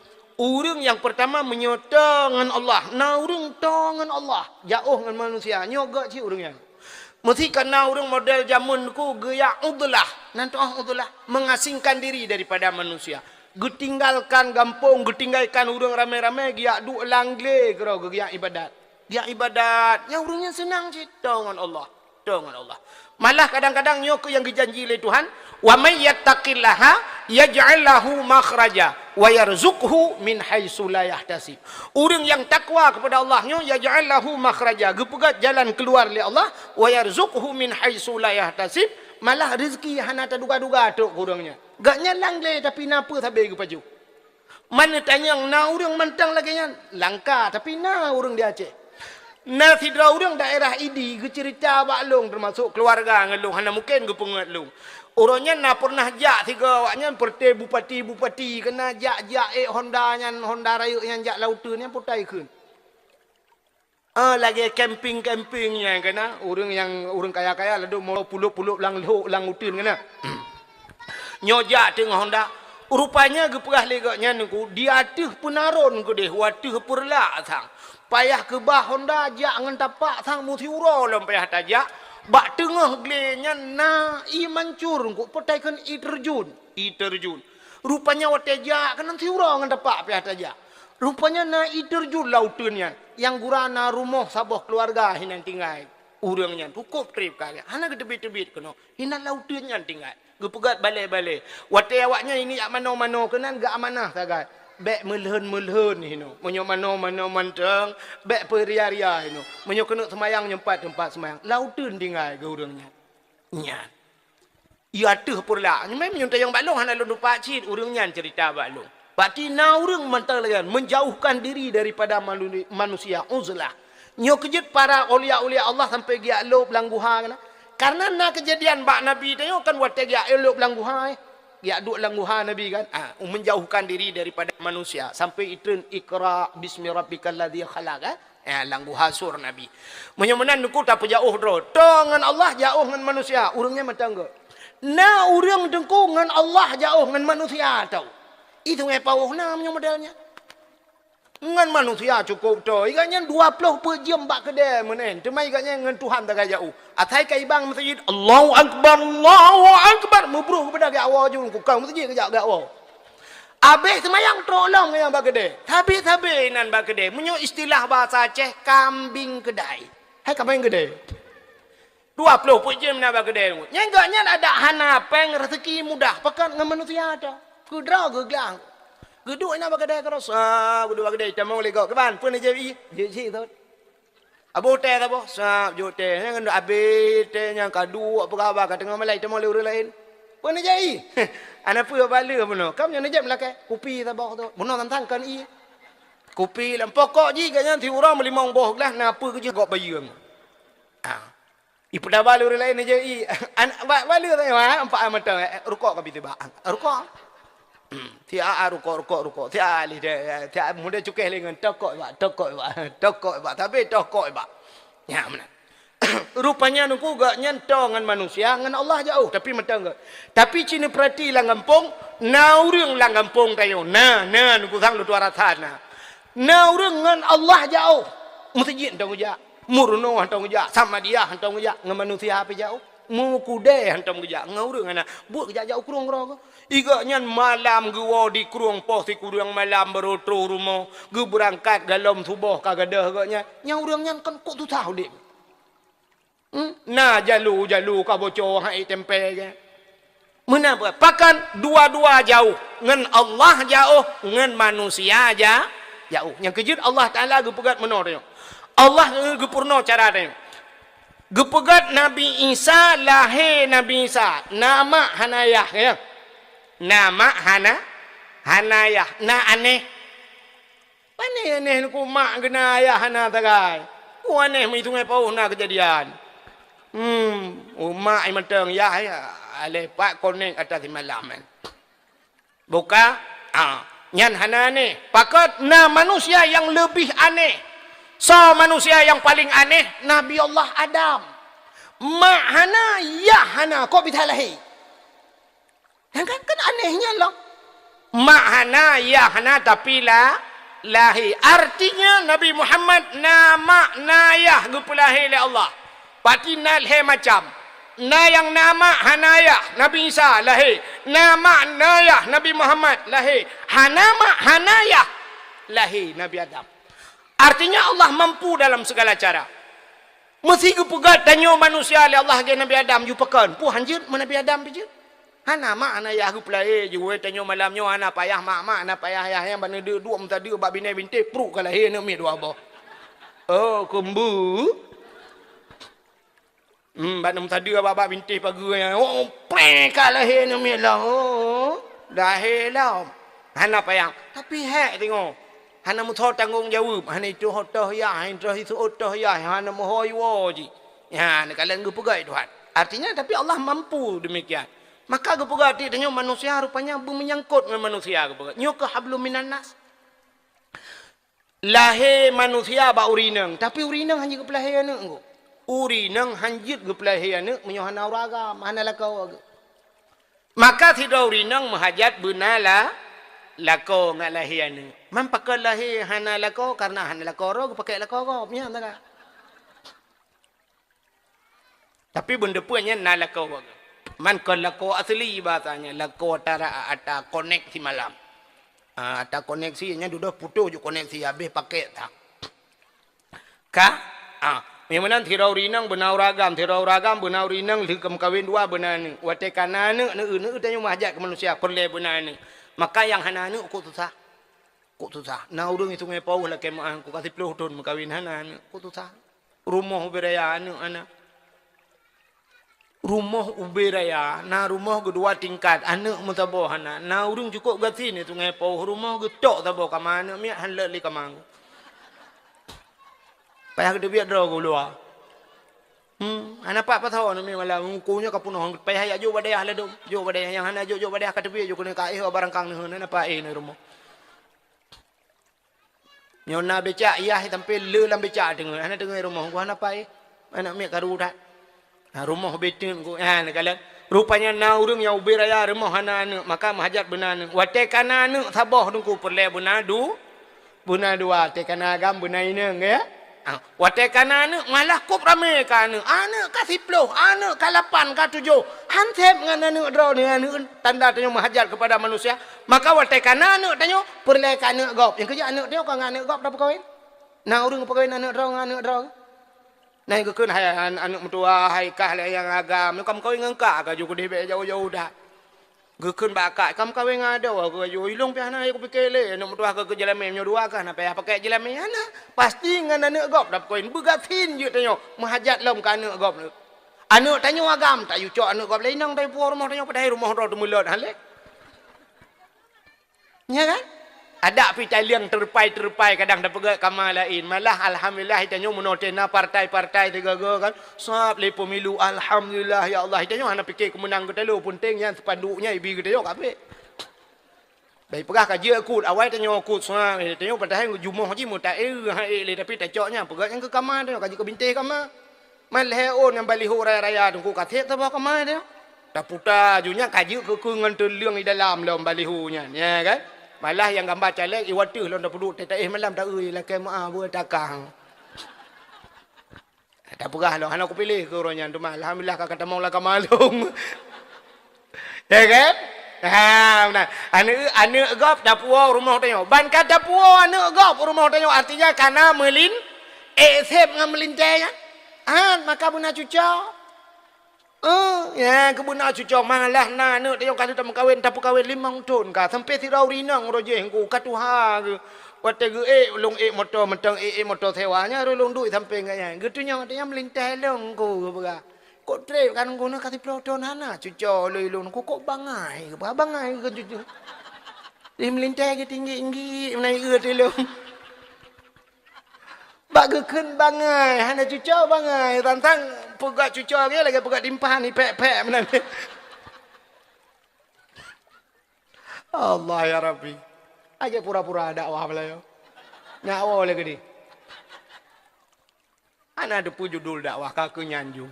ureuëng nyang peurtama meunyoe toe ngon Allah, na ureuëng toe ngon Allah, jaoh ngon manusia, nyoe gét cit ureuëng nyan. Meusi kana ureuëng model jameun ku geujak uzlah, nan teuh uzlah, mengasingkan diri daripada manusia. Geutinggalkan gampông, geutinggalkan ureuëng ramé-ramé, geujak duek lam glé keudroe geujak ibadat. Geujak ibadat, nyang ureuëng nyan seunang cit, toe ngon Allah, toe ngon Allah. Malah kadang-kadang nyoe keuh nyang geujanji lé Tuhan, "Wa may yattaqillaha yaj'al lahu makhraja wa yarzuqhu min haitsu la yahtasib." Ureuëng nyang takwa kepada Allah nyoe, yaj'al lahu makhraja, geupeugét jalan keuluar lé Allah, wa yarzuqhu min haitsu la yahtasib, malah rezeki hana taduga-duga trok keu ureuëng nyan. Gobnyan lam glé tapi na peue sabe geupajoh. Man neutanyong na ureuëng mantong lagée nyan? Langka, tapi na ureuëng di Aceh. Na sidroe ureuëng daerah Idi geuceurita bak lôn, teumasok keuluwarga ngon lôn, hana mungken geupeungeut lôn. Uroe nyan na peureunah jak sigoe awaknyan, peureuté bupati-bupati, keunan jak-jak ék honda nyan, honda rayeuk nyan jak lam uteuen nyan, putai kheun. Ah, lagée camping-camping nyan keunan, ureuëng nyang, ureuëng kaya-kaya ladôm mo pulop-pulop lam lhok lam uteuen keunan. Nyoe jak teungoh honda. Rupanya geupeugah lé gobnyan nyan ku, di ateueh peunaron keudeh, u ateueh peureulak sang. Payah keubah honda jak ngon tapak sang, meusiuroe lom payah tajak. Bak teungoh glé nyan na ié mancur, ku, putai kheun ié teurjun, ié teurjun. Rupanya watée jak keunan siuroe ngon tapak payah tajak. Rupanya na ié teurjun lam uteuen nyan, nyang gura na rumoh saboh keuluwarga hinan tinggai. Ureuëng nyan cukôp treb kaya, hana geuteubiet-teubiet keunoe, hinan lam uteuen nyan tinggai. Geupeugét balée-balée. Watée awaknyan ini jak manoe-manoe keunan, geuamanah sagai. Bék meulhon-meulhon hinoe. Meunyoe manoe-manoe mantong, bék peuria-ria hinoe. Meunyoe keuneuk seumayang, nyoe pat teumpat seumayang. Lam uteuen tinggai geu ureuëng nyan. Nyan. Ié ateueh peureulak. Nyoe meunyoe tayong bak lôn hana lôn tupat cit, ureuëng nyan ceurita bak lôn. Berarti na ureuëng mantong lagée nyan, menjauhkan diri daripada manu-, manusia, uzlah. Nyoe keujeuet para aulia-aulia Allah sampai geujak lôb lam guha keunan. Karena na keujadian bak Nabi tanyoe kan watée geujak lôb lam guha, eh. Geujak duek lam guha Nabi kan. Ah, menjauhkan diri daripada manusia. Sampai itreun Iqra bismi rabbikal ladzi khalaq, eh. Eh, lam guha sur Nabi. Meunyoe meunan nyoe ku tapeujaoh droe. Toe ngon Allah, jaoh ngon manusia. Ureuëng nyan mantong gét. Na ureuëng teungku ngon Allah jaoh, ngon manusia toe. Itu ngai paoh na meunyoe model nyan. Ngon manusia cukôp toe. Ié gobnyan dua ploh peuet jeuem bak keudée meunan. Teuma ié gobnyan ngon Tuhan sagai jaoh. Asai ka i bang meuseujid, "Allahu Akbar, Allahu Akbar." Meubruh keupada geujak woe jun, ku keu meuseujid geujak, geujak woe. Abéh seumayang trok lom nyang bak keudée. Sabe-sabe nan bak keudée. Meunyoe istilah bahasa Aceh, kambing keudai. Hai kambing keudai. Dua ploh peuet jeuem na bak keudée. Nyan gobnyan adak hana péng, rezeki mudah. Pakon ngon manusia toe. Keudroe geuglang. Geuduek na bak keudée keudroe. Sa, geuduek bak keudée, tamong lé gob. Kiban, peue neujép ié? Jép sit thot. Abéh teh saboh, sab jok teh. Nyan abéh teh nyan ka duek peugah haba ka teungoh malai, teuma lé ureuëng laén. Peue neujép ié? Hana peue, bak lheueh bunoe. Kam nyoe neujép lakée. Kupi saboh tu. Bunoe tantang kon ié. Kupi lam pokok jih gobnyan siuroe meulimong boh glah, na peue keujeuh gob bayeue. Ah. Ipeudaba lé ureuëng laén neujép ié. An-, bak, bak lheueh tanyong, ah, empat mata, eh, rukok ka bit bak. Rukok. Siat rukok, rukok, rukok. Siat lé deh, siat muda cukéh lé ngon tokok bak, tokok bak, tokok bak. Tapi tokok bak. Nyan meunan. Rupanya nungku gobnyan toe ngon manusia, ngon Allah jaoh, tapi mantong gét. Tapi ci neupeurati lam gampông, na ureuëng lam gampông tanyoe. Na, na nungku sang lôn tuan rasa na. Na ureuëng ngon Allah jaoh. Meuseujid hana geujak, meurunoe hana geujak, samadiyah hana geujak, ngon manusia pih jaoh. Meukeudée hana geujak, ngon ureuëng hana. Buet geujak-jak u krueng droe geuh. Ié gobnyan malam geuwoe di krueng poh sikureueng malam, barô troh rumoh, geubeurangkat golom suboh ka gadôh gobnyan. Nyang ureuëng nyan kan kok susah udeb. Hmm? Na jalu-jalu ka boco hai tempe ke. Meunan peue? Pakon dua-dua jaoh, ngon Allah jaoh, ngon manusia ja-, jaoh. Nyang keujeuet Allah Taala geupeugét meunoe tanyoe. Allah geupurunoe cara tanyoe. Geupeugét Nabi Isa, lahé Nabi Isa, na mak hana yah, ya. Na mak hana, hana yah, na anéh. Pane anéh nungku mak geuna ayah hana sagai. Ku anéh meuitungai paoh na keujadian. Hmm, mak mantong yah, ya. Aleh pat konek atas simalam, eh. Buka, ah. Nyan hana aneh. Pakon na manusia nyang leubeh aneh. Soe manusia nyang paleng aneh? Nabi Allah Adam. Mak hana, yah hana, kok bisa lahé? Nyan kan, kan aneh nyan lom. Mak hana, yah hana, tapi la-, lahé. Artinya Nabi Muhammad na mak, na yah geupeulahé lé Allah. Pati na lhée macam. Na nyang na mak hana yah, Nabi Isa lahé. Na mak na yah, Nabi Muhammad lahé. Hana mak hana yah, lahé Nabi Adam. Artinya Allah mampu dalam segala cara. Meusé geupeugah tanyoe manusia lé Allah lagée Nabi Adam, yue pakon? Peue hanjeuet meu Nabi Adam pih jeuet? Hana mak hana yah geupeulahé, jeuet tanyoe malam nyoe hana payah mak-mak, hana payah yah nyang bak neudeuk duek meusadeue bak binéh bintéh, pruet ka lahé aneuëk miet dua boh. Oh, keumbu. Hmm, bak neusadeue bak-bak bintéh pageue nyan. Oh, preh ka lahé aneuëk miet lom. Oh, lahé lom. Hana payah. Tapi hék teungoh. Hana meusoe tanggong jaweueb. Hana itoh otoh yah, hana itoh isu otoh yah, hana meuhôi woe jih. Ya, neukalon geupeugah Tuhan. Artinya, tapi Allah mampu demikian. Maka geupeugah até tanyoe manusia rupanya beumeunyangkot ngon manusia geupeugah. Nyoe keuh hablum minan nas. Lahé manusia bak ureuëng inong, tapi ureuëng inong hanjeuet geupeulahé aneuëk geuh. Ureuëng inong hanjeuet geupeulahé aneuëk meunyoe hana ureuëng agam, hana lakoe geuh. Maka sidroe ureuëng inong meuhajat beuna la-, lakoe ngat lahé aneuëk. Man pakon lahé hana lakoe? Karena hana lakoe droe geupakék lakoe gob, nyan teuka. Tapi beuneupeue nyan na lakoe. Man kon lakoe asli bahasanya, lakoe ata, ata koneksi malam. Ah, ata koneksi nyan dudoe putôh ju koneksi habéh pakék that. Ka? Ah, nyang meunan sidroe ureuëng inong beuna ureuëng agam, sidroe ureuëng agam beuna ureuëng inong lheueh ka meukawen dua beuna aneuëk. Watée ka na aneuëk, neueu-neueu tanyoe meuhajat keu manusia peureulée beuna aneuëk. Maka nyang hana aneuëk kok susah. Kok susah. Na ureuëng di Sungai Pauh lakée meuah, ku ka siplôh thon meukawen hana aneuëk. Kok susah. Rumoh ubé raya aneuëk hana. Rumoh ubé raya, na rumoh geudua tingkat, aneuëk meusaboh hana. Na ureuëng cukôp gasien di Sungai Pauh, rumoh geutok saboh kama, aneuëk miet han lé kama. Payah geuteubiet droe geuh luwa. Hmm, hana pat pasoe aneuëk miet malam, ku nyoe ka peunoh, payah jak jok bak dayah ladôm. Jok bak dayah nyang hana jok, jok bak dayah ka teubiet jok keuneuk ka éh barangkang neuheun, hana pat éh neu rumoh. Nyoe na becak, yah sampé le lam becak teungoh, hana teungoh rumoh, ku hana pai. Aneuëk miet karu that. Ha, rumoh beuteuet ku, ha, neukalon. Rupanya na ureuëng nyang ubé raya rumoh hana aneuëk, maka meuhajat beuna aneuëk. Watée ka na aneuëk saboh teungku peureulée beuna du-, beuna dua, watée ka na agam beuna inong, ya. Ha, watée ka na aneuëk, malah kop ramé ka aneuëk. Aneuëk ka siplôh, aneuëk ka lapan, ka tujoh. Han sép ngon aneuëk droe nyoe, aneuëk tanda tanyoe meuhajat keupada manusia. Maka watée ka na aneuëk tanyoe, peureulée keu aneuëk gob. Nyang keujeuet aneuëk tanyoe ka ngon aneuëk gob tapeukawen. Na ureuëng peukawen aneuëk droe ngon aneuëk droe. Na geukheun hai an-, aneuëk meutuah, hai kah lé nyang agam. Nyoe ka meukawen ngon kah, ka ju keudeh bék jauh-jauh that. Geukheun bak kah, ka meukawen ngon adoe, ka ju ilong pih hana, ku pike lé. Aneuëk meutuah ka keu jeulamé, nyoe dua kah, na payah pakai jeulamé, hana. Pasti ngon aneuëk gob tapeukawen. Beugasien jeuet tanyoe, meuhajat lom keu aneuëk gob. Aneuëk tanyoe agam, tayue cok aneuëk gob lé inong, tayue puwoe rumoh tanyoe, padahai rumoh droe teumeulot, han lé. Nya kan? Adak pih taliang teurupai-teurupai kadang tapeugét kama laén. Malah alhamdulillah, tanyoe meunoe teuh na partai-partai teuga-ga kan. Sab lé pemilu, alhamdulillah ya Allah. Tanyoe hana pike keumeunang geutanyoe, peunteng nyan spanduk nyan ibi geutanyoe ka abéh. Bai peugah ka jeuet kut, awai tanyoe kut sab, tanyoe padahai jumoh jih meuta-, eh, ha, eh, lé, tapi tacok nyan peugét nyang keu kama tanyoe ka jeuet keu bintéh kama. Man lhée ôn nyang baliho raya-raya teungku ka sép saboh kama teuh. Taputa ju nyan ka jeuet keu-keu ngon teuleueng di dalam lom baliho nyan, ya kan? Malah nyang gamba caleg iwateuh lom tapeuduek teuh taéh malam ta-eu lakée meuah beue takang. Tapeugah lom hana kupiléh keu uroe nyan teuma alhamdulillah ka katamong lam kama lom. Ya kan? Ha, meunan. Aneuëk, aneuëk gob tapuwoe rumoh tanyoe. Ban ka tapuwoe aneuëk gob rumoh tanyoe, artinya kana meulin-, ék sép ngon meulintée nyan. Han, maka beuna cuco. Eh, ya, keubeuna cuco malah na aneuëk tanyoe ka lheueh tameukawen, tapeukawen limong thon ka. Sampai sidroe ureuëng inong roh jih ngku ka tuha geuh. Watée geuék, lôn ék moto mantong, ék, ék moto sewa. Nyan roh lôn duek sampai ngon nyan. Geutunyok tanyoe meulintée lôn ngku geupeugah. Kok trép kan guna ka siplôh thon hana cuco lôn ilôn, ku kok bangai, ba bangai keu cuco. Di meulintée geutinggi-tinggi meunai eu tilông. Bak geukheun bangai, hana cuco bangai, tantang peugah cuco lagée, lagée peugah timphan ipék-pék meunan. Allah ya Rabbi. Aja pura-pura dakwah belayo. Nyak awai lé keudeh. Hana teupeue judul dakwah ka keu nyan ju.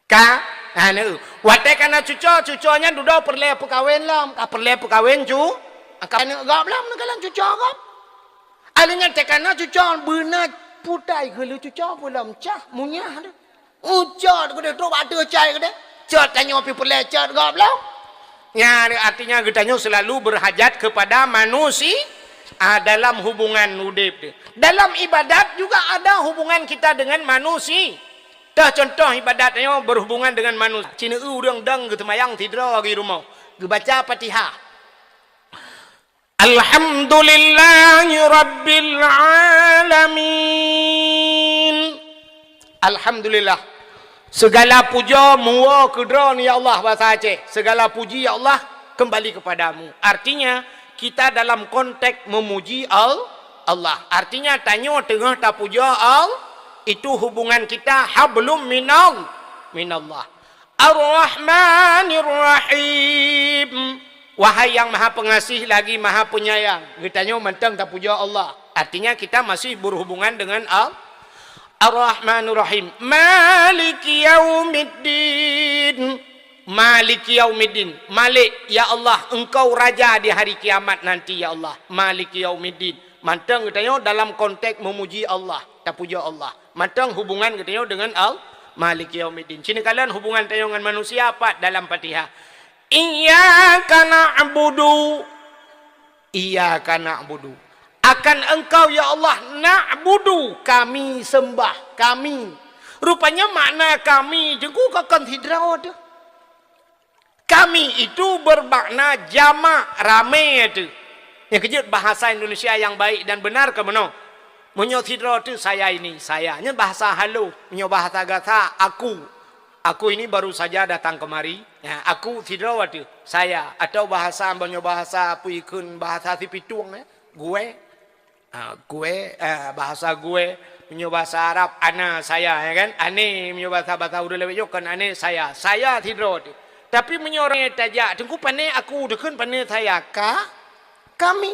Ka? Hana. Watée kana cuco, cuco nyan dudoe peureulée peukawen lom. Ka peureulée peukawen ju. Ka aneuk gob lom, neukalon cuco gob. Aleuh nyan tée kana cuco beuna putai geuleu cuco peulom cah munyah tu. Ucot keudeh trok bak ateueh cai keudeh. Cot tanyoe pi peureulée cot gob lom. Nyan artinya geutanyoe selalu berhajat kepada manusia, ah, dalam hubungan udeb tu. Dalam ibadat juga ada hubungan kita dengan manusia. Tah contoh ibadat nyoe berhubungan dengan manusia. Cina ureuëng dang geuteumayang sidroe di rumoh. Geubaca Fatihah. Alhamdulillahi rabbil alamin. Alhamdulillah. Segala puja muwoe keu Droeneuh ya Allah, bahasa Aceh. Segala puji ya Allah kembali kepadamu. Artinya, kita dalam konteks memuji Al-, Allah. Artinya, tanyoe teungoh tapuja Al-, itu hubungan kita hablum minal, minallah. Ar-Rahmanir Rahim. Wahai yang Maha Pengasih lagi Maha Penyayang. Geutanyoe mantong tapuja Allah. Artinya kita masih berhubungan dengan Al-, Ar-Rahmanir Rahim. Maliki yaumiddin. Maliki yaumiddin. Malik, ya Allah, Engkau Raja di hari kiamat nanti, ya Allah. Maliki yaumiddin. Mantong geutanyoe dalam konteks memuji Allah, tapuja Allah. Mantong hubungan geutanyoe dengan Al-, Maliki yaumiddin. Cina kalon hubungan tanyoe ngon manusia pat dalam Fatihah. Iyyaka na'budu. Iyyaka na'budu. Akan Engkau ya Allah na'budu, kami sembah, kami. Rupanya makna kami teungku kon sidroe teuh. Kami itu bermakna jamak, ramé teuh. Nyang keujeuet bahasa Indonesia yang baik dan benar keu meunoe. Meunyoe sidroe teuh saya ini, saya. Nyan bahasa halus. Meunyoe bahasa gata, aku. Aku ini baru saja datang kemari. Ya, aku sidroe teuh, saya. Atau bahasa, meunyoe bahasa peue ikheun, bahasa sipitueng, ya. Gue. Ah, gue, ah, bahasa gue, meunyoe bahasa Arab, ana, saya, ya kan? Ane, meunyoe bahasa, bahasa ureuëng lawét nyoe kon ane, saya. Saya sidroe teuh. Tapi meunyoe ureuëng tajak, teungku pane aku, teukheun pane saya. Ka, kami.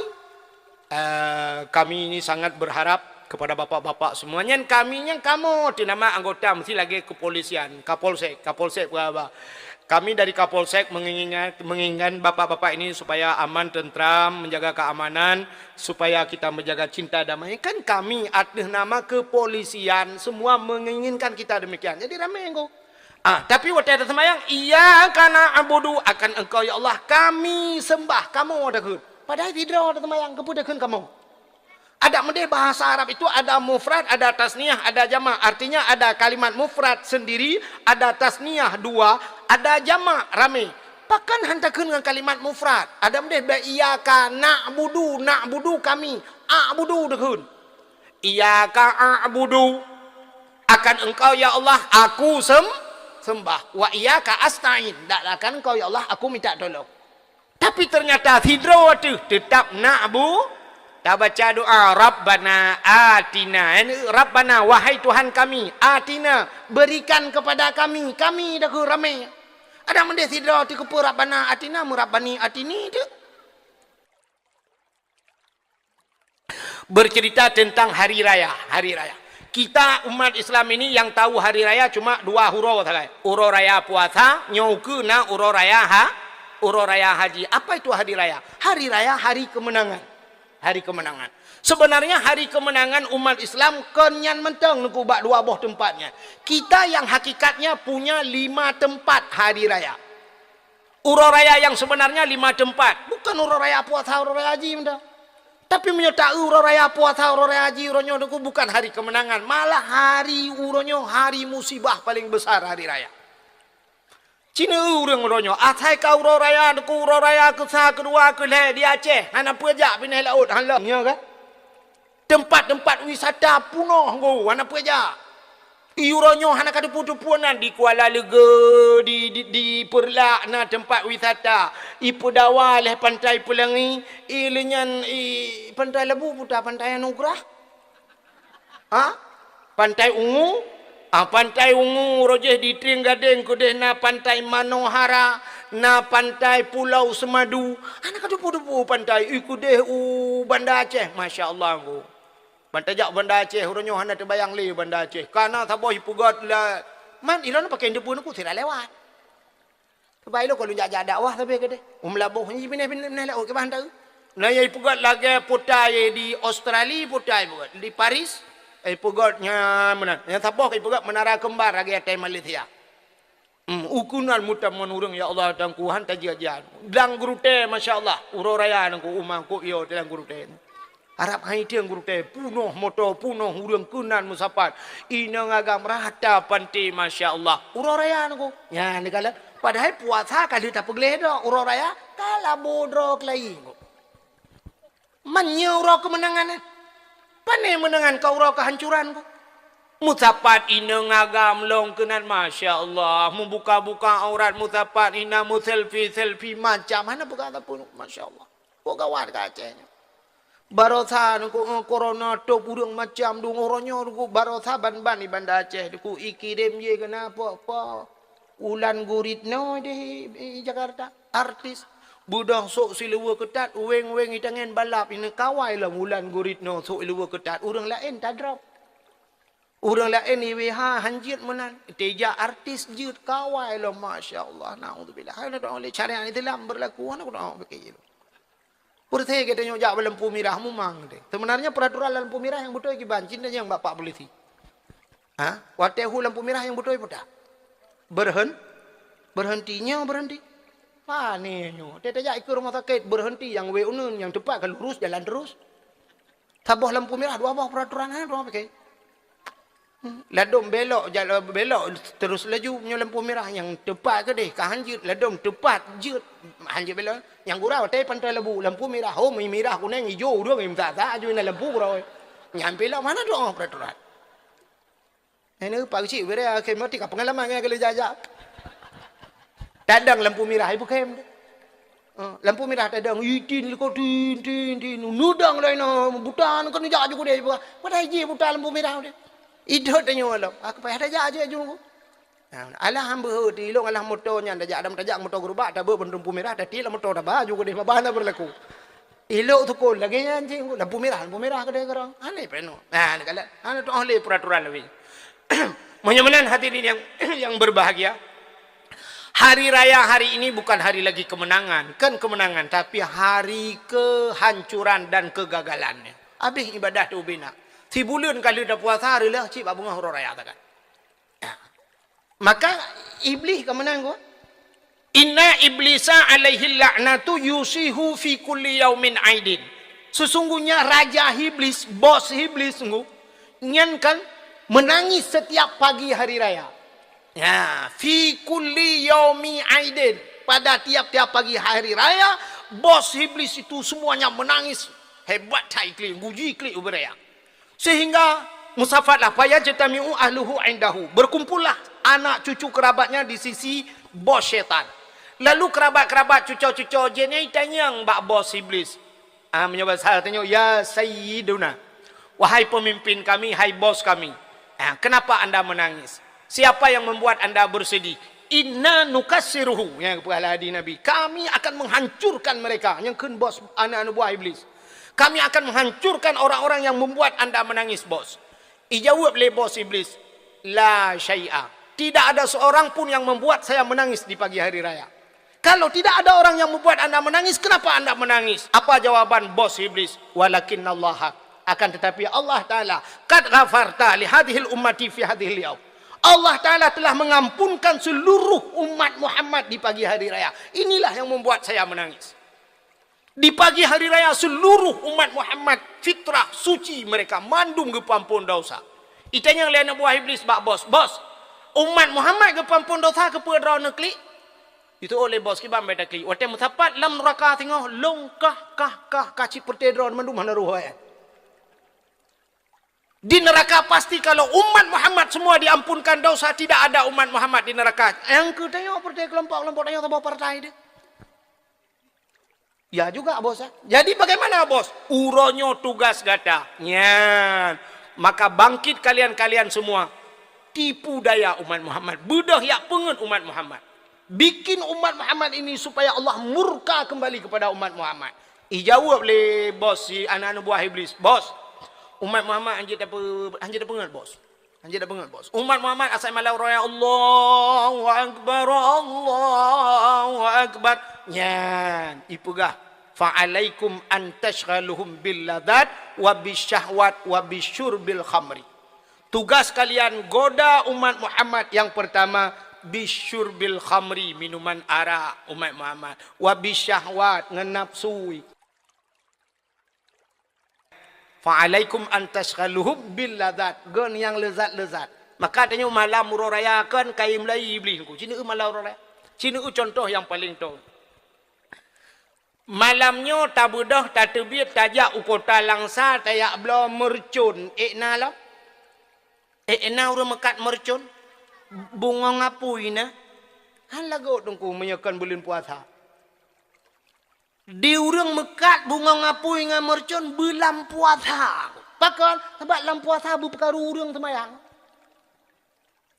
Eh, kami ini sangat berharap kepada bapak-bapak semua. Nyan kami, nyan kamoe teuh nama anggota mesti lagée kepolisian, Kapolsek, Kapolsek Peuraba. Kami dari Kapolsek menginginkan, menginginkan bapak-bapak ini supaya aman, tentram, menjaga keamanan, supaya kita menjaga cinta damai. Kan kami atas nama kepolisian semua menginginkan kita demikian. Jadi ramé nggo. Ah, tapi watée taseumayang, "Iyyaka na'budu," akan Engkau ya Allah kami sembah, kamoe takheun. Padahai sidroe taseumayang, keupeue takheun kamoe? Adak meudeh bahasa Arab itu ada mufrad, ada tasniah, ada jamak. Artinya ada kalimat mufrad sendiri, ada tasniah dua, ada jamak ramé. Pakon han takheun ngon kalimat mufrad? Adak meudeh bak iyyaka na'budu, na'budu kami, a'budu takheun. Iyyaka a'budu, akan Engkau ya Allah aku sem-, sembah. Wa iyyaka asta'in, dan akan Engkau ya Allah aku minta tolong. Tapi ternyata sidroe teuh tetap na'bu, tabaca doa, "Rabbana atina." Ini, "Rabbana, wahai Tuhan kami, atina, berikan kepada kami." Kami dah ke ramé. Adak meudeh sidroe teuh keupeue "Rabbana atina", "Rabbani atini" teuh. Bercerita tentang hari raya, hari raya. Kita umat Islam ini yang tahu hari raya cuma dua uroe sagai. Uroe raya puasa, nyoe ukeue na uroe raya ha-, uroe raya haji. Apa itu hari raya? Hari raya hari kemenangan. Hari kemenangan. Sebenarnya hari kemenangan umat Islam kon nyan mantong teungku bak dua boh tempat nyan. Kita yang hakikatnya punya lima tempat hari raya. Uroe raya yang sebenarnya lima tempat. Bukan uroe raya puasa, uroe raya haji mantong. Tapi meunyoe ta-eu uroe raya puasa, uroe raya haji, uroe nyoe teungku bukan hari kemenangan, malah hari uroe nyoe hari musibah paling besar hari raya. Cina ureuëng uroe nyoe, asai ka uroe raya teungku, uroe raya keusa, keudua, keulhée di Aceh, hana peue jak binéh laôt, hana lom, ya kan? Tempat-tempat wisata punoh nggo, hana peue jak. Uroe nyoe hana ka teupeu-teupeu nan di Kuala Leuge, di, di, di Peureulak na tempat wisata. I Peudawa lheueh Pantai Peulangi, i lheueh nyan i Pantai Labu puta Pantai Anugerah. Ha? Pantai Ungu. Ah, Pantai Ungu rojeh di Trieng Gadeng keudeh na Pantai Manohara. Na pantai Pulau Semadu, hana ka teupeu-teupeu pantai, i keudeh u Banda Aceh, masya Allah, Teungku. Ban tajak Banda Aceh, uroe nyoe hana teubayang lé Banda Aceh. Kana saboh ipeugöt la, man ilôn pakai teupeu Teungku sira lewat. Sebab ilôn kalau jak-jak dakwah sabe keudeh. U Meulaboh nyan pinah-pinah laôt kiban tau. Na nyang ipeugöt lagèe putai di Australia, putai ipeugöt. Di Paris, ipeugöt nyan meunan. Nyang saboh ipeugöt Menara Kembar lagèe atai Malaysia. Hmm, u keunan meutamong ureueng, ya Allah, Teungku, han tajak-jak. Lam Geurutée, masya Allah, uroe raya Teungku, uma Teungku yo lam Geurutée. Arab hai tieng Geurutée, punoh moto, punoh ureueng keunan meusapat. Inong agam rata panté, masya Allah. Uroe raya Teungku. Nyan, neukalon. Padahai puasa ka lheueh tapeugleh dah, uroe raya ka labo droe keulayi Teungku. Man nyoe uroe keumeunangan nyan. Pane meunangan ka uroe keuhancuran Teungku. Meusapat inong agam lom keunan, masya Allah. Meubuka-buka aurat meusapat ina, meuselfie-selfie macam. Hana peugah sapeue, masya Allah. Kok gawat ka Aceh nyoe. Barosa Teungku, eh, corona top ureueng macam dong uroe nyoe Teungku. Barosa ban-ban di Banda Aceh Teungku, ikirém jih keunan po-po. Wulan Guritno di, di Jakarta, artis. Beudôh sôk siluweue keutat, weng-weng itangen balap, ini kawai lom Wulan Guritno sôk siluweue keutat. Ureueng laén tadrop. Ureueng laén I W H han jeuet meunan. Teuja artis jeuet kawai lom, masya Allah, naudzubillah. Hana dong lé syariat Islam berlaku, hana dong pike. Peureuté geutanyoe jak bak lampu mirah mumang teuh. Sebenarnya peraturan lampu mirah nyang beutôi kiban, cit nyang bapak polisi. Ha? Watée hu lampu mirah nyang beutôi peue teuh? Berhen-, berhenti nyoe berhenti. Pane nyoe. Teuh tajak ikeue rumoh sakét, berhenti nyang wéh uneun, nyang teupat ka lurus jalan terus. Saboh lampu mirah, dua boh peraturan, ha, dua boh pike. Hmm, ladôm belok, jal-, belok terus laju, meunyoe lampu mirah nyang teupat keudeh, ka han jeuet, ladôm teupat jeuet, han jeuet belok. Nyang gura watée pantai labu, lampu mirah, ho, mi-, mirah, kuneng, ijo, ureueng, meusa-sa, aju na lampu gura. Nyan pih lom hana dong peraturan. Ini Pak Keuchik, bere akhé mati ka pengalaman nyan kali jak-jak. Tadong lampu mirah, ibu kem. Eh, lampu mirah tadong, itin liko tin, tin, tin. Nudang lain, buta, kan jak aju kudeh. Padahai jih buta lampu mirah deh. Idot tanyoe lom. Aku payah tajak aja aju. Nah, alah hamba heuti, ilong alah moto nyan tajak, adam tajak moto gerubak, tabe bendung lampu mirah, tati lah moto taba aju kudeh, babah na berlaku. Ilok tukon lagée nyan cit, lampu mirah, lampu mirah keudeh keurong. Aneh peno. Nah, neukalon. Hana tu'oh lé peraturan lawét. Meunyoe meunan hadirin yang, yang berbahagia, hari raya hari ini bukan hari lagi kemenangan, kan kemenangan, tapi hari kehancuran dan kegagalannya. Habis ibadah tu bina. Sibuleuen ka lheueh tapuasa, reulah cit bak beungoh uroe raya takan. Maka Iblih ka meunan, ko. Inna iblisa alaihi la'natu yusihu fi kulli yaumin aidin. Sesungguhnya raja Iblis, bos Iblis, sungguh, nyan kan menangis setiap pagi hari raya. Ya, fi kulli yaumi aidin. Pada tiap-tiap pagi hari raya, bos Iblis itu semuanya menangis. Hebat hai klik, guji klik ubé raya. Sehingga musafatlah, fayajtami'u ahluhu indahu. Berkumpullah anak cucu kerabatnya di sisi bos syaitan. Lalu kerabat-kerabat cuco-cuco jin nyan itanyong bak bos Iblis. Ah, meunyoe basa tanyoe, "Ya Sayyiduna, wahai pemimpin kami, hai bos kami, ah, kenapa anda menangis? Siapa yang membuat anda bersedih?" "Inna nukassiruhu," nyang geupeugah lé hadis Nabi, "Kami akan menghancurkan mereka," nyang kheun bos aneuk-aneuk buah Iblis. "Kami akan menghancurkan orang-orang yang membuat anda menangis, bos." Ijaweueb lé bos Iblis, "La syai'a." "Tidak ada seorang pun yang membuat saya menangis di pagi hari raya." "Kalau tidak ada orang yang membuat anda menangis, kenapa anda menangis?" Apa jawaban bos Iblis? "Walakinnallaha, akan tetapi Allah Ta'ala, qad ghafarta li hadhil ummati fi hadhil yaum." Allah Ta'ala telah mengampunkan seluruh umat Muhammad di pagi hari raya. Inilah yang membuat saya menangis. Di pagi hari raya seluruh umat Muhammad fitrah suci mereka mandum geupeuampon dosa. Itanyong lé aneuk buah Iblis bak bos, "Bos, umat Muhammad geupeuampon dosa keupeue droeneuh klik?" Itu oleh bos kiban beta klik. Watée meusapat lam nuraka singoh long kah, kah, kah, kah cit peureute droeneuh mandum hana roh, eh. Di neraka pasti kalau umat Muhammad semua diampunkan dosa, tidak ada umat Muhammad di neraka. Nyang keu tanyoe partai kelompok-kelompok tanyoe saboh partai deh. Ya juga, bos, eh. Jadi bagaimana, bos? Uroe nyoe tugas gata. Nyan. Maka bangkit kalian-kalian semua. Tipu daya umat Muhammad. Beudôh yak peungeut umat Muhammad. Bikin umat Muhammad ini supaya Allah murka kembali kepada umat Muhammad. Ijaweueb lé bos si aneuk-aneuk buah Iblis, "Bos, umat Muhammad hanjeuet tape-, hanjeuet tapeungeut, Bos. Hanjeuet tapeungeut, Bos. Umat Muhammad asai malam raya, Allahu Akbar, Allahu Akbar." Nyan, ipeugah, "Fa'alaikum an tasyghaluhum bil ladzat wa bisyahwat wa bisyurbil khamri." Tugas kalian goda umat Muhammad yang pertama, bisyurbil khamri, minuman arak umat Muhammad, wa bisyahwat, ngon nafsu. Fa'alaikum an tasyghaluhum bil ladzat, ngon nyang leuzat-leuzat. Maka tanyoe malam uroe raya kan kayém lai Iblis ku. Cina malam uroe raya. Cina contoh nyang paleng toh. Malam nyoe tabeudôh, tateubiet, tajak u kota Langsa, tajak bloe meureucon. Ék na lom? Ék na ureuëng meukat meureucon? Bungong apui na? Han lagot Teungku meunyoe kon buleuen puasa. Di ureuëng meukat bungong apui ngon meureucon beulam puasa. Pakon? Sabab lam puasa beupeukaru ureuëng seumayang.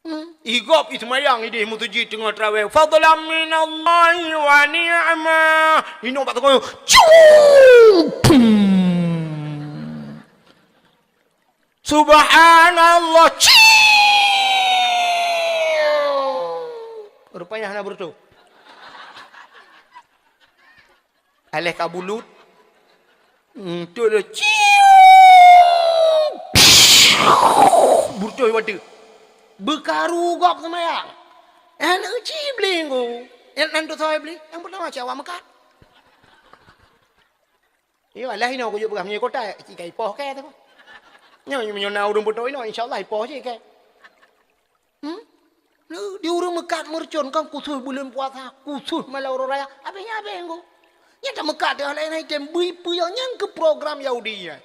Hmm. Igop iseumayang idéh meuseujid teungoh traweh. Fadlan minallahi wa ni'mah. Inong bak teungoh. Cuu! Subhanallah. Ciu! Rupanya hana beureutoh. Aléh ka bulut. Hmm, tu dia. Ciu! Beureutoh watèe. Beupeukaru gob seumayang. Aneuk cit Iblis ku. Nyang nan tu soe Iblis? Nyang pertama cit awak meukat. Iyo, alah inoe kujak peugah meunyoe kota, cit ka ipoh kèe tu. Nyoe, meunyoe na ureuëng beutôi inoe, insya Allah ipoh cit kèe. Hmm? Di ureuëng meukat meureucon kan khusus buleuen puasa, khusus malam uroe raya. Abéh nyan abéh nggo. Nyan tameukat teuh laén item bui peue nyan keu program Yahudi nyan.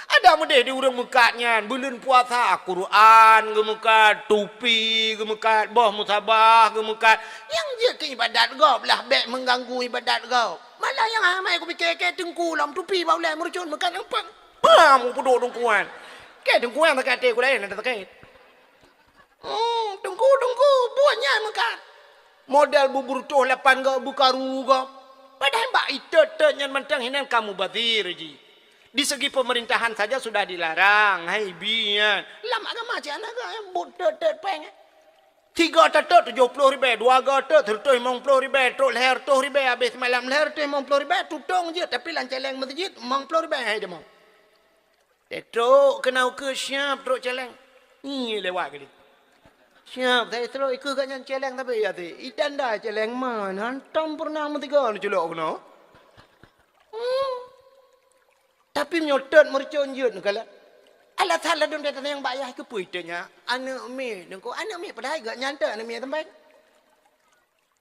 Ada meudeh di ureuëng meukat nyan buleuen puasa, Quran geumeukat, tupi geumeukat, boh musabah geumeukat. Nyang jeuet keu ibadat gob lah bék meuganggu ibadat gob. Malah nyang amai kupike kèe teungku lom tupi bak ulèe meureucon meukat nyang pang. Pam kupeuduek teungku nyan. Kèe teungku nyan sakét até ku laén ada sakét. Hmm, teungku, teungku, buet nyan meukat. Model bubur toh lapan gob, beukaru gob. Padahai bak itot-tot nyan mantong hinan ka mubazir jih. Di segi pemerintahan saja sudah dilarang, hai bi nyan. Lam agama cit hana geuh, buet tot-tot péng. Tiga teutôt tujoh ploh ribèe, dua go teutôt seureutôh limong ploh ribèe, trok lhèe reutôh ribèe, abéh seumalam lhèe reutôh limong ploh ribèe, tutong jeuet, tapi lam cèlèng meuseujid limong ploh ribèe hai deungoe. Trok keunoe keu siap trok cèlèng. Nyi lewat kali. Siap, saya trok ikeu gobnyan cèlèng tapi ya ti. Itanda cèlèng man, hantom peureunah meusigoe neuculok keunoe. Hmm. Tapi meunyoe tot meureucon jeuet neukalon. Alasan ladôm that nyang bak yah keupeue teunyan aneuk miet. Nungku aneuk miet padahai gobnyan teuk aneuk miet teumpat.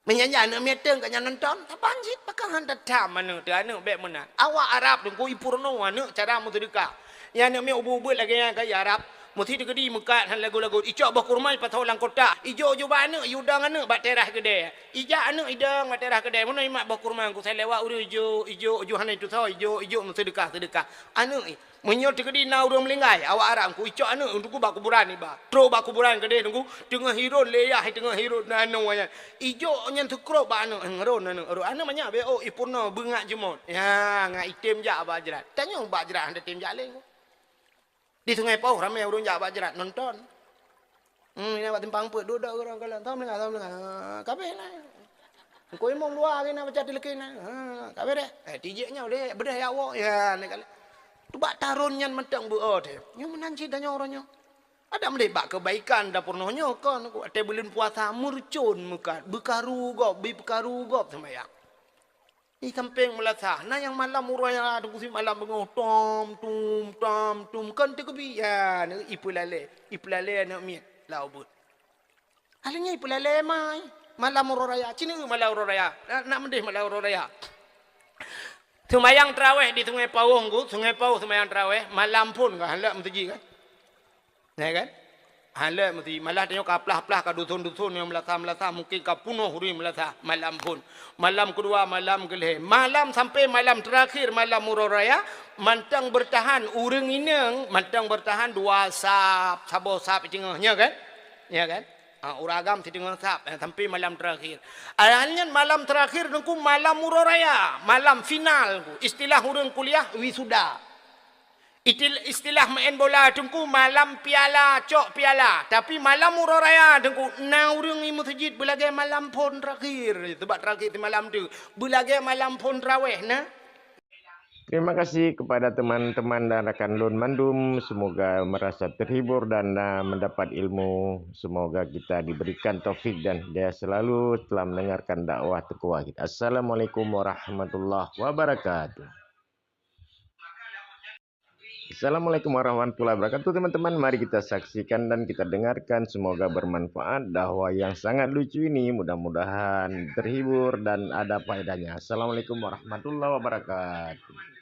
Meunyan aneuk miet teuk gobnyan nonton, saban cit pakon han tatham aneuk teuh aneuk bèk meunan. Awak Arab teungku ipeurunoe aneuk cara meuseudeukah. Nyang aneuk miet ubeuet-ubeuet lagèe nyan ka i Arab. Meusti teukeudi meukat han lagot-lagot. Icok boh kurma ipasoe lam kotak. Ijok-jok bak aneuk, iudong aneuk bak teras keudè. Ijak aneuk idong bak teras keudè. Meunoe imat boh kurma ku sai lewat ureueng ijok, ijok, ijok hana itusoe, ijok, ijok meuseudeukah-seudeukah. Aneuk i, meunyoe teukeudi na ureueng meuninggai, awak Arab ku icok aneuk untuk bak kuburan iba. Trok bak kuburan keudeh teungku, teungoh hiron lé yah, teungoh hiron na aneuk nyan. Ijok nyan teukrop bak aneuk, ngeron aneuk, ron aneuk manyak bèk oh ipeurunoe beungat jeumot. Ya, ngat item jak bak jrat. Tanyong bak jrat han tatem jak lé. Di Sungai Pauh ramè ureueng jak bak jrat nonton. Hmm, ina bak simpang peuet, duek-duek ureueng kalon. Assalamualaikum, assalamualaikum. Ha, kabeh na. Engko imum dua hari na baca tilkin na. Ha, kabeh deh. Eh, tijek nyoe deh, beudeh ya Allah. Ya, ni kali. Tu bak taron nyan mantong beu oh deh. Nyoe meunan cit tanyoe uroe nyoe. Ada meudeh bak kebaikan dapur noh nyoe kon. Watèe buleuen puasa meureucon meukat, beukaru gob, beukaru gob seumayang. Di sampéng meulasah, na nyang malam uroe raya teungku si malam beungoh tom tum tom tum kon teukeubi ya, ipeulalé, ipeulalé aneuk miet lau beuet. Akhirnya ipeulalé mai malam uroe raya, cina malam uroe raya, nak, nak meudeh malam uroe raya. Seumayang taraweh di Sungai Pauh ngku, Sungai Pauh seumayang taraweh malam phon ka han lheueh meuseujid kan. Ya kan? Halai meusti malah tanyoe ka plah-plah ka dusun-dusun nyang meulasah-meulasah mungken ka punoh ureueng meulasah malam phon. Malam keudua, malam keulhèe, malam sampai malam terakhir, malam uroe raya, mantong beurtahan ureueng inong, mantong beurtahan dua sap, saboh sap teungoh, nya kan? Ya kan? Ha, ureueng agam sideungoe sab, eh, sampai malam terakhir. Nyan malam terakhir Teungku, malam uroe raya, malam final Teungku. Istilah ureueng kuliah wisuda. Itil-, istilah main bola Teungku, malam piala, cok piala. Tapi malam uroe raya Teungku, na ureueng i meuseujid beulagèe malam phon terakhir. Sabab terakhir simalam tu, beulagèe malam phon traweh na. Terima kasih kepada teman-teman dan rakan lôn mandum. Semoga merasa terhibur dan, ah, mendapat ilmu. Semoga kita diberikan taufik dan hidayah selalu setelah mendengarkan dakwah Teungku Wahid. Assalamualaikum warahmatullahi wabarakatuh. Assalamualaikum warahmatullahi wabarakatuh, teman-teman. Mari kita saksikan dan kita dengarkan. Semoga bermanfaat dakwah yang sangat lucu ini. Mudah-mudahan terhibur dan ada faedahnya. Assalamualaikum warahmatullahi wabarakatuh.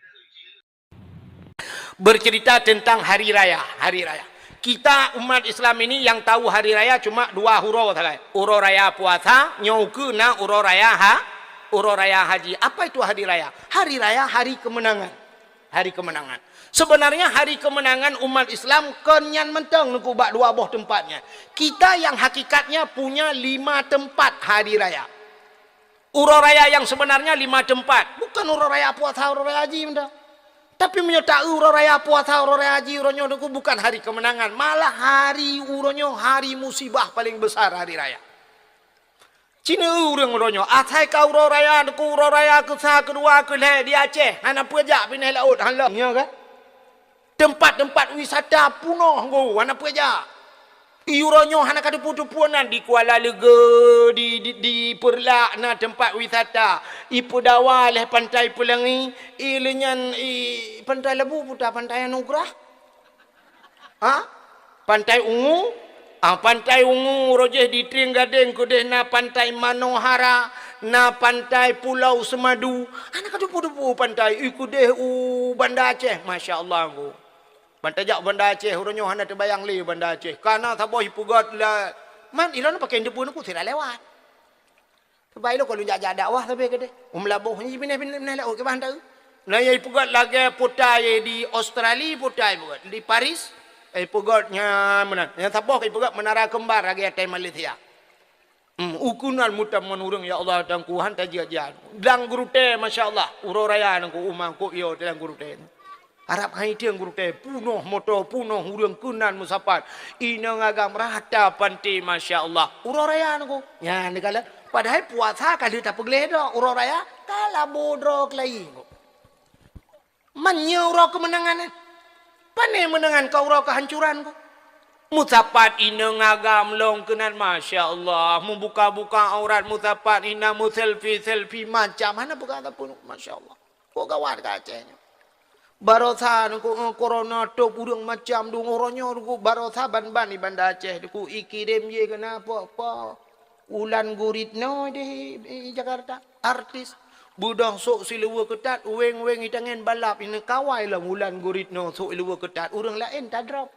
Bercerita tentang hari raya, hari raya. Kita umat Islam ini yang tahu hari raya cuma dua uroe sagai. Uroe raya puasa, nyoe ukeue na uroe raya ha-, uroe raya haji. Apa itu hari raya? Hari raya hari kemenangan. Hari kemenangan. Sebenarnya hari kemenangan umat Islam kon nyan mantong Teungku bak dua boh teumpat nyan. Kita yang hakikatnya punya lima tempat hari raya. Uroe raya yang sebenarnya lima tempat. Bukan uroe raya puasa, uroe raya haji mantong. Tapi meunyoe ta-eu uroe raya puasa, uroe raya haji, uroe nyoe Teungku bukan hari kemenangan. Malah hari uroe nyoe hari musibah paling besar hari raya. Cina ureueng uroe nyoe, asai ka uroe raya Teungku, uroe raya keusa, keudua, keulhèe di Aceh, hana peue jak binéh laôt, hana lom, nyo kan? Teumpat-teumpat wisata punoh Teungku, hana peue jak. I uroe nyoe hana ka teupeue-teupeue nan di Kuala Leuge, di, di, di Peureulak na teumpat wisata. I Peudawa lhèe Pantai Peulangi, i lheueh nyan i Pantai Labu puta Pantai Anugerah. Ha? Pantai Ungu? Ah, Pantai Ungu, rojih di Trienggadeng keudeh na Pantai Manohara, na Pantai Pulau Semadu. Hana ka teupeue-teupeue pantai, i keudeh u Banda Aceh, masya Allah Teungku. Ban tajak u Banda Aceh, uroe nyoe hana teubayang lé Banda Aceh. Ka na saboh ipeugöt la, man ilôn pakai teupeue Teungku sira lewat. Sabab ilôn ka lôn jak-jak dakwah sabe keudeh. U Meulaboh nyan binéh, binéh, binéh laôt kiban teu. Na nyang ipeugöt lagèe putai di Australia, putai ipeugöt. Di Paris, ipeugöt nyan meunan. Nyang saboh ipeugöt Menara Kembar lagèe atai Malaysia. Hmm, u keunan meutamon ureueng, ya Allah, Teungku, han tajak-jak. Lam Geurutée, masya Allah, uroe raya Teungku, u mangkok yo lam Geurutée. Arab hai teueng Geurutée, punoh moto, punoh ureueng keunan meusapat. Inong agam rata panté, masya Allah. Uroe raya Teungku. Nyan dikalon. Padahai puasa ka lheueh tapeugleh dok, uroe raya ka labo droe keulayi Teungku. Man nyoe uroe keumeunangan, eh? Pané meunangan ka uroe keuhancuran Teungku. Meusapat inong agam lom keunan, masya Allah. Meubuka-buka aurat meusapat, ina meuselfie-selfie macam. Hana peugah sapeue, masya Allah. Kok gawat ka Aceh nyoe. Barosa Teungku, eh, corona top ureueng macam dong uroe nyoe Teungku, barosa ban-ban di Banda Aceh Teungku, ikirém jih keunan po-po. Wulan Guritno di, di Jakarta, artis. Beudôh sôk siluweue keutat, weng-weng itangen balap, ini kawai lom Wulan Guritno sôk siluweue keutat, ureueng laén tadrop.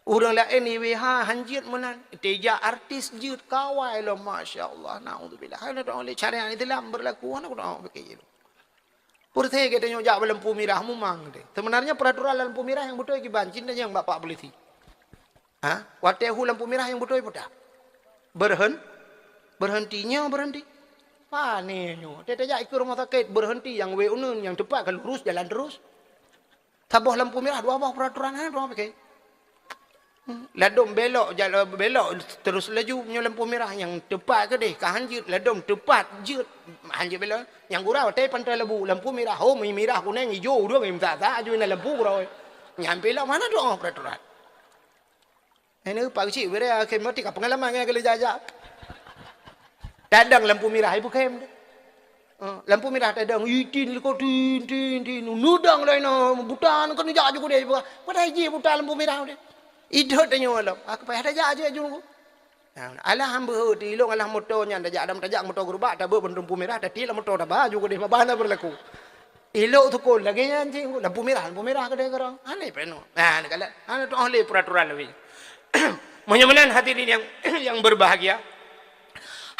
Ureueng laén I W H hanjeuet meunan, teuja artis jeuet kawai lom, masya Allah, naudzubillah. Hana dong lé syariat Islam beurlaku, hana dong pike jih. Peureusé geutanyoe jak bak lampu mirah mumang teuh. Sebenarnya peraturan lampu mirah nyang beutôi kiban, cit nyang bapak polisi. Ha? Watée hu lampu mirah nyang beutôi peue teuh? Berhen-, berhenti nyoe berhenti. Pané nyoe. Teuh tajak ikeue rumoh sakét, berhenti nyang wée uneun, nyang teupat ka lurus jalan terus. Saboh lampu mirah, dua boh peraturan, ha, dua boh pakai. Hmm. Ladom belok, jala-, belok terus laju meunyoe lampu mirah nyang teupat keudeh, ka hanjeuet, ladom teupat jeuet, hanjeuet belok. Nyang gura watée Pantai Labu, lampu mirah, ho, mi-, mirah, kunéng, ijo, ureueng, meusa-sa, aju na lampu gura. Nyan pih lom hana dong peraturan. Ini Pak Keuchik, bere akhé meuti ka peungalaman ngon geuleujak-jak. Tadong lampu mirah, ibu khem. Eh, lampu mirah tadong, itin liko tin, tin, tin. Nudong lain, buta, kan jak aju kudeh, buta. Padahai jih buta lampu mirah deh. Idot tanyoe lom. Aku payah tajak aja aju. Nah, alah hamba, tilong alah moto nyan, tajak adam tajak moto gerubak, tabe lampu mirah, tati lam moto taba aju kudeh, mabana berlaku. Ilok sukon lagèe nyan cit, lampu mirah, lampu mirah keudeh keurang. Aneh peno. Nah, ni kala, hana tu'oh lé peraturan lagi. Meunyoe meunan hadirin yang, yang berbahagia,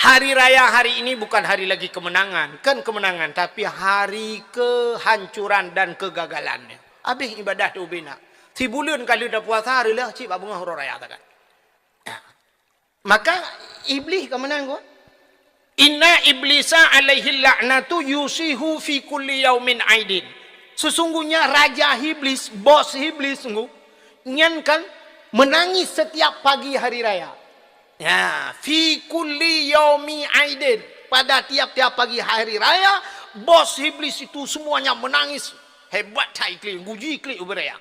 hari raya hari ini bukan hari lagi kemenangan, kan kemenangan, tapi hari kehancuran dan kegagalannya. Habis ibadah tu bina. Sibuleuen ka lheueh tapuasa, reulah cit bak beungoh uroe raya takat. Nah. Maka Iblis ka meunan kon. "Inna iblisa alaihi la'natu yusihu fi kulli yaumin aidin." Sesungguhnya Raja Iblis, bos Iblis sungguh, nyan kan menangis setiap pagi hari raya. Ya, "fi kulli yaumi aidin." Pada tiap-tiap pagi hari raya, bos Iblis itu semuanya menangis. Hebat hai klik, guji klik ubé raya.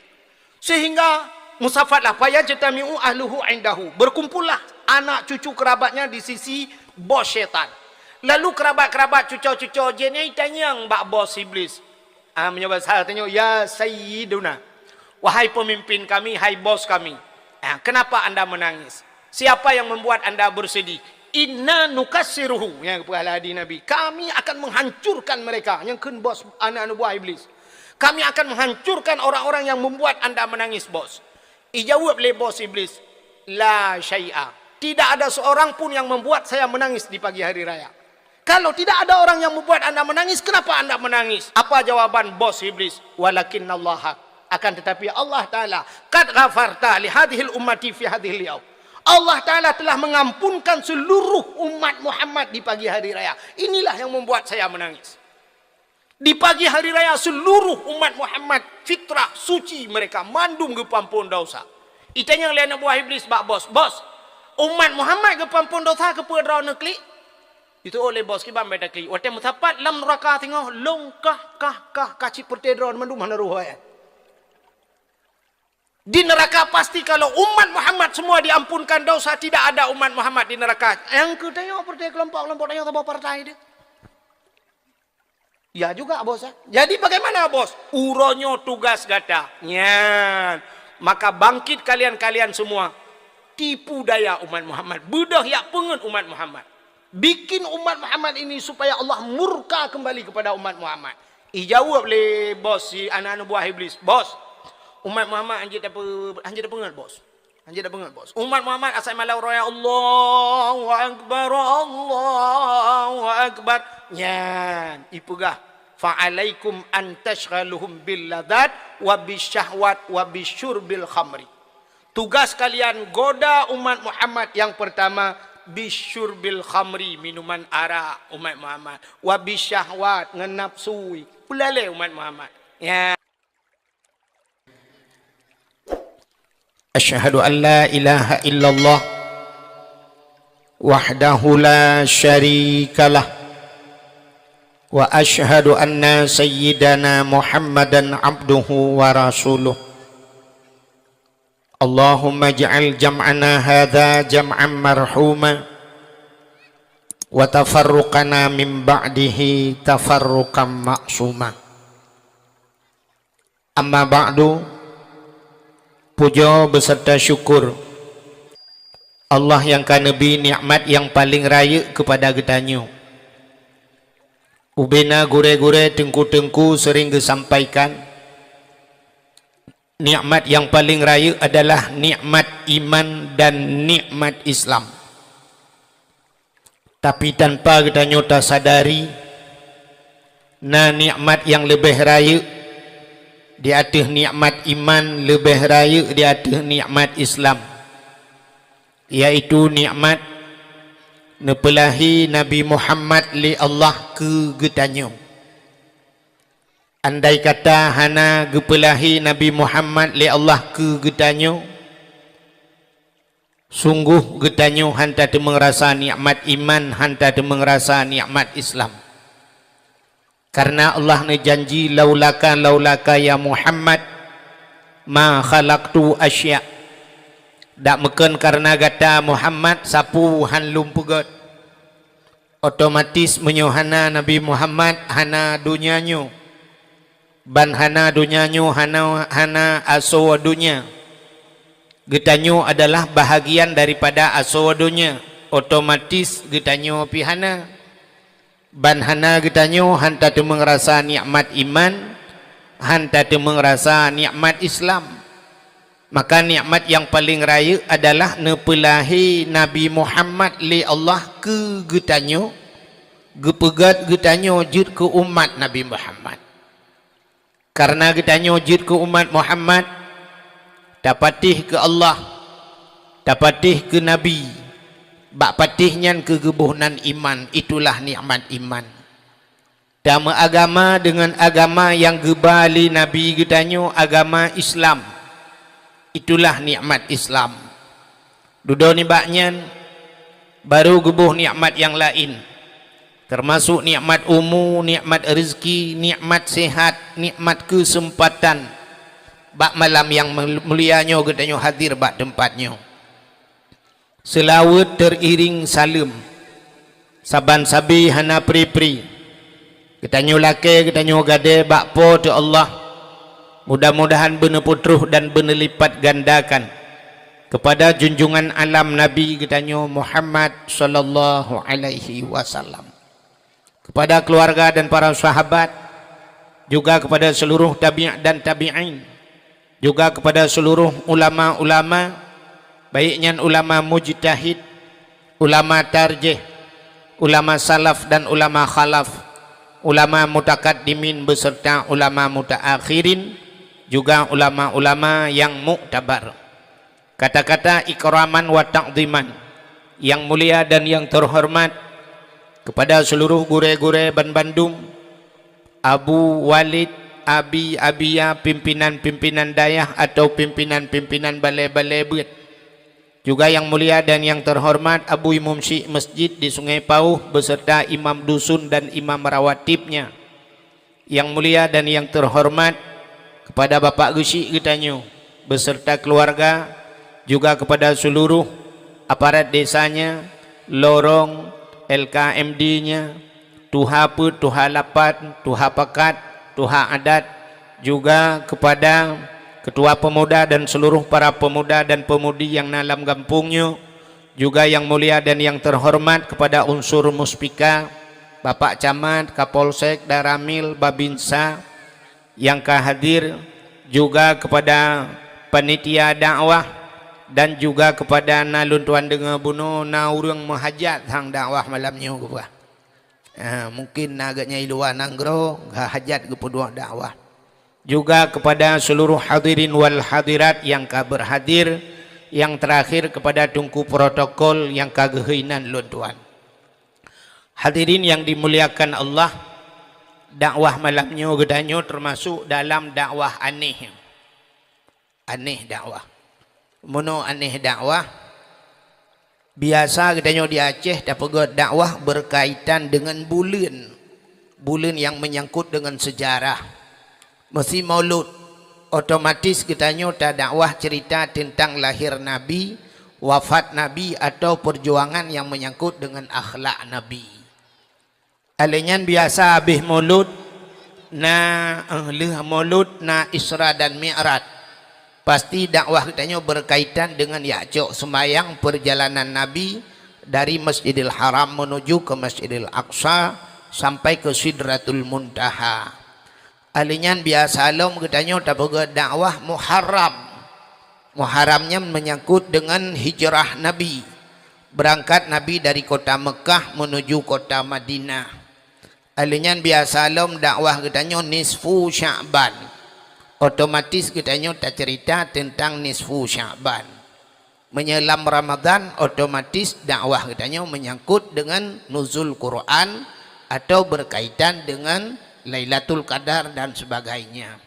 Sehingga musafatlah, "Fayajtami'u ahluhu indahu." Berkumpullah anak cucu kerabatnya di sisi bos syaitan. Lalu kerabat-kerabat cuco-cuco jih nyan tanyong bak bos Iblis. Ah, meunyoe basa tanyoe, "Ya Sayyiduna, wahai pemimpin kami, hai bos kami, ah, kenapa anda menangis? Siapa yang membuat anda bersedih?" "Inna nukassiruhu," nyang geupeugah lé Nabi, "Kami akan menghancurkan mereka." Nyang kheun bos aneuk buah Iblis. "Kami akan menghancurkan orang-orang yang membuat anda menangis, bos." Ijaweueb lé bos Iblis, "La syai'a." "Tidak ada seorang pun yang membuat saya menangis di pagi hari raya." "Kalau tidak ada orang yang membuat anda menangis, kenapa anda menangis?" Apa jawaban bos Iblis? "Walakinnallaha." Akan tetapi Allah Ta'ala, "Qad ghafarta li hadhil ummati fi hadhil yaum." Allah Ta'ala telah mengampunkan seluruh umat Muhammad di pagi hari raya. Inilah yang membuat saya menangis. Di pagi hari raya seluruh umat Muhammad fitrah suci mereka mandum geupampon dosa. Itanyong lé aneuk buah Iblis bak bos, "Bos, umat Muhammad geupampon dosa keupeue droeneuh klik?" Itu oleh bos kiban beta klik. Watée meusapat lam nuraka singoh long kah, kah, kah, kah cit peureute droeneuh mandum hana roh hai. Di neraka pasti kalau umat Muhammad semua diampunkan dosa, tidak ada umat Muhammad di neraka. Nyang keu tanyoe peureute keulompok-keulompok tanyoe saboh partai deh. Ya juga, bos, ya. Jadi bagaimana, bos? Uroe nyoe tugas gata. Nyan. Maka bangkit kalian-kalian semua. Tipu daya umat Muhammad. Beudôh yak peungeut umat Muhammad. Bikin umat Muhammad ini supaya Allah murka kembali kepada umat Muhammad. Ijaweueb lé bos si aneuk-aneuk buah Iblis, "Bos, umat Muhammad hanjeuet tape-, hanjeuet tapeungeut, bos. Hanjeuet tapeungeut, bos. Umat Muhammad asai malam raya, Allahu Akbar, Allahu Akbar." Nyan, ipeugah, "Fa'alaikum an tasyghaluhum bil ladzat wa bisyahwat wa bisyurbil khamri." Tugas kalian goda umat Muhammad yang pertama bisyurbil khamri, minuman arak umat Muhammad, wa bisyahwat, ngon nafsu, peulalé umat Muhammad. Ya. Asyhadu an la ilaha illallah wahdahu la syarikalah wa asyhadu anna sayyidana Muhammadan abduhu wa rasuluh. Allahumma ij'al jam'ana hadza jam'an marhuma wa tafarruqana min ba'dihi tafarruqan ma'suma. Amma ba'du, pujoe beuseurta syukur Allah nyang ka neubri nikmat nyang paleng rayeuk keupada geutanyoe. Ubena gurée-gurée, teungku-teungku seuring geusampaikan, nikmat nyang paleng rayeuk adalah nikmat iman dan nikmat Islam. Tapi tanpa geutanyoe tasadari, na nikmat nyang leubeh rayeuk di ateueh nikmat iman, leubeh rayeuk di ateueh nikmat Islam, yaitu nikmat neupeulahi Nabi Muhammad lé Allah keu geutanyoe. Andai kata hana geupeulahi Nabi Muhammad lé Allah keu geutanyoe, sunggoh geutanyoe hana tateumeung rasa nikmat iman, hana tateumeung rasa nikmat Islam. Karena Allah neujanji, "Laulaka, laulaka ya Muhammad, ma khalaqtu asya." Dak meukon karena gata Muhammad, sapeue hán lôn peugét. Otomatis meunyoe hana Nabi Muhammad, hana donya nyoe. Ban hana donya nyoe, hana, hana asoe donya. Geutanyoe adalah bahagian daripada asoe donya, otomatis geutanyoe pih hana. Ban hana geutanyoe hán tateumeung rasa nikmat iman, hán tateumeung rasa nikmat Islam. Maka nikmat nyang paleng rayeuk adalah neupeulahi Nabi Muhammad lé Allah keu geutanyoe, geupeugét geutanyoe jeuet keu umat Nabi Muhammad. Karena geutanyoe jeuet keu umat Muhammad, tapatéh keu Allah, tapatéh keu Nabi, Bak patéh nyan keuh geuboh nan iman, itulah nikmat iman. Tameuagama deungon agama nyang geuba lé Nabi geutanyoe, agama Islam. Itulah nikmat Islam. Dudoe nibak nyan, barô geuboh nikmat nyang laén, teumasok nikmat umu, nikmat rezeki, nikmat sehat, nikmat keuseumpatan bak malam nyang mul-, mulia nyoe geutanyoe hadir bak teumpat nyoe. Seulaweuet teuiréng saleuem, saban sabe hana pri-pri, geutanyoe lakée, geutanyoe gadée bak Po teu Allah. Mudah-mudahan beuneupeutroh dan beuneulipatgandakan keupada junjungan alam Nabi geutanyoe Muhammad sallallahu alaihi wasallam, keupada keuluwarga dan para sahabat, juga keupada seuluroh tabi' dan tabi'in, juga keupada seuluroh ulama-ulama, baik nyan ulama mujtahid, ulama tarjih, ulama salaf dan ulama khalaf, ulama mutakaddimin beserta ulama mutaakhirin, juga ulama-ulama nyang muktabar. Kata-kata ikraman wa ta'ziman, nyang mulia dan nyang teuhoreumat keupada seuluroh gurée-gurée banbandum, Abu Walid, Abi, Abiya, pimpinan-pimpinan dayah atau pimpinan-pimpinan balée-balée beuet. Juga nyang mulia dan nyang teuhoreumat Abu Imum Syik Masjid di Sungai Pauh beserta imam dusun dan imam rawatibnya. Nyang mulia dan nyang teuhoreumat keupada Bapak Geuchik geutanyoe beserta keuluwarga, juga keupada seuluroh aparat desanya, lorong, L K M D-nya, tuha peuet, tuha lapan, tuha pakat, tuha adat, juga keupada keutua peumuda dan seuluroh para peumuda dan peumudi nyang na lam gampông nyoe, juga nyang mulia dan nyang teuhoreumat keupada unsur muspika, Bapak Camat, Kapolsek, Danramil, Babinsa nyang ka hadir, juga keupada panitia dakwah dan juga keupada na lôn tuan deungoe bunoe na ureuëng meuhajat sang dakwah malam nyoe geupeugah. Ha, mungkin na geuhnyan i luwa nanggroe, ha-, hajat geupeuduek dakwah. Juga keupada seuluroh hadirin wal hadirat nyang ka beurhadir, nyang teurakhir keupada teungku protokol nyang ka geuhôi nan lôn tuan. Hadirin nyang dimuliakan Allah, dakwah malam nyoe geutanyoe teumasok dalam dakwah aneh. Aneh dakwah. Meunoe aneh dakwah, biasa geutanyoe di Aceh tapeugét dakwah beurkaitan deungon buleuen, buleuen nyang meunyangkot deungon seujarah. Meusi Maulud, otomatis geutanyoe tadakwah ceurita teuntang lahé Nabi, wafat Nabi, atawa peurjuangan nyang meunyangkot deungon akhlak Nabi. Alèh nyan biasa habéh Maulud na, eh, lheueh Maulud na Isra dan Mi'raj. Pasti dakwah geutanyoe beurkaitan deungon jak cok seumayang peurjalanan Nabi dari Masjidil Haram meunuju keu Masjidil Aqsa sampai keu Sidratul Muntaha. Alèh nyan biasa lom geutanyoe tapeugét dakwah Muharram. Muharram nyan meunyangkot deungon hijrah Nabi, beurangkat Nabi dari kota Meukah meunuju kota Madinah. Alèh nyan biasa lom dakwah geutanyoe nisfu Sya'ban. Otomatis geutanyoe taceurita teuntang nisfu Sya'ban. Meunyoe lam Ramadhan, otomatis dakwah geutanyoe meunyangkot deungon nuzul Quran atau beurkaitan deungon Lailatul Qadar dan sebagainya.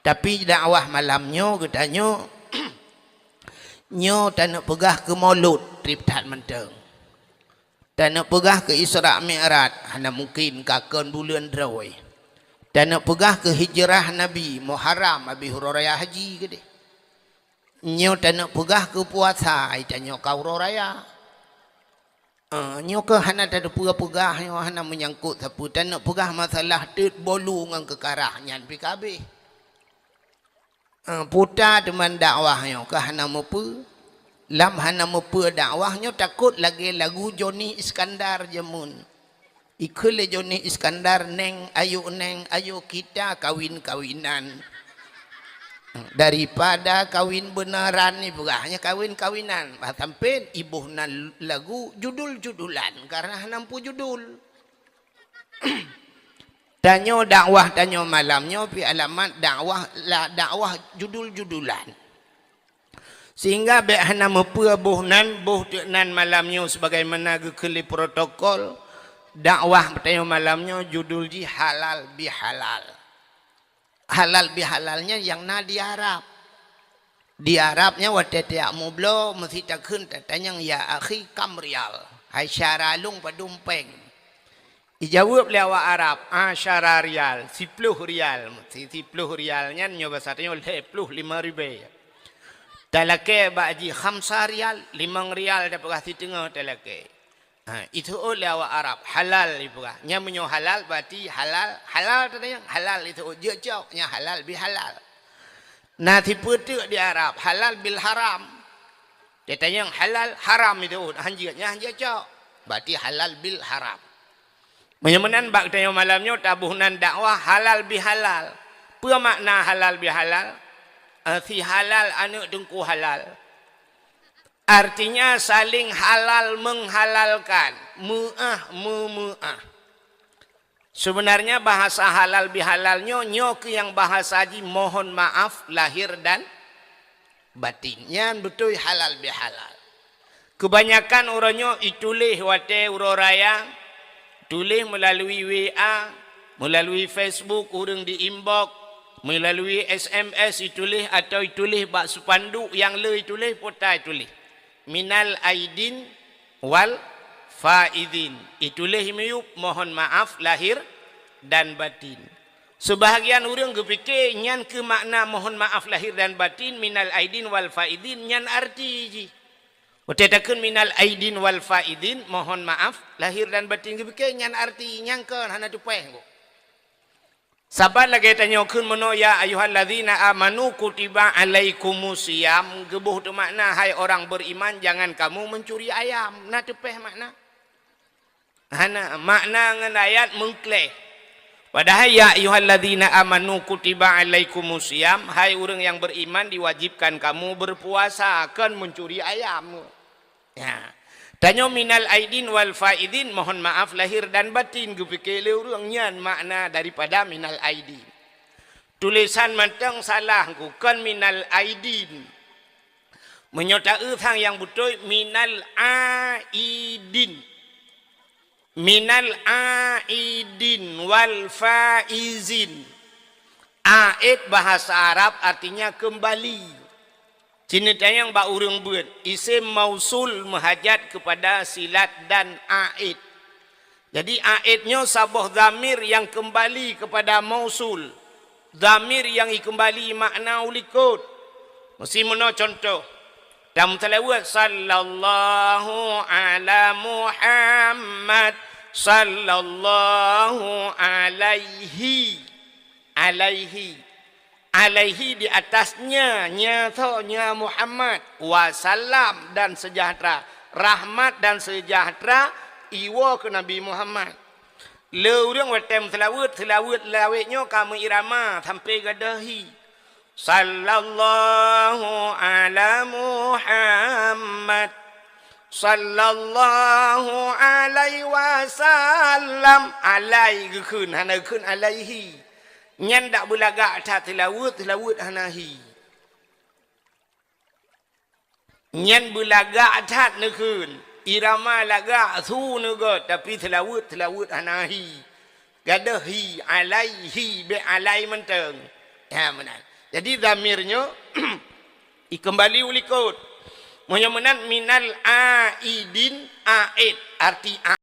Tapi dakwah malam nyoe geutanyoe, nyoe taneuk peugah keu Maulud trép that mantong. Taneuk peugah keu Isra Mi'raj, hana mungken ka kon buleuen droe. Taneuk peugah keu hijrah Nabi, Muharram, abéh uroe raya haji keudeh. Nyoe taneuk peugah keu puasa, ai tanyoe ka uroe raya. Eh, nyoe keuh hana tateupeue peugah, nyoe hana meunyangkot sapeue. Taneuk peugah masalah teut bolu ngon keukarah nyan pih ka habéh. Eh, puta teuma dakwah nyoe ka hana meupeue. Lam hana meupeue dakwah nyoe takot lagèe lagu Joni Iskandar jameun. Ikheun lé Joni Iskandar, "Neng, ayo Neng, ayo kita kawin-kawinan. Daripada kawin beuneran ni peugah nyan kawin-kawinan." Bah sampeuen iboh nan lagu judul-judulan karena hana meupeue judul. Tanyoe dakwah tanyoe malam nyoe pih alamat dakwah la dakwah judul-judulan. Sehingga bék hana meupeue boh nan, boh teuk nan malam nyoe sebagaimana geukheun lé protokol dakwah tanyoe malam nyoe judul jih halal bihalal. Halal bihalal nyan nyang na di Arab. Di Arab nyan watée tajak meubloe meusti takheun tatanyong, "Ya akhi, kam rial?" Hai syedara lôn, padum péng? Ijaweueb lé awak Arab, "Asyara rial, siploh rial." Si-, siploh rial nyan nyoe basa tanyoe lhée ploh limong ribée. Talakée bak jih khamsa rial, limong rial tapeugah siteungoh talakée. Ha, iteuôt lé awak Arab, halal ipeugah. Nyan meunyoe halal, berarti halal, halal tatanyong, halal iteuôt, jeuet cok, nyan halal bihalal. Na sipeuteuk di Arab, halal bil haram. Tatanyong halal, haram iteuôt, hanjeuet, nyan hanjeuet cok. Berarti halal bil haram. Meunyoe meunan bak tanyoe malam nyoe taboh nan dakwah halal bihalal. Peue makna halal bihalal? Eh, si halal aneuëk teungku halal. Artinya saling halal menghalalkan, meuáh meumeuáh. Sebenarnya bahasa halal bihalal nyoe, nyoe keuh nyang bahasa jih mohon maaf lahir dan batin. Nyan beutôi halal bihalal. Kebanyakan uroe nyoe ituléh watée uroe raya, tuléh meulalu W A, meulalu Facebook ureuëng di inbox, meulalu S M S ituléh atau ituléh bak spanduk nyang le ituléh, pota ituléh. Minal aidin wal faidin. Ituléh miyueb mohon maaf lahir dan batin. Sebahagian ureuëng geupike nyan keuh makna mohon maaf lahir dan batin, minal aidin wal faidin, nyan arti jih. Watée takheun minal aidin wal faidin, mohon maaf lahir dan batin, geupike nyan arti nyang kon, hana teupeh. Saban lagée tanyoe kheun meunoe, "Ya ayyuhalladzina amanu kutiba alaikumusiyam," geuboh teumakna, "Hai orang beriman, jangan kamu mencuri ayam." Na teupeh makna? Hana, makna ngon ayat meukleh. Padahai, "Ya ayyuhalladzina amanu kutiba alaikumusiyam," hai ureuëng nyang beriman, diwajibkan kamu berpuasa, kon mencuri ayam. Ya. Tanyoe minal aidin wal faidin, mohon maaf lahir dan batin, geupike lé ureuëng nyan makna daripada minal aidin. Tulésan mantong salah, kon minal aidin. Meunyoe taeu sang nyang beutôi, minal aidin. Minal aidin wal faizin. Aid bahasa Arab artinya kembali. Sini tanyong bak ureuëng beuet, isim mausul meuhajat kepada silat dan aid. Jadi, aid nyoe saboh dhamir nyang kembali kepada mausul. Dhamir nyang ikeumbali makna u likot. Meusi meunoe contoh. Tameuseulaweuet, "Sallallahu ala Muhammad, sallallahu alaihi." Alaihi. Alaihi di atasnya, nya tho, nya Muhammad. Wasallam dan sejahtera. Rahmat dan sejahtera iwoe keu Nabi Muhammad. Le ureuëng watée meuseulaweuet, seulaweuet lawét nyoe ka meuirama sampoe gadôh hi. Sallallahu ala Muhammad. Sallallahu alaihi wasallam. Alai geukheun, hana geukheun alaihi. Nyan dak beulagak that seulaweuet, seulaweuet hana hi. Nyan beulagak that neukheun, irama lagak su neugôt, tapi seulaweuet, seulaweuet hana hi. Gadôh hi, alaihi, bék alai mantong. Ha, meunan. Jadi, dhamir nyoe ikeumbali u likot. Meunyoe meunan, minal aidin, aid, arti